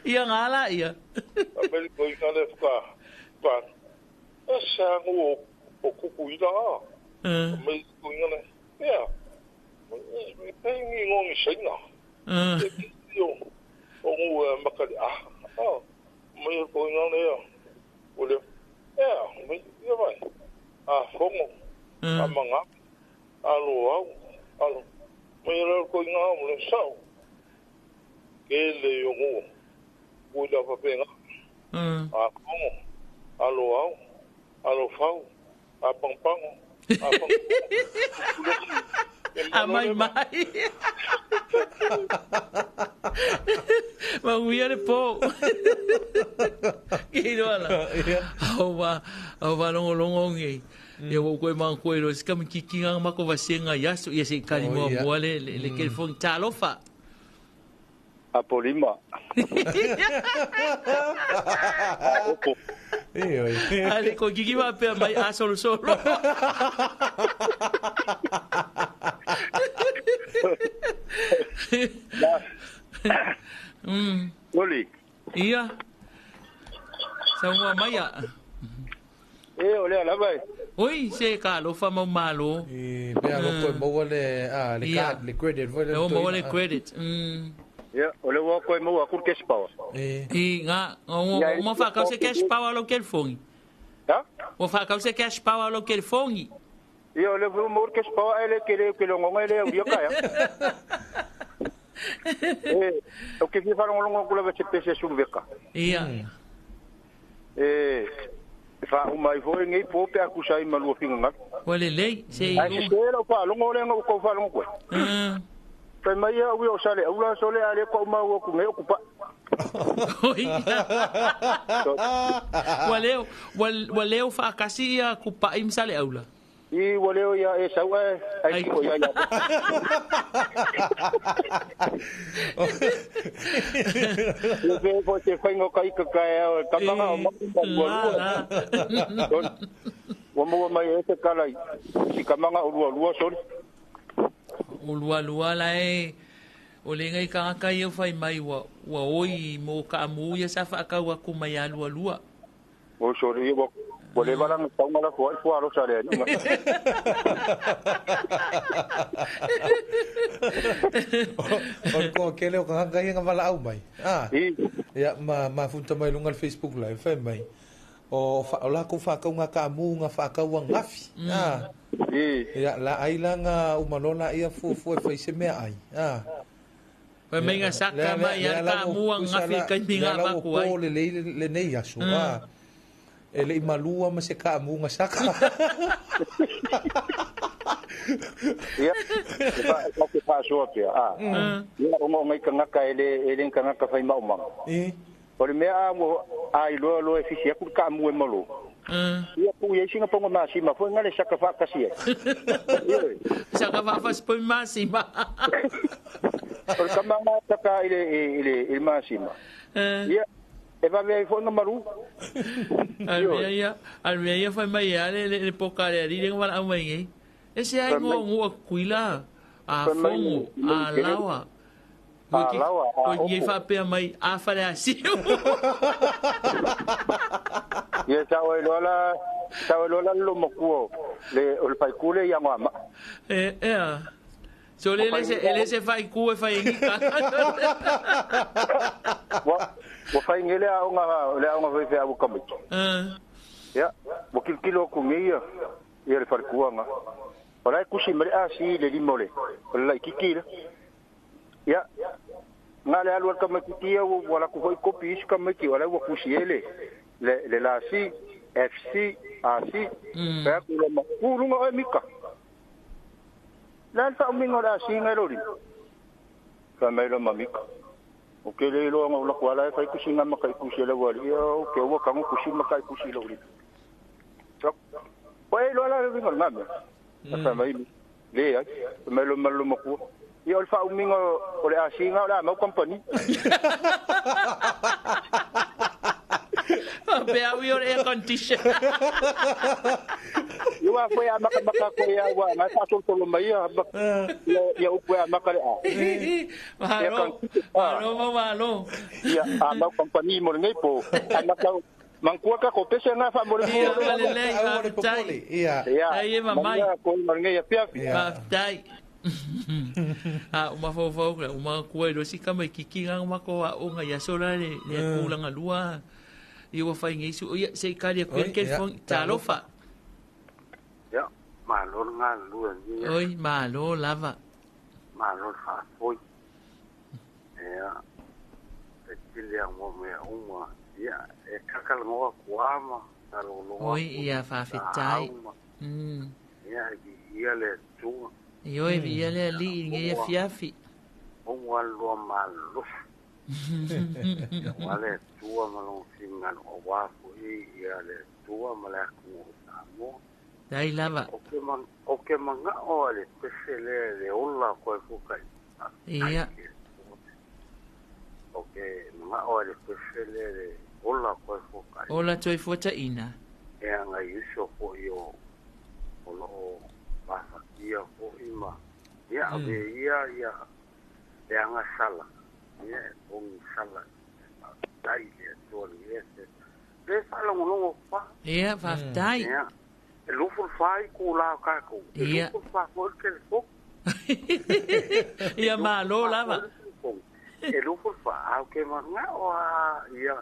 Ia ngala ia. A me ko inga le fa pa. Esa ngo o kuku ila. Me ko inga le. Ia. Me pe ngi ngongi singa. Io o ngu makali ah. Me ko inga le. O le. Ia, me ia vai. A fongo. A manga. Alo au. Alo. Me le ko inga o le sau. Ke le yo ngu. Ui la papenga. A fongo. Alo au. Alo fau. A pangpango. A pang. A mai mai. Ma uia le po. Ki roala. Au wa longo longo ngi. Ia wo koe mang koe ro ska mi kikinga mako vasenga yaso ia se kali mo mo le le telefone talofa. Apolima. Ale ko kiki va pe mai a solo solo. Oli. Ia. Saua maia. E ole ala vai. Oi se ka lo fa mau malo. E pe alo ko mo le a le card le credit voi le. Mo le credit. Ia, ole wa ko mo aku cash power. E nga o mo fa ka se cash power lo telefone. Ha? O fa ka se cash power lo telefone. Ia ole mo cash power ele ke lo ngonga ele o ka ya. E o ke fi fa longo kula va se pese sulveka. Ia. E fa o mai foi ngai po pe akusa i malua finga. Ole lei se i. Ai se lo pa longo le ngo ko fa longo ko. Fai mai au o sale au la sole ale ko mau ku ngai okupa. Oi. Waleo waleo fa kasi ia ku pa im sale au la. I waleo ia e sau ai ko ia ia. Le po te fai ngo kai ka ka ka manga o mo lua. Wa mo mai e te kala i ka manga o lua lua sole. O lua lua la e o le ngai ka ka ia fai mai wa oi mo ka mu ia sa fa ka wa ku mai a lua lua. O sole wa o le valang taunga la fo fo alo sale ni. O ko ke le o ka ka ia vala au mai. Ah. Ia ma funta mai lunga Facebook live fai mai. O fa o la ko fa ka nga ka mu nga fa ka wa ngafi. Ah. Ia la ai la nga umalola ia fu fu e fai se mea ai. Ah. Fai mai nga saka mai ia ka mu ngafi kai mi nga ba ku ai. O le le nei aso. Ah. E le malua ma se ka mu nga saka. Ia fa ke fa so pia. Ah. Ia o ngai ka ngaka ele ele ka ngaka fai mau manga. E o le mea mo ai lo lo e fisi aku ka mu e malo. Ia ku ia singa pongo masima foi ngale saka fa kasi. Saka fa fa spo masima. O ka manga saka ile ile ile masima. Ia e va ve foi no maru. Al mea foi mai ale le poka le ali le wala mai ngai. Ese ai ngo ngo kuila a fongo a lawa. A lawa a o ia fa pe mai a fa le asiu. Ia tau e lola lo mokuo le o le paikule ia ngama. E So le ele se fai ku e fai ngi ka. Wa fai ngele a onga le a onga fai fai au kamai. Ia, wa kilkilo ku ngi ia ia le farkuanga. Ora kusi mre a si le limole. La kikira. Ia. Ngale alu kamai kia wala ku hoi kopi is kamai ki wala wa kusi ele. Le la si FC AC. Fa ku lo ma ku lunga e mika. La le faaumiga o le asiga e lou lima. Fai mai lo mamika. O ke le iloa ga ula kuala e fai kusiga ma kaikusi a le aualii ia o ke ua tago kusi ma kaikusi i lou lima. Ua e iloa la le uiga o lena mea. Ae fai mai leai. Fai mai lo ma le matua. Ia o le faaumiga o le asiga o le a mau kamupani. Faapea au ia o le air condition. Ia ua foi a makamaka atu ia ua ngai faasolosolo mai ia ia upu e amata le A. Malo, malo ma malo. Ia a mau kamupani mo lenei po. Amata manatua tatou pese na faamolemole. Ia malelei, faafetai. Ia. Ai e mamai. Manuia ko ma lenei afiafi. Faafetai. A o mafaufau la o manatua i loa si tamaititi na matou aoga i aso la le tulaga lua ia ua fai nei su ia se i kali atu ia le telefoni. Talofa. Ia, malo le galulue lenei aso. Oi, malo lava. Malo le faafoi. Ia, e tele lava mo mea uma. Ia, e takalanoa atu lava ma talogologo atu. Oi, ia, faafetai. Ia, e viia le Atua. Ioe, viia le Alii i lenei afiafi. Maua le lua malosi. Aua le Atua ma lona finagalo aua foi ia le Atua ma le atunuu o Samoa. Dai lava. Ou te manao a le pese lea le ola koe fukai. Ia. Ou te manao a le pese lea le ola koe fukai. Ola toefuataiga. Ea nai uso foi o o loo mafatia foi ma ia ave ia ia le agasala ia e pogi sala faafetai i le Atua le se le faalogologo fa Ia faafetai. Ia e 24 itula o tatou e 24 foi le telefoni. Ia malo lava. E 24 ae ou te manao a ia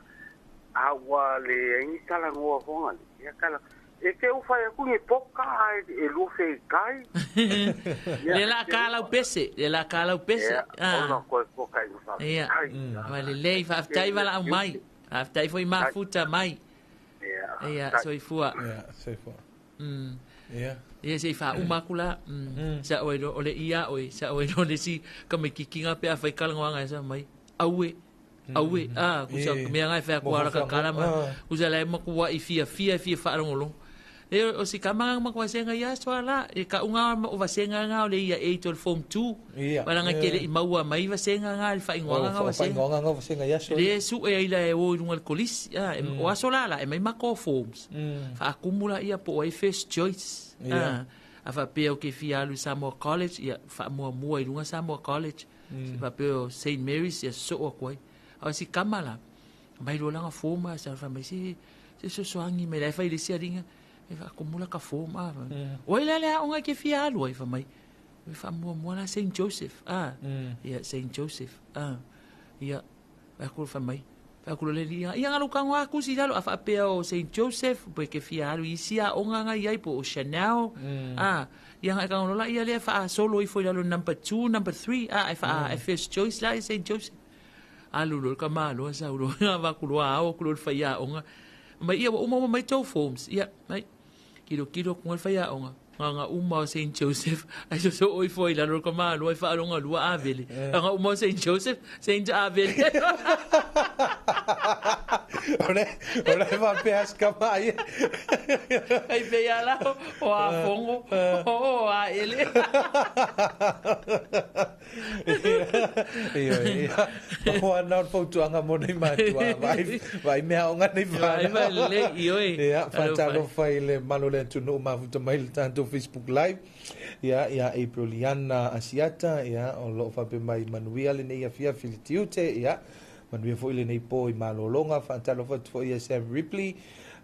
a ua leai ni talanoa foga ia tala E te u fai atu ni poka ae e lufe i kai. Le la ka lau pese, le la ka lau pese. Ia, ona koe poka i faafetai. Ia, va lelei, faafetai valaau mai. Faafetai foi mafuta mai. Ia, soifua. Ia, soifua. Ia. Ia se i faauma atu la. Sa oe o le ia oe, sa oe no le si tamaititi nga pe a fai kalanoaga e sa mai. Aue, aue, a, kusa mea nga e fai atu ala ka kala ma, kusa la e makuaʻi fiafia e fia faalogologo. E o si kama nga ma vasega ia aso ala, e kauga o vasega nga o le ia 8 o le form 2. Wala nga kele i maua mai vasega nga le faaigoaga nga vasega. Faaigoaga nga vasega ia aso. Le su e ai la e o i lunga le kolisi, o aso la la e mai mako forms. Faakumu la ia po o ai first choice. A faapea o ke fia alu i Samoa College, ia faamuamua i lunga Samoa College. Se faapea o St. Mary's, ia sosoo atu ai. A o si kama la, mai loa lana form a sa fai mai se se sosoagi mai la e fai le isi aliga, e faakumu la ka form a. O ai la le aoga e ke fia alu ai, fai mai. E faamuamua la St. Joseph, a. Ia St. Joseph, a. Ia, fai atu fai mai. Fai atu loa le alii, ia galu tago lava tusi i lalo, a faapea o St. Joseph, po e ke fia alu i isi aoga nga i ai, po o Chanel, a. Ia ga e tago loa la ia lea faasolo ifo i lalo number 2, number 3, a, e faa, e first choice la i St. Joseph. Alu loa le tamaloa sau loa avatu loa ao atu loa le faiaoga. Mai ia ua uma uma mai tou forms. Ia, mai. Tilotilo atu le faiaoga. Gaga uma o St. Joseph. Ai sosoo ifo ai i lalo le tamaloa i faaloga lua avele. Gaga uma o St. Joseph, St. Avele. O le o le faapea se kama ia. Ai pei ala o afogo o aele. Ia, ia. O ana o le fautuaga mo nei matua, vaai, vaai mea aoga nei Vaai whanau. lelei, ioe. Ia, faatalofa i le malu o le atunuu mafuta mai le tatou Facebook Live. Ia, ia April Liana Asiata, ia, o loo faapea mai manuia lenei afiafi le tiute, ia, manuia foi lenei po i malologa, faatalofa atu foi ia Sam Ripley,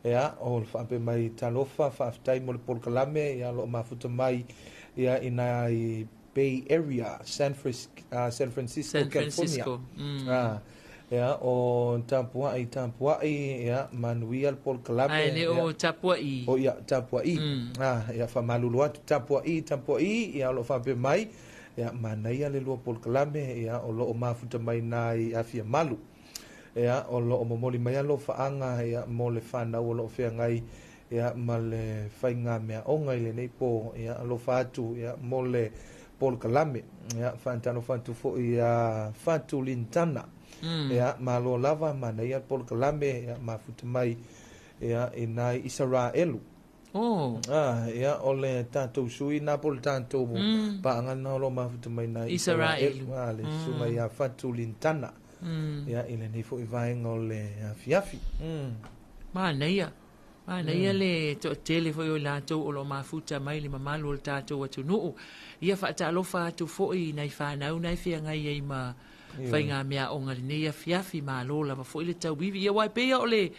ia, o le faapea mai talofa, faafetai mo le polokalame, ia, o loo mafuta mai, ia, i nai Bay Area, San, San Francisco, San California. Francisco. Ah, ia, o tapuai, tapuai, ia, manuia le polokalame. Ae le o tapuai. O ia, tapuai. Ah, ia, faamalulu atu, tapuai, tapuai, ia, o loo faapea mai, ia, manaia le lua polokalame, ia, o loo mafuta mai nai afia malu. Ia, o loo momoli mai alofaaga, ia, mo le whanau o loo feagai, ia, ma le whainga mea onga i lenei po, ia, alofa atu, ia, mo le polokalame. Ia faatalofa atu fo'i ia Fatulintana. Ia malo lava manaia le polokalame ia mafuta mai ia i nai Isaraelu. Oh. Ia o le tatou sui na po le tatou paaga lena o lo o mafuta mai nai Isaraelu. Le susuga ia Fatulintana. Ia i lenei fo'i vaega o le afiafi. Manaia. Manaia le toatele foi o i latou o lo o mafuta mai le mamalu o le tatou atunuu. Ia faatalofa atu foi i nai fanau na e feagai ai ma faigameaoga i lenei afiafi. Malo lava foi le tauivi. Ia aua e pei o le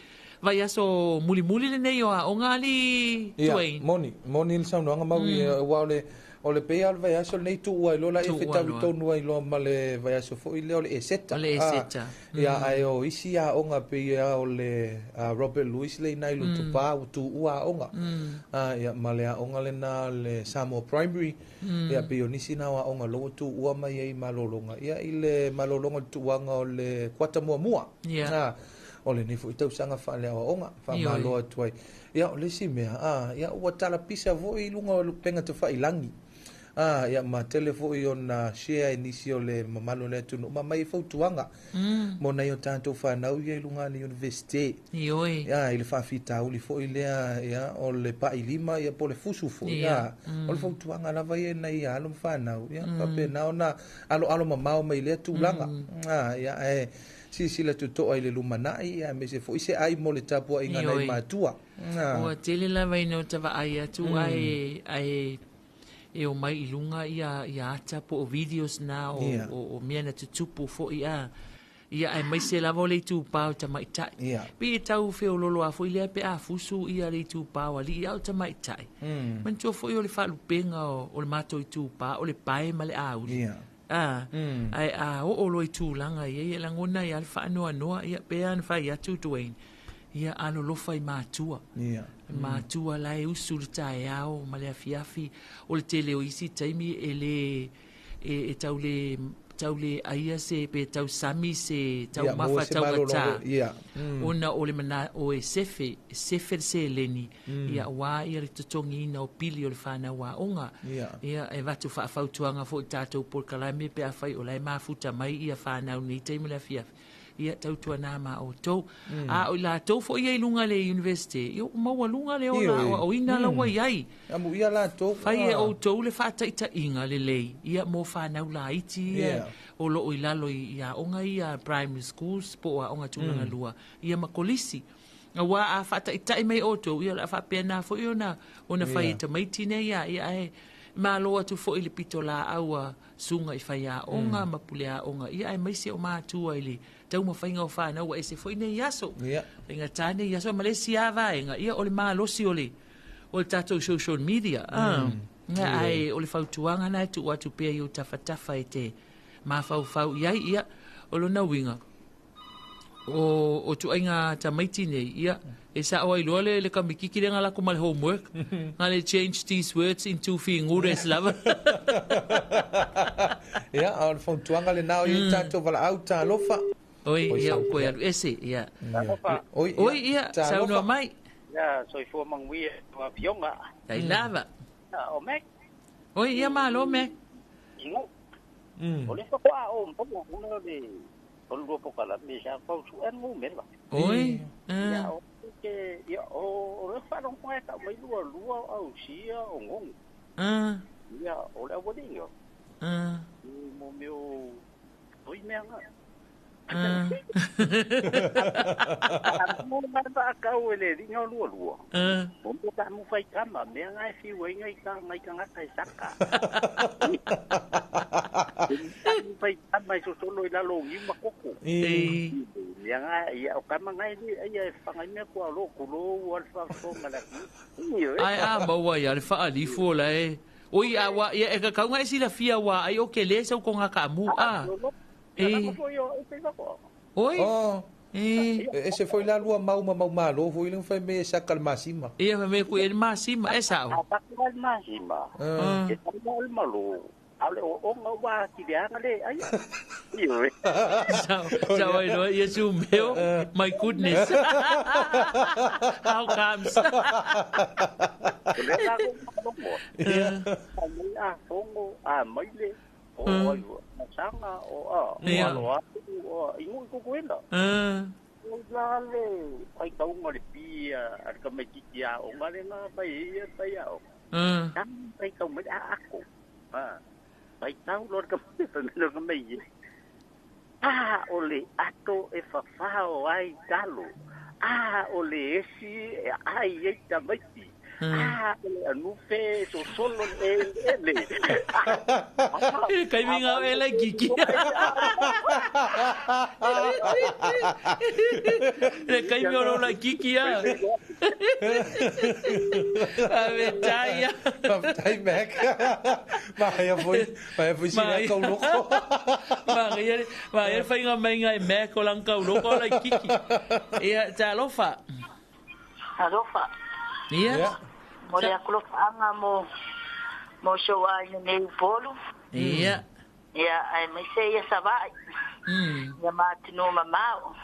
vaiaso mulimuli lenei o aoga alii Ia, moni, moni le saunoaga Maui, aua o le O le pei lava o le vaiaso lenei tuu ai loa laia fetaui tonu ai loa ma le vaiaso foi lea o le Eseta. O le Eseta. Ia, ae o isi aoga pei lava o le Robert Louis lea i ina i Lotopa ua tuua aoga. Ia, ma le aoga lena le Samoa Primary, ia pei o nisi na o aoga o la ua tuua mai ai i malologa. Ia, i le malologa o le tuuaga o le kuata muamua. Ia. O lenei foi tausaga faaleaoaoga, faamalo atu ai. Ia, o le isi mea, a, ia, ua talapisa foi i luga o upega tafailagi. A, ia, ma tele foi ona share e nisi o le mamalu o le atunuu ma aumai ai fautuaga mo nai o tatou fanau ia i luga o le Iunivesite. Ioe. Ia, i le faafitauli foi lea, ia, o le pailima, ia, po o le fusu foi. Ia. A, o le fautuaga lava ia i nai alo ma fanau, ia, faapena ona aloalo mamao mai lea tulaga. A, ia, ae silasila totoa i le lumanai, aemaise foi se ai mo le tapuaiga a nai matua. Ua tele lava ina ota vaai atu ae e omai i luga ia ata po o videos na o mea na tutupu foi a. Ia aemaise lava o le itupa o tamaitai. Pei e tau feololo lava foi lea pe a fusu ia le itupa o alii a o tamaitai. Manatua foi o le faalupega o le matou itupa o le pae ma le auli. A, ae a oo loa i tulaga ia, ia e lagona ai lava le faanoanoa, ia pei lava ona fai atu Dwayne, ia alolofa i matua. Matua la e usu i le taeao ma le afiafi, o le tele o isi taimi e le, e tau le, tau le aia se, pe tau sami se taumafa taugata, ona o le manao e sefe, e sefe le seleni, ia aua ia le totogiina o pili o le fanau aoga. Ia e avatu faafautuaga foi i tatou polokalame pe afai o la e mafuta mai ia fanau i lenei taimi o le afiafi, ia tautuana ma outou. A o i latou foi ia i luga i le Universite, ia ua maualuga le ola aoaoina la ua i ai. Amuia latou. Fai e outou le faataitaiga lelei ia mo fanau laiti ia o lo o i lalo i aoga ia primary schools po o aoga tulaga lua ia ma kolisi. Aua a faataitai mai outou, ia o le a faapena foi ona ona fai e tamaiti nei ia, ia ae malo atu foi i le pitolaau a susuga i faiaoga ma puleaoga, ia aemaise o matua i le taumafaiga o fanau ua ese foi nei aso. Faigata nei aso, ma le isi lava vaega, ia o le malosi o le o le tatou social media, a, ae o le fautuaga lena e tuu atu pea i ou tafatafa e te mafaufau i ai, ia o lona uiga, o ituaiga tamaiti nei, ia, e sao ai loa le kamikiki lea na lako ma le homework, na le change these words into figures lava. Ia, a o le fautuaga lena o i tatou valaau talofa. Oi, ia, ua toe alu ese, ia. Oi, Oi, ia, saunoa mai. Ia, soifua manuia i lau afioga. Tai lava. O Mac. Oi, ia, malo Mac. Ingo. O le faatoa o mpono una le o le lua polokalame sa tau su'e le numera. Oi, Ia o ke ia o le faalogo e tau mai lua lua o ausia o gogo. Ia o le aualiiga. Mo mea o toi mea na. Mo mai faakau e le liga o lua lua. O mo ta mu fai kama mea na e fiu ai ngai ka ngai tagata e saka. Fai kama e sosolo i lalo o niu ma koko. Mea na ia o kama na e le aia e whangai mea kua lo kulo ua le whafonga la ki. Ai a maua ia le whaalifu o la e. Oi a wa ia e kakau ngai silafia wa ai o ke le sau ko ngā kaamu a. E. Oi. Oh. E. E ese foi la lua mau ma mau malo foi le fai me saka le masima. Ia fai me ku e le masima e sao. A pa ku le masima. E tau le malo. A le o o ngā wā ki le anga le ai. Ioe. Sao ai loa ia sumeo. My goodness. How comes? O lea la lou faalogo. A mai a fogo, a maile, o ai masaga, o a, o alo atu, o i ngui kukuena. O la le faitauga o le pi a le tamaititi aoga lena mai ai ia le faiaoga. Faitau mai le aako. Faitau loa le tamaititi. A o le ato e fafao ai talo. A o le esi e ai ai tamaiti. A o le anufe e sosolo le eleele. E kaiminga o e laikiki. Le kaimi o lo laikiki a. Faafetai ia. Faafetai Mac. Manaia foi, manaia foi sina kauloko. Manaia le, manaia le faiga maiga e Mac o lana kauloko o laikiki. Ia, talofa. Alofa. Ia. Mo le alofaga mo mo si ou aiga nei i Upolu. Ia. Ia, aemaise ia Savaii. Ia ma atunuu mamao.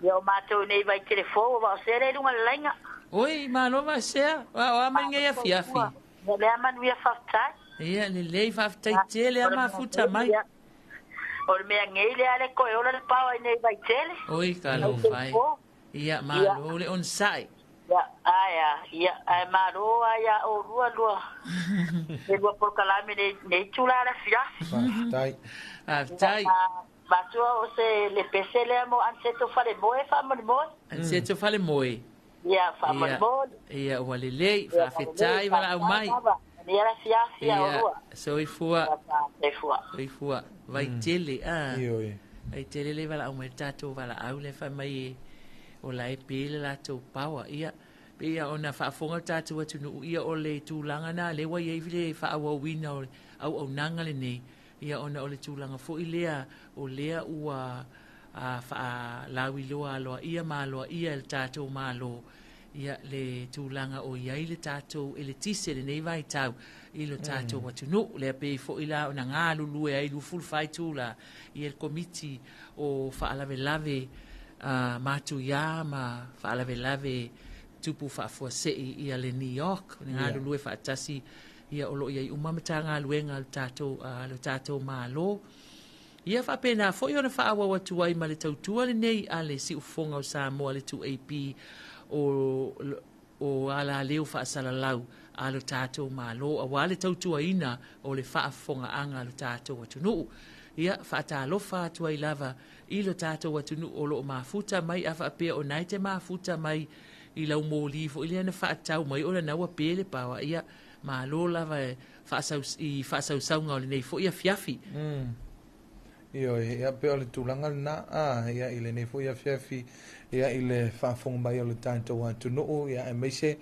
Ia o matou nei Vaitele fou o Vaosea lea i luga o le laina. Oi, malo Vaosea. O a mai nei afiafi? Ia lea manuia faafetai. Ia, lelei faafetai tele a mafuta mai. O le mea nei lea le toe ola le paoa i nei Vaitele. Oi, talofa e. Ia, malo le onosai. Ia, ae a, ia, ae malo lava ia oulua lua, le lua polokalame i lenei itula o le afiafi. Faafetai. Faafetai. Ia, matua o se le pese lea mo Aniceto Falemoe faamolemole. Aniceto Falemoe. Ia, faamolemole. Ia, ua lelei, faafetai valaau mai. Manuia le afiafi ia oulua. Ia, soifua. Soifua. Soifua. Vaitele, a. Ioe. Vaitele le valaau mai le tatou valaau lea fai mai e o la e pe le latou power. Ia, pei lava ona faafofoga le tatou atunuu, ia o le tulaga lena lea ua i ai le faaauauina o le auaunaga lenei, ia ona o le tulaga foi lea o lea ua faalauiloa aloaia ma aloaia e le tatou Malo ia le tulaga o i ai le tatou eletise i lenei vaitau i lo tatou atunuu. Lea pei foi la ona galulue ai 24 itula ia le Komiti o Faalavelave Matuia ma Faalavelave Tupu Faafuasei ia le NEOC, le galulue faatasi ia o lo o i ai uma Matagaluega a le tatou Malo. Ia faapena foi ona faaauau atu ai ma le tautua lenei a le Siufofoga o Samoa le 2AP o alaleo faasalalau a lo tatou Malo aua le tautuaina o le faafofogaaga a lo tatou atunuu. Ia faatalofa atu ai lava i lo tatou atunuu o lo o mafuta mai a faapea o na e te mafuta mai i lau moli foi lea na faatau mai ona na ua pe le paoa. Ia malo lava e i faasausauga o lenei foi afiafi. Ioe, ia pei o le tulaga lena, a, ia i lenei foi afiafi, ia i le faafofoga mai o le tatou atunuu, ia aemaise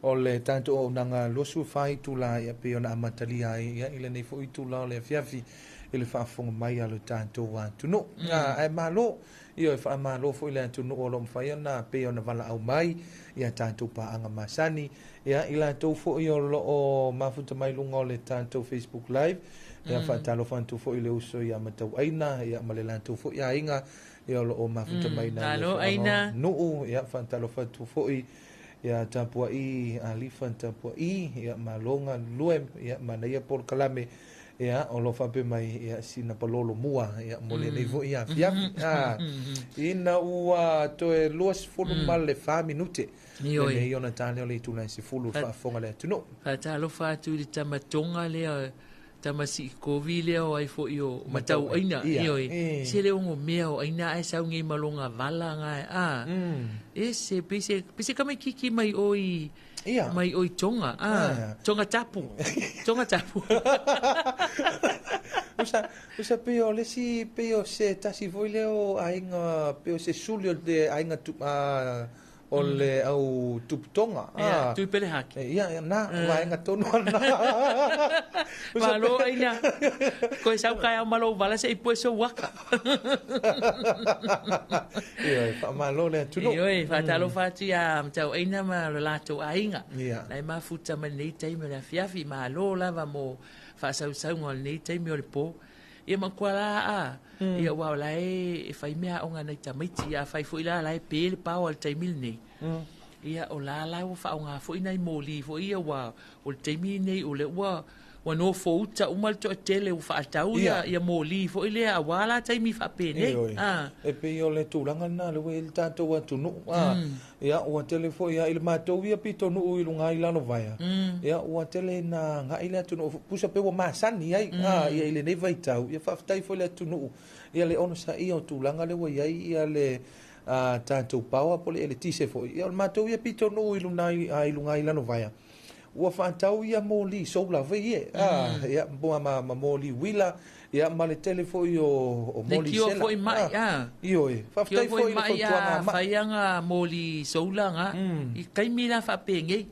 o le tatou auaunaga 24 itula, ia pei ona amatalia ai, ia i lenei foi itula o le afiafi i le faafofoga mai a le tatou atunuu. Ae malo, ioe, faamalo foi le atunuu o lo o mafai ona pei ona valaau mai ia tatou paaga masani, ia i latou foi o lo o mafuta mai luga o le tatou Facebook Live, ia faatalofa atu foi i le uso ia Matauaina, ia ma le latou foi aiga, ia o lo o mafuta mai na le afioaga o Nuu, ia faatalofa atu foi ia Tapua'i Alifa Tapua'i, ia malo galulue, ia manaia polokalame, ia o lo o faapea mai, ia sina palolo mua, ia mo lenei foi afiafi. Ina ua toe 24 minute lenei ona ta lea o le itula e 10 i le faafofoga a le atunuu. Faatalofa atu i le tama Tonga lea, tama siikovi lea o ai foi o Matauaina. Ioe, se le ono mea o aina ae sau nei ma lona vala nga a. Ese, pei se, pei se tamaititi mai o i, mai o i Tonga, a, Tonga tapu, Tonga tapu. Usa, usa pei o le isi, pei o se tasi foi lea o aiga, pei o se suli o le aiga tu, a, o le au tupu Tonga. Ia, tui pele haki. Ia, ia, na, vaega tonu ana. Malo aina. Koe sau kai au malo vala se i pue sou waka. Ioe, faamalo le atunuu. Ioe, faatalofa atu ia Matauaina ma lo latou aiga. Ia. Lai mafuta mai lenei taimi o le afiafi, malo lava mo faasausauga o lenei taimi o le po. Ia ma kua la a. Ia ua la e fai mea o ngā nei tamaiti ia fai foi la la e pe le pao al taimi nei. Ia o la la ua wha o ngā foi nei mōli foi ia ua o le taimi nei o le ua ua no fouta uma le toatele ua whaatau ia ia mōli foi lea a wā la taimi whaapene. E pe o le tūlanga nā le ue le tātou atunu. Ia ua tele foi ia i le mātou ia pito nuu i lunga i lalo vaia. Ia ua tele na ngā i le atunu. Pusa pe ua masani ai. Ia i le nei vaitau. Ia whaaftai foi le atunu. Ia le ono sa ia o tūlanga le ua iai ia le tātou paoa po le ele tise foi. Ia o le mātou ia pito nuu i lunga i lalo vaia. Ua whaatau ia mōli soula foi e. Ia boa ma mōli wila. Ia ma le tele foi o mōli sela. Le kio foi mai. Io e. Whaaftai foi le fautuanga mai. Whaianga mōli soula nga. I kaimi la whaapengei.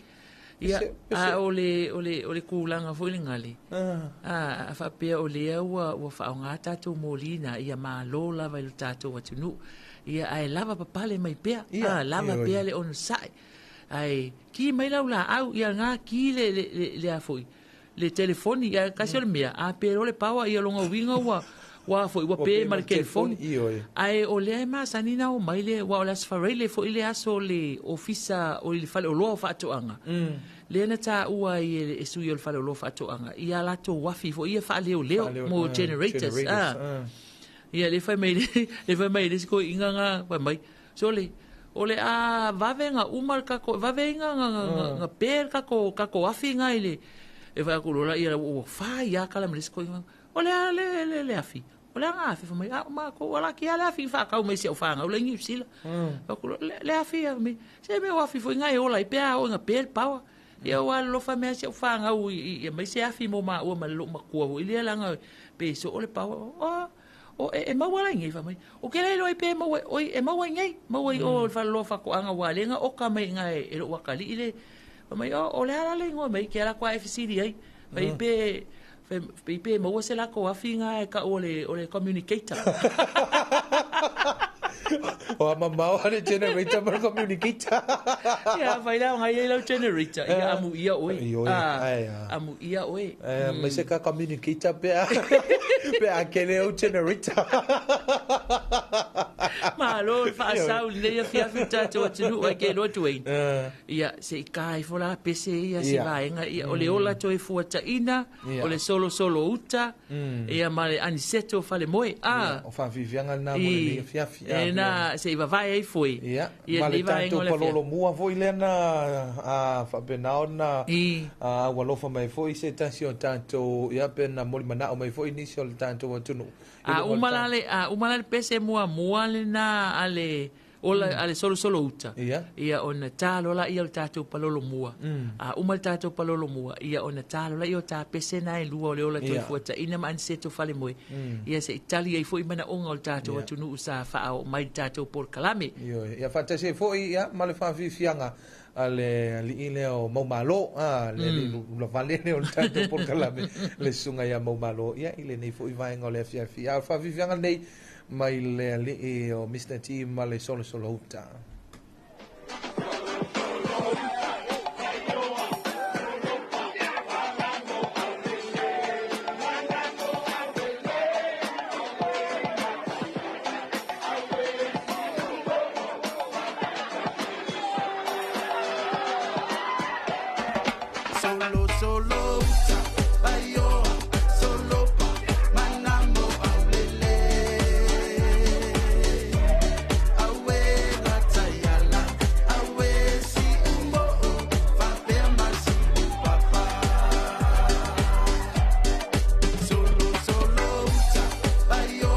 Ia a o le kūlanga foi le ngale. A whaapea o lea ua whaonga tātou mōli na. Ia mālo lava i le tātou atunu. Ia ai lava papale mai pea. Lava pea le ono sae. Ai ki mai lau la au ia ngā ki le le a foi le telefoni ia kasi o le mea a pe le pawa ia longa winga ua ua foi ua pe ma le telefoni ai o lea masani na o mai le ua o le asfarei le foi le aso le ofisa o le fale o loa o faatoaga le na ta ua i e sui o le fale o loa faatoaga ia latou wafi foi ia faaleoleo mo generators ia le fai mai le siko inga ngā fai mai so le o le a vavenga uma le kako vavenga nga pe kako kako afi nga ile e vai ko lola ia o fa ia kala me sko o le a le le afi o le nga afi mai a ma ko wala ki ala afi fa ka me se o fa nga o le ngi sila ko le afi me se me o afi foi nga e ola i pe a o nga pe power ia o lo fa me se o fa nga o ia mai se afi mo ma o ma lo ma ko ile la nga pe so o le power o o e maua lai ngai fa mai o ke lai loi pe maua oi e maua ngai maua o fa lo fa ko anga wa lenga o ka mai ngai e lo wakali ile fa mai o le ala le ngoi mai ke ala kwa FCD ai fa pe pe maua se la ko afi ngai ka o le communicator o ma o le generator ma communicator ia vai la ngai le generator ia amu ia oi amu ia oi mai se ka communicator pe pe akele o generator ma lo fa sau le ia fia fita to tunu ai ke lo tuin ia se kai fola pc ia se vaenga ia o le ola to e fuataina o le solo solo uta ia ma le aniseto fale moe o fa vivianga na mo le fia fia e na se iwa vai ai foi ia ma le tatou palolo mua foi le na a fa benao na a walofa mai foi se tasi o tatou ia pe na moli mana o mai foi nisi o le tatou atunu a umalale pese mua mua le na ale ola ale solo solo uta ia ona talo la ia o tatou palolo mua a umal tatou palolo mua ia ona talo la ia o ta pese na e lua o le ola toi fuata ina ma anseto fale moe ia se Italia i foi mana onga o tatou atunu sa fa o mai tatou por kalame ia fantasi foi ia ma le fa fianga ale li ile o maumalo le la vale le o tatou por kalame le sunga ia maumalo ia ile nei foi vaenga o le fia fia fa fianga nei mai le ali o Mr. T ma le solo solo uta. Solo solo uta ayo solo pa manamo aulele awe latayala awe si umbo fa permasi papa solo solo uta ayo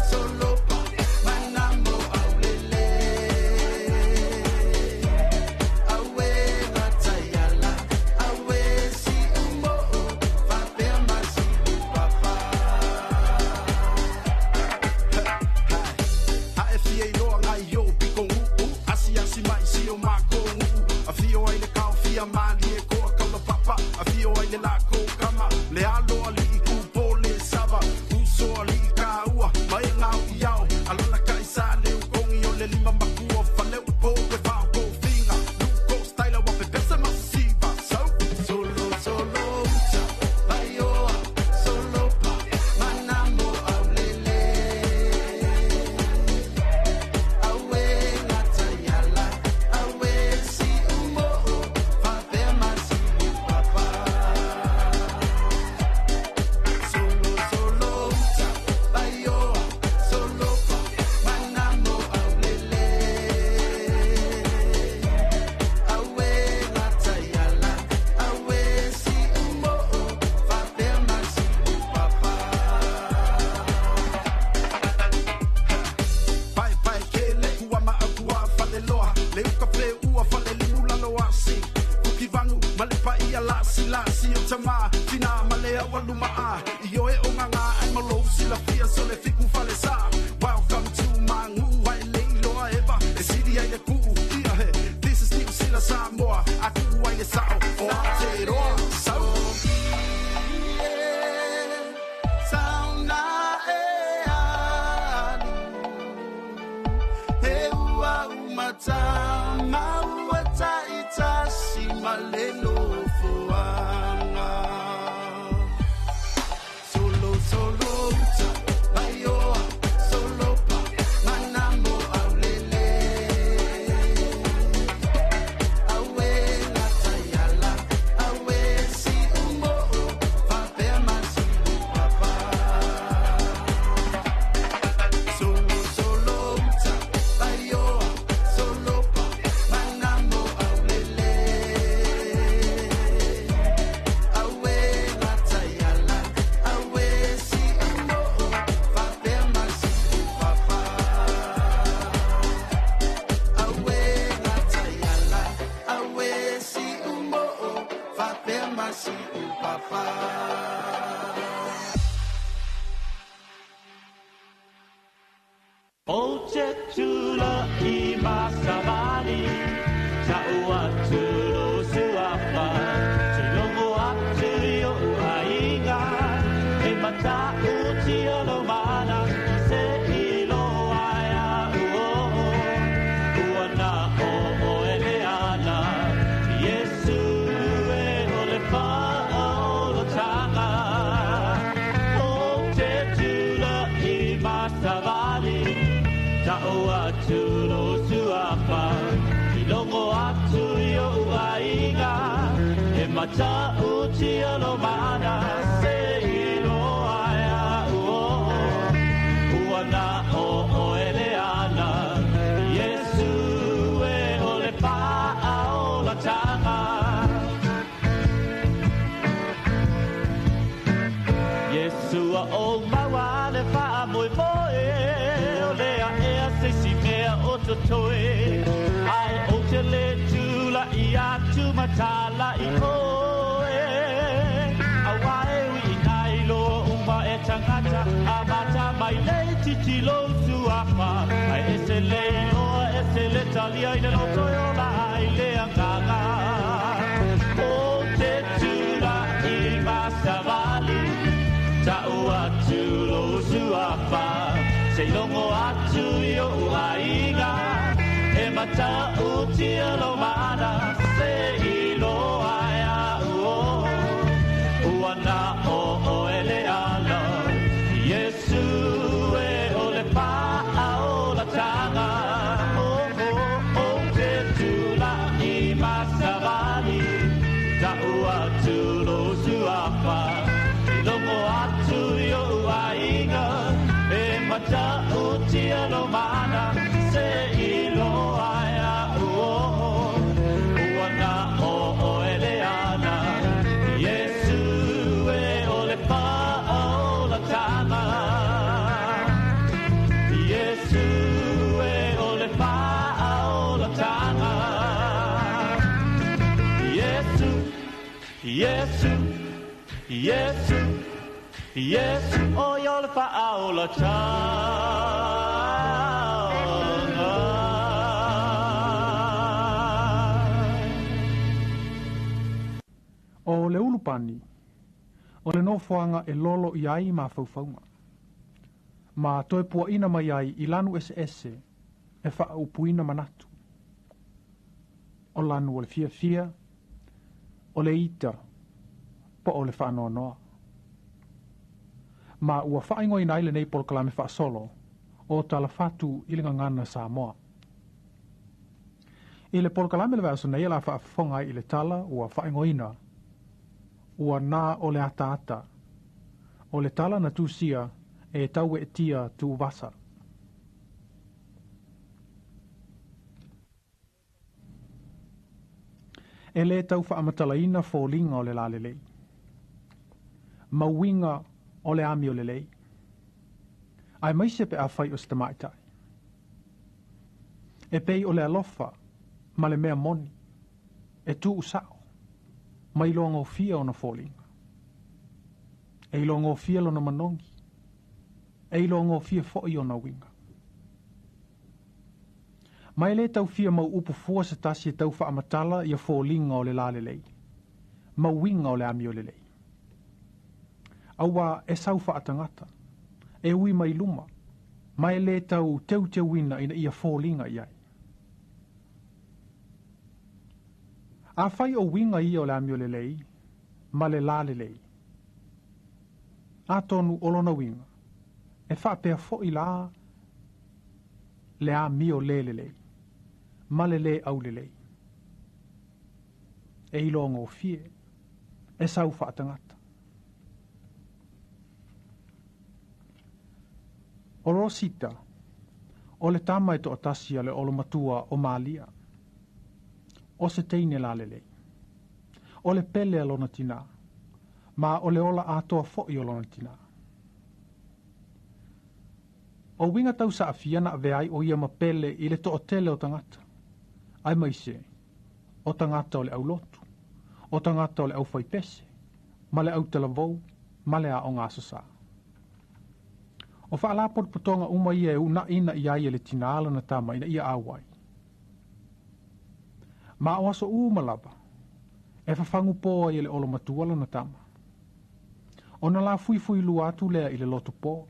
solo pa manamo aulele awe latayala awe si umbo ma I oe o ngā ngā ai ma lou sila fia so le fiku fale sa. Welcome to my ngu ai le iloa eva E siri ai le kuu ia he. This is New Sila Samoa A kuu ai le sao o Aotearoa Sau. Sauna e alu He ua umata maua taitasi ma le nofoaga. Solo solo uta vaioa solo pa manamo aulele. Aue ngataiala aue si umo'o fapea masi upapa. Solo solo uta vaioa solo pa manamo aulele. Aue ngataiala aue si umo'o fapea masi upapa. Aue ngataiala aue si umo'o fapea masi upapa. O te tula i masavali, ta ua tulu suafa, te longo atu i o aiga, e mata uti o lo mana, se i lo aia uo, ua na o o e le ana, Yesu e o le wha o lo tanga. O te tula i masavali, ta ua tulu suafa, i longo atu i o aiga, e mata uti o lo mana, se i lo aia uo, ua na o o e le ana, Yesu e o le wha o la tanga. Yesu a o maua le wha moe moe, o lea ea se si mea o totoe. Ai o te le tula i atu matala i oe. A wae ui i nai loa uma e tangata, a mata mai lei titi lo suafa. Ai ese le loa, ese le talia i le loto e ola ai le anganga. O te tula i masavali, ta ua tulo suafa. Se longo atu i o aiga, e mata uti o lo mana, se i lo aia uo, ua na o o e le ala, Yesu e o le pa a o la tanga. O o o te tula i masavali, ta ua tulo suafa. I longo atu i o aiga, e mata uti o lo mana, se i lo aia uo, ua na o o e le ana, Yesu e o le pa o la tanga. Yesu e o le pa o la tanga. Yesu, Yesu, Yesu, Yesu, o yo le fa o la tanga. O le ulupani, o le nofoaga e lolo i ai mafaufauga. Ma toe puaʻina mai ai i lanu eseese e faaupuina manatu. O lanu o le fiafia, o le ita, po o le faanoanoa. Ma ua faaigoaina ai lenei polokalame faasolo o talafatu i le gagana Samoa. I le polokalame le vaiaso nei e la faafofoga ai i le tala ua faaigoaina ua na o le ataata. O le tala na tusia e tau e tia tuuvasa. E le tau faamatalaina foliga o le lalelei. Mauiga o le ami o lelei. Ai maise pe afai o se tamaitai. E pei o le alofa ma le mea moni. E tuu sao. Mai loa gofia ona foliga. E iloagofie lona manogi. E iloagofie fo'i ona uiga. Ma e lē taufia mau upu fua se tasi e tau faamatala ia foliga o le lalelei ma uiga o le amio lelei. Auā e sau faatagata, e ui mai luma, ma e lē tau teuteuina ina ia foliga i ai. Afai o uiga ia o le amio lelei ma le lalelei, atonu o lona uiga, e faapea fo'i la le amio lē lelei ma le lē aulelei. E iloagofie, e sau faatagata. O Rosita, o le tama e to'atasi a le olomatua o Malia. O se teine lalelei. O le pele a lona tinā, ma o le ola atoa fo'i o lona tinā. O uiga tausaafia na avea ai o ia ma pele i le to'atele o tagata. Aemaise, o tagata o le aulotu, o tagata o le aufaipese, ma le autalavou, ma le aoga aso sa. O faalapotopotoga uma ia e uunaʻina i ai e le tinā lana tama ina ia auai. Ma o aso uma lava, e fafagupō ai e le olomatua lana tama. Ona lafuifuilua atu lea i le lotu pō.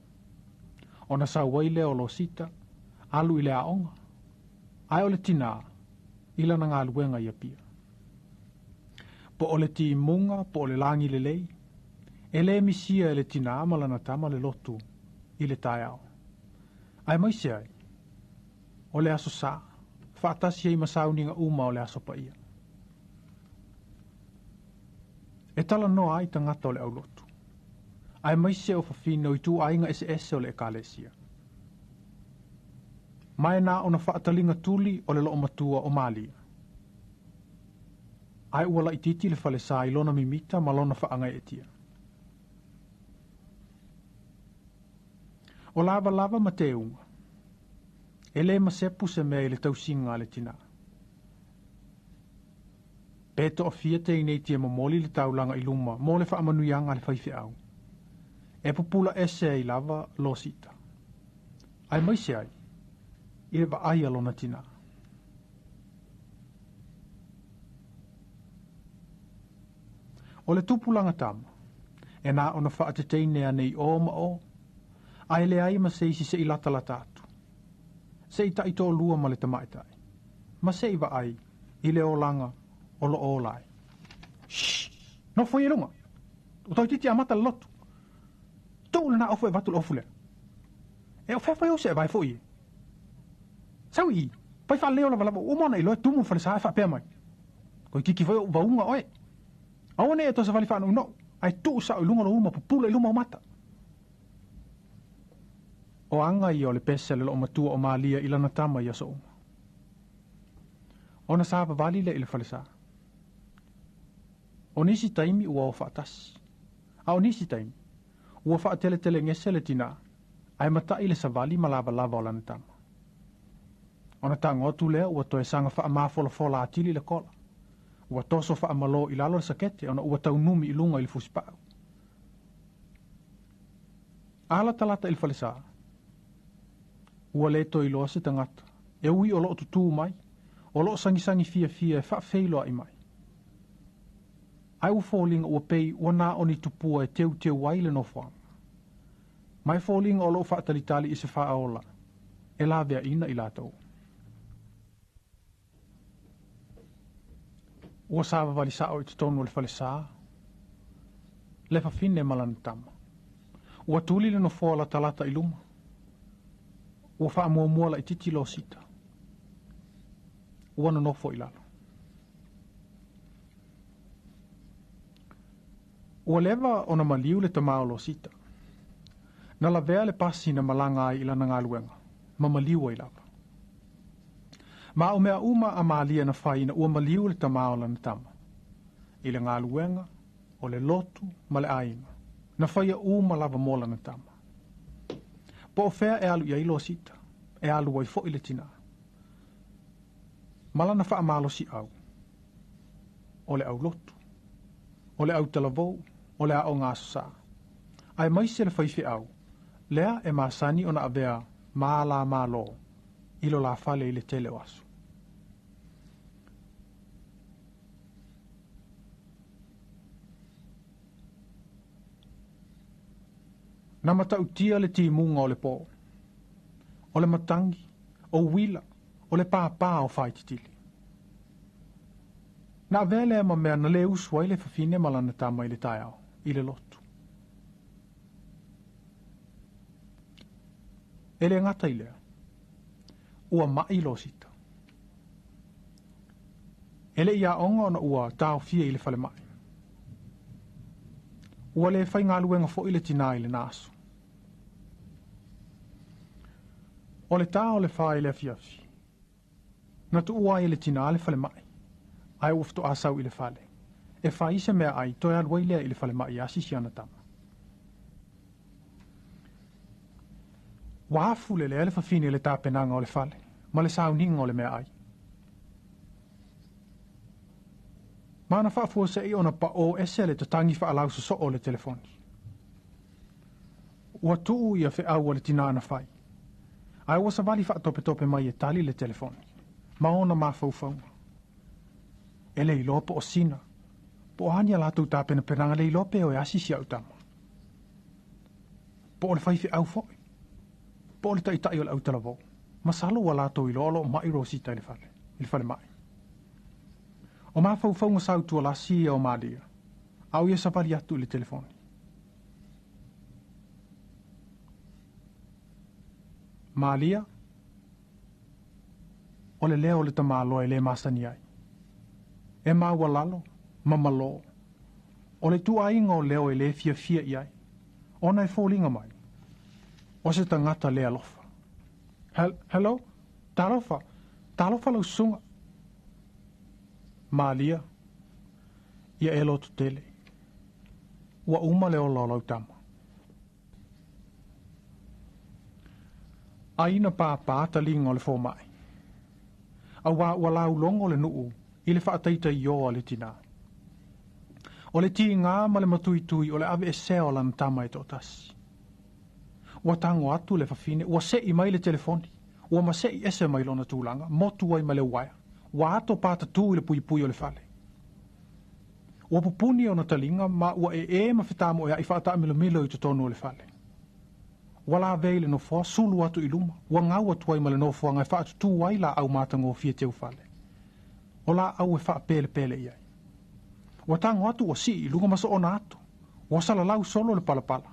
Ona sau ai lea o Losita, alu i le aoga, ae o le tinā, i lana galuega i Apia. Po o le timuga, po o le lagi lelei, e lē misia e le tinā ma lana tama le lotu i le taeao. Aemaise ai, o le aso Sā, faatasi ai ma sauniga uma o le aso Paia. E talanoa ai tagata o le aulotu, aemaise o fafine o ituaiga eseese o le ekalesia. Ma e na ona faataliga tuli o le loomatua o Malia. Ae ua laitiiti le falesā i lona mimita ma lona faagaeetia. O lavalava ma teuga, e lē masepu se mea i le tausiga a le tinā. Pe toafia teineiti e momoli le taulaga i luma mo le faamanuiaga a le faifeau. E pupula ese ai lava Losita. Aemaise ai, i le vaai a lona tinā. O le tupulaga tama, e na ona faateteine ane i ō ma ō, ae leai ma se isi seʻi latalata atu. Seʻi taʻitoalua ma le tamaʻitai, ma seʻi vaai i le olaga o loo ola ai. Shh! Nofo ia i luga! Ua toeitiiti amata le lotu. Tuu lenā ofu e avatu le ofu lea. E o fea foi ou seʻe vae foi e. Sau i i, fai faalelei ou lavalava ua uma ona e iloa e tumu le falesā ae faapea mai. Toeitiiti foi ou vauga oe. Aua ne i e toe savali faanounou, ae tuu sao i luga o lou ulu ma pupula i luma ou mata. O aga ia o le pese a le loomatua o Malia i lana tama i aso uma. Ona savavali lea i le falesā. O nisi taimi ua o faatasi. A o nisi taimi, ua faateletelegese le tinā, ae mataʻi le savali ma lavalava o lana tama. Ona tago atu lea ua toe saga faamafolafola atili le kola. Ua toso faamalō i lalo le sakete ona ua taunumi i luga i le fusipau. A latalata i le falesā, ua lē toe iloa se tagata, e ui o loo tutū mai, o loo sagisagi fiafia e faafeiloai mai. Ae ua foliga ua pei ua na o ni tupua e teuteu ai le nofoaga. Ma e foliga o loo faatalitali i se faaola e laveaina i latou. Ua savavali sao i totonu o le falesā, le fafine ma lana tama. Ua tuli le nofoa latalata i luma. Ua faamuamua laitiiti Losita. Ua nonofo i lalo. Ua leva ona maliu le tamā o Losita. Na lavea le pasi na malaga ai i lana galuega, ma maliu ai lava. Ma o mea uma a Malia na fai ina ua maliu le tamā o lana tama, i le galuega, o le lotu ma le aiga, na faia uma lava mo lana tama. Po o fea e alu i ai Losita, e alu ai foʻi le tinā. Ma lana faamalosiau, o le aulotu, o le autalavou, o le aoga aso Sa. Aemaise le faifeau, lea e masani ona avea ma ala malo i lo la fale i le tele o aso. Na matautia le timuga o le po. O le matangi, o uila, o le pāpā o whaititili. Na avea lea ma mea na le usu ai le fafine ma lana tama i le taeao, i le lotu. E le gata i lea, ua mai Rosita. E le ia onga ona ua taofia i le fale mai. Ua le whaingaluenga fo i le tina i le naso. O le tā o le wha i le afiafi. Na tu ua i le tina le fale mai. Ai ua fito asau i le fale. E wha mea ai toe alu ai lea i le fale mai a sisi ana tama. Ua afu le lea le fafine le tapenaga o le fale, ma le sauniga o le mea ai. Ma na faafuasei ona pa'o ese le tatagi faalausoso'o o le telefoni. Ua tu'u ia fe'au a le tinā na fai. Ae ua savali faatopetope mai e tali le telefoni, ma ona mafaufauga. E le iloa po o sina, po o a ni a latou tapenapenaga le iloa pe o e asi si a'u tama. Po o le faife'au fo'i, po o le ta'ita'i o le autalavou. Masalo ua latou iloa o lo'o ma'i Rosita i le fale, i le fale ma'i. O mafaufauga sautualasi ia o Malia, a o ia savali atu i le telefoni. Malia, o le leo o le tamāloa e lē masani ai. E maualalo, ma malō. O le tuuaiga o leo e lē fiafia i ai. Ona e foliga mai. O se tagata le alofa. Hello? Talofa. Talofa lau susuga. Malia, ia e loto tele. Ua uma le ola o lau tama. Ai na pāpā taliga o le fōma'i. Auā ua laulogo le nu'u i le fa'ataitaioa le tinā. O le tigā ma le matuitui o le ave'esea o lana tama e to'atasi. Ua tago atu le fafine, ua se'i mai le telefoni, ua mase'i ese mai lona tulaga, motu ai ma le uaea, ua ato patatū i le puipui o le fale. Ua pupuni ona taliga ma ua eē ma fetamoea'i fa'ata'amilomilo i totonu o le fale. Ua lavei le nofoa sulu atu i luma, ua gau atu ai ma le nofoaga e fa'atutū ai la'au matagofie teufale. O la'au e fa'apelepele i ai. Ua tago atu ua si'i i luga ma so'ona atu, ua salalau solo le palapala.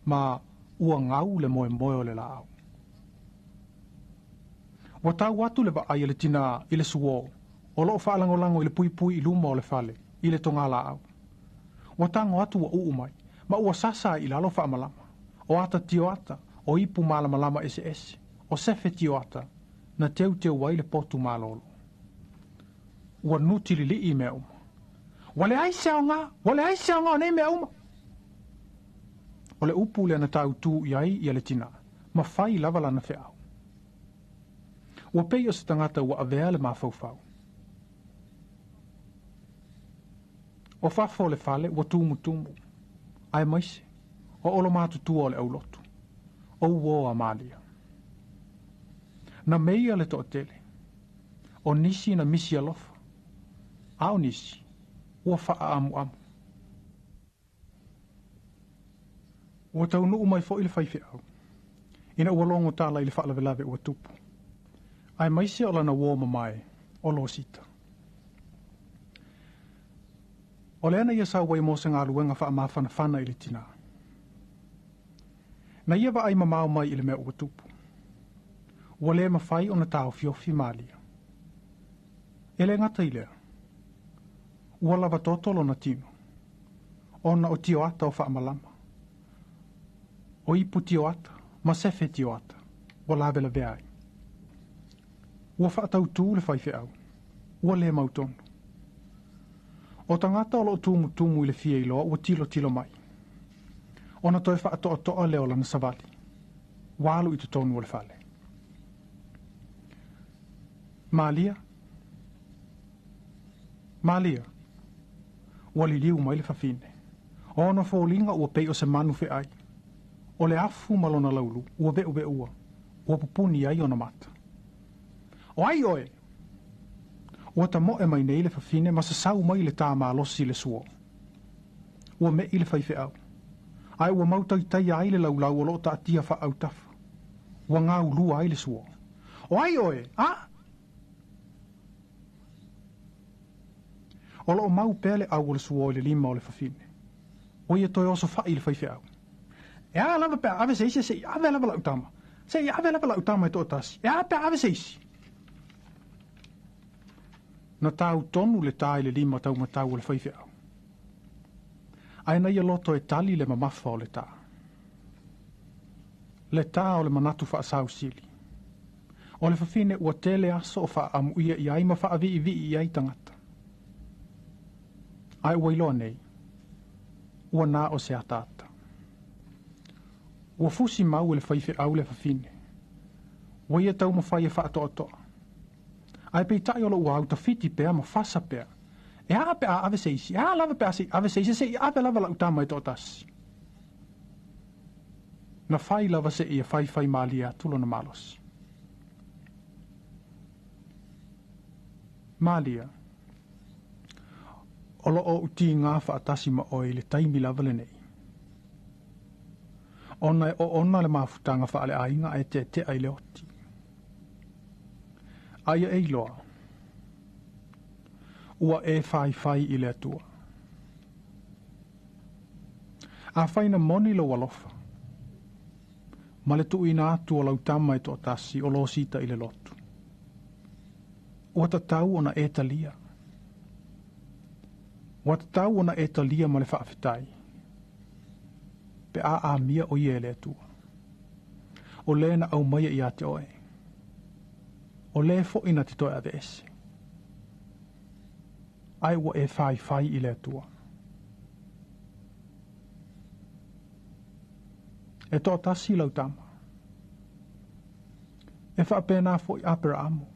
Ma ua gau le moemoe o le la'au. Ua tau atu le va'ai a le tinā i le suō, o lo'o fa'alagolago i le puipui i luma o le fale, i le togā la'au. Ua tago atu ua u'u mai, ma ua sasa ai i lalo fa'amalama. O ata tioata, o ipu malamalama eseese, o sefe tioata, na teuteu ai le potu malōlō. Ua nuti lili'i mea uma. Ua leai se aogā, ua leai se aogā o nei mea uma. O le upu lea na tautū i ai ia le tinā, ma fai lava lana fe'au. Ua pei o se tagata ua avea le mafaufau. O fafo o le fale ua tumutumu, aemaise, o olo matutua o le aulotu, o uō a Malia. Na meia le to'atele, o nisi na misi alofa, a o nisi, ua fa'aamu'amu. Ua taunu'u mai fo'i le faife'au, ina ua logo tala i le fa'alavelave ua tupu. Aemaise o lana uō mamae, o Rosita. O lea na ia sau ai mo se galuega fa'amafanafana i le tinā. Na ia va'ai mamao mai i le mea ua tupu. Ua lē mafai ona taofiofi Malia. E lē gata i lea. Ua lava toto lona tino. Ona o tioata o fa'amalama. O ipu tioata, ma sefe tioata, ua lavelavea ai. Ua fa'atautū le faife'au. Ua lē mautonu. O tagata o lo'o tumutumu i le fia iloa ua tilotilo mai. Ona toe fa'ato'ato'a lea o lana savali. Ua alu i totonu o le fale. Malia. Malia. Ua liliu mai le fafine. O ona foliga ua pei o se manu feai. O le afu ma lona laulu ua ve'uve'ua, ua pupuni ai ona mata. O ai oe? Ua tamo'e mai nei le fafine ma sasau mai le tā malosi i le suo. Ua me'i le faifeau. Ae ua mautaitaia ai le laulau o loo taatia faaautafa. Ua gaulua ai le suo. O ai oe, a? O loo mau pea le au o le suo i le lima o le fafine. Ua ia toe osofa'i le faifeau. E a lava pe a ave se isi se'i ave lava la'u tama. Se'i ave lava la'u tama e to'atasi. E a pe a ave se isi. Na tau tonu le tā i le lima taumatau o le faifeau. Ae na ia loto e tali le mamafa o le tā. Le tā o le manatu faasausili. O le fafine ua tele aso o faaamuia i ai ma faaviivii i ai tagata. Ae ua iloa nei, ua na o se ataata. Ua fusi mau e le faifeau le fafine. Ua ia taumafai e faatoatoa. Ae peitai o loo ua autafiti pea ma fasa pea. E a pe a ave se isi, e a lava pe a se ave se isi, se'i ave lava la'u tama e to'atasi. Na fai lava se'i e faifai malie atu lona malosi. Malia, o loo ou tigā faatasi ma oe i le taimi lava lenei. Ona e oona le mafutaga faaleaiga ae teatea i le oti. A ia e iloa, ua e faifai i le Atua. Afai na moni lou alofa, ma le tuuina atu o lau tama e toatasi o lo sita i le lotu. Ua tatau ona e talia. Ua tatau ona e talia ma le faafetai. Pe a amia o ia e le Atua. O le na aumaia ia te oe. O le fo'i na te toe aveese. Ae ua e faifai i le Atua. E toatasi lau tama. E faapena fo'i Aperaamo.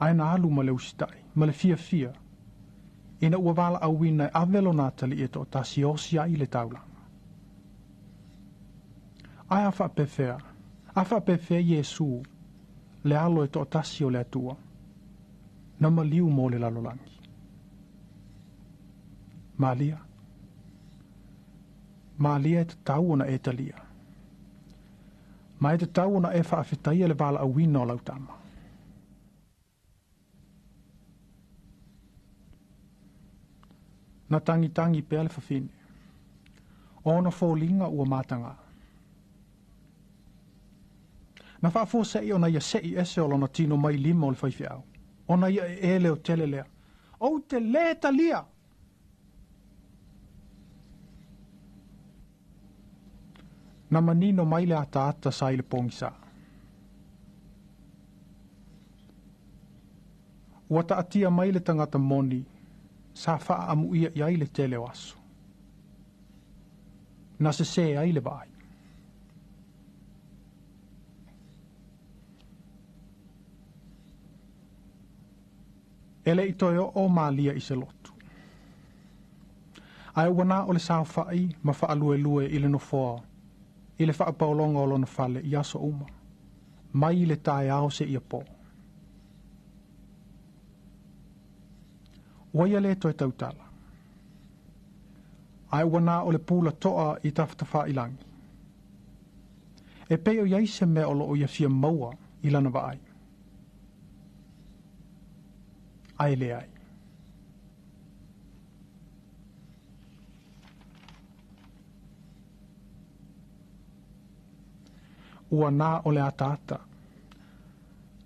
Ae na alu ma le usitai, ma le fiafia, ina ua valaauina e ave lona atalii e toatasi e osi ai le taulaga. Ae a faapefea, a faapefea Iesu, le alo e toatasi o le Atua, na maliu mo le lalolagi. Malia. Malia e tatau ona e talia. Ma e tatau ona e faafetaia le valaauina o lau tama. Na tangitangi pea le fafine. O ona foliga ua matagā. Na faafuase'i ona ia se'i ese o lona tino mai lima o le faifeau. Ona ia ee leotele lea. Ou te lē talia! Na manino mai le ataata sa i le pogisā. Ua taatia mai le tagata moni sa faaamuia i ai le tele o aso. Na sesē ai le vaai. E le'i toe oo malia i se lotu. Ae ua na o le saofa'i ma faaluelue i le nofoa i le faapaologa o lona fale i aso uma, mai le taeao seia pō. Ua ia lē toe tautala. Ae ua na o le pula to'a i tafatafa'ilagi. E pei o i ai se mea o loo ia fia maua i lana vaai. Ae leai. Ua na o le ataata.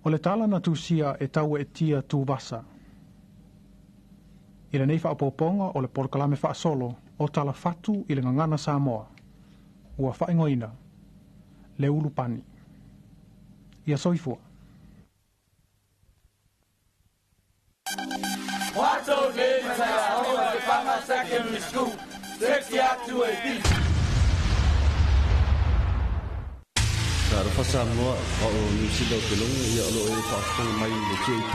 O le tala na tusia e Taueetia Tuvasa. I lenei faaopoopoga o le polokalame faasolo o Tala Fatu i le Gagana Samoa, ua faaigoaina Le Ulu Pani. Ia soifua. Secondary School, 60 2AB. Talofa Samoa, o au Niu Sila o te logo, ia o lo o e faafofoga mai i le JB.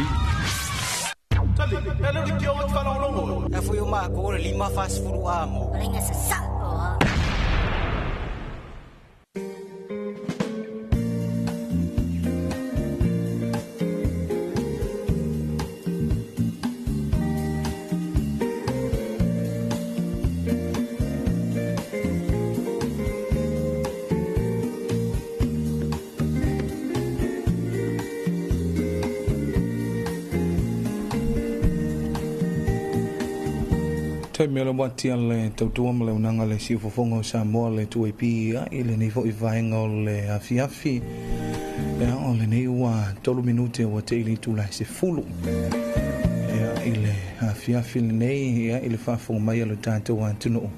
Tali, e le o le Faalolo. E foi o ma ko le lima fa sefulu a mo. Lenga sa sa. Taimi o le wati a le tautua ma le unanga le siufofoga o Samoa le 2AP i lenei fo'i vaega o le afiafi. Ia, o lenei ua 3 minute ua te'i le itula e 10. Ia, i le afiafi lenei, ia, i le faafofoga mai a le tatou atunuu.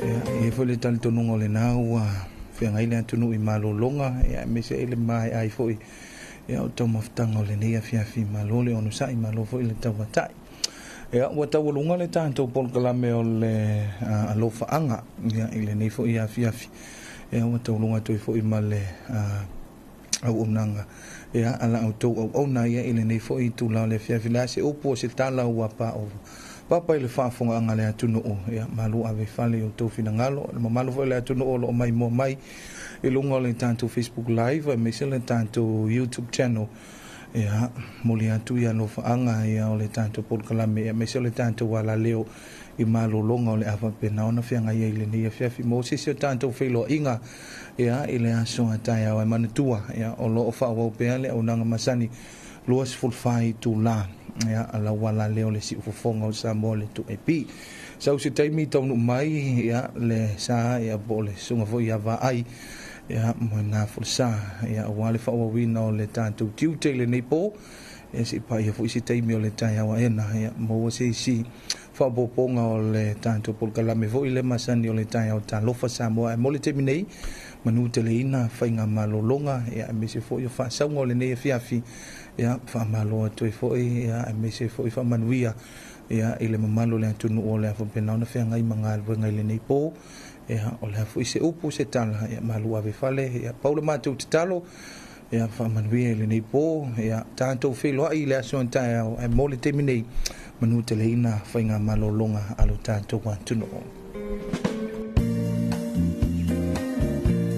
Ia, e foi le talitonuga o lenā ua feagai le atunuu i malologa, ia, aemaise ai le mae'a ai fo'i, ia, o taumafataga o lenei afiafi. Malo le onosa'i, malo foi le tauata'i. Ia, ua taualuga le tatou polokalame o le alofaaga, ia, i lenei fo'i afiafi. Ia, ua tauluga atu ai fo'i ma le auaunaga, ia, ala outou auauna, ia, i lenei fo'i itulā o le afiafi. Le a se upu o se tala ua pa'o papa i le faafogaaga le atunuu, ia, malu ave i fale i outou finagalo. Le mamalu foi o le atunuu o loo maimoa mai i luga o le tatou Facebook Live aemaise le tatou YouTube channel. Ia, moli atu ia alofaaga, ia, o le tatou polokalame, ia, aemaise o le tatou alaleo i malologa o le a faapena ona feagai ai i lenei afiafi mo sisi o tatou feiloaiga, ia, i le aso a taeao. E manatua, ia, o loo faaauau pea le auaunaga masani 24 itulā, ia, alau alaleo le siufofoga o Samoa le 2AP. Sau se taimi taunuu mai, ia, le sa, ia, po o le susuga foi ia Vaai, ia, mo nā folosā, ia, auā le faaauauina o le tatou tiute i lenei pō. Ia, se'i paia fo'i se taimi o le taeao aena, ia, maua se isi faaopoopoga o le tatou polokalame foi le masani o le taeao Talofa Samoa. Ae mo le taimi nei, manu teleina faiga malologa, ia, aemaise foi o faasauga o lenei afiafi. Ia, faamalo atu ai foi, ia, aemaise foi faamanuia, ia, i le mamalu o le atunuu o le a faapena ona feagai ma galuega i lenei pō. Ia, o le a foi se upu se tala, ia, malu ave fale. Ia, pau le matou tatalo, ia, faamanuia i lenei pō. Ia, tatou feiloai i le aso a taeao. Ae mo le taimi nei, manu teleina faiga malologa a lo tatou atunuu.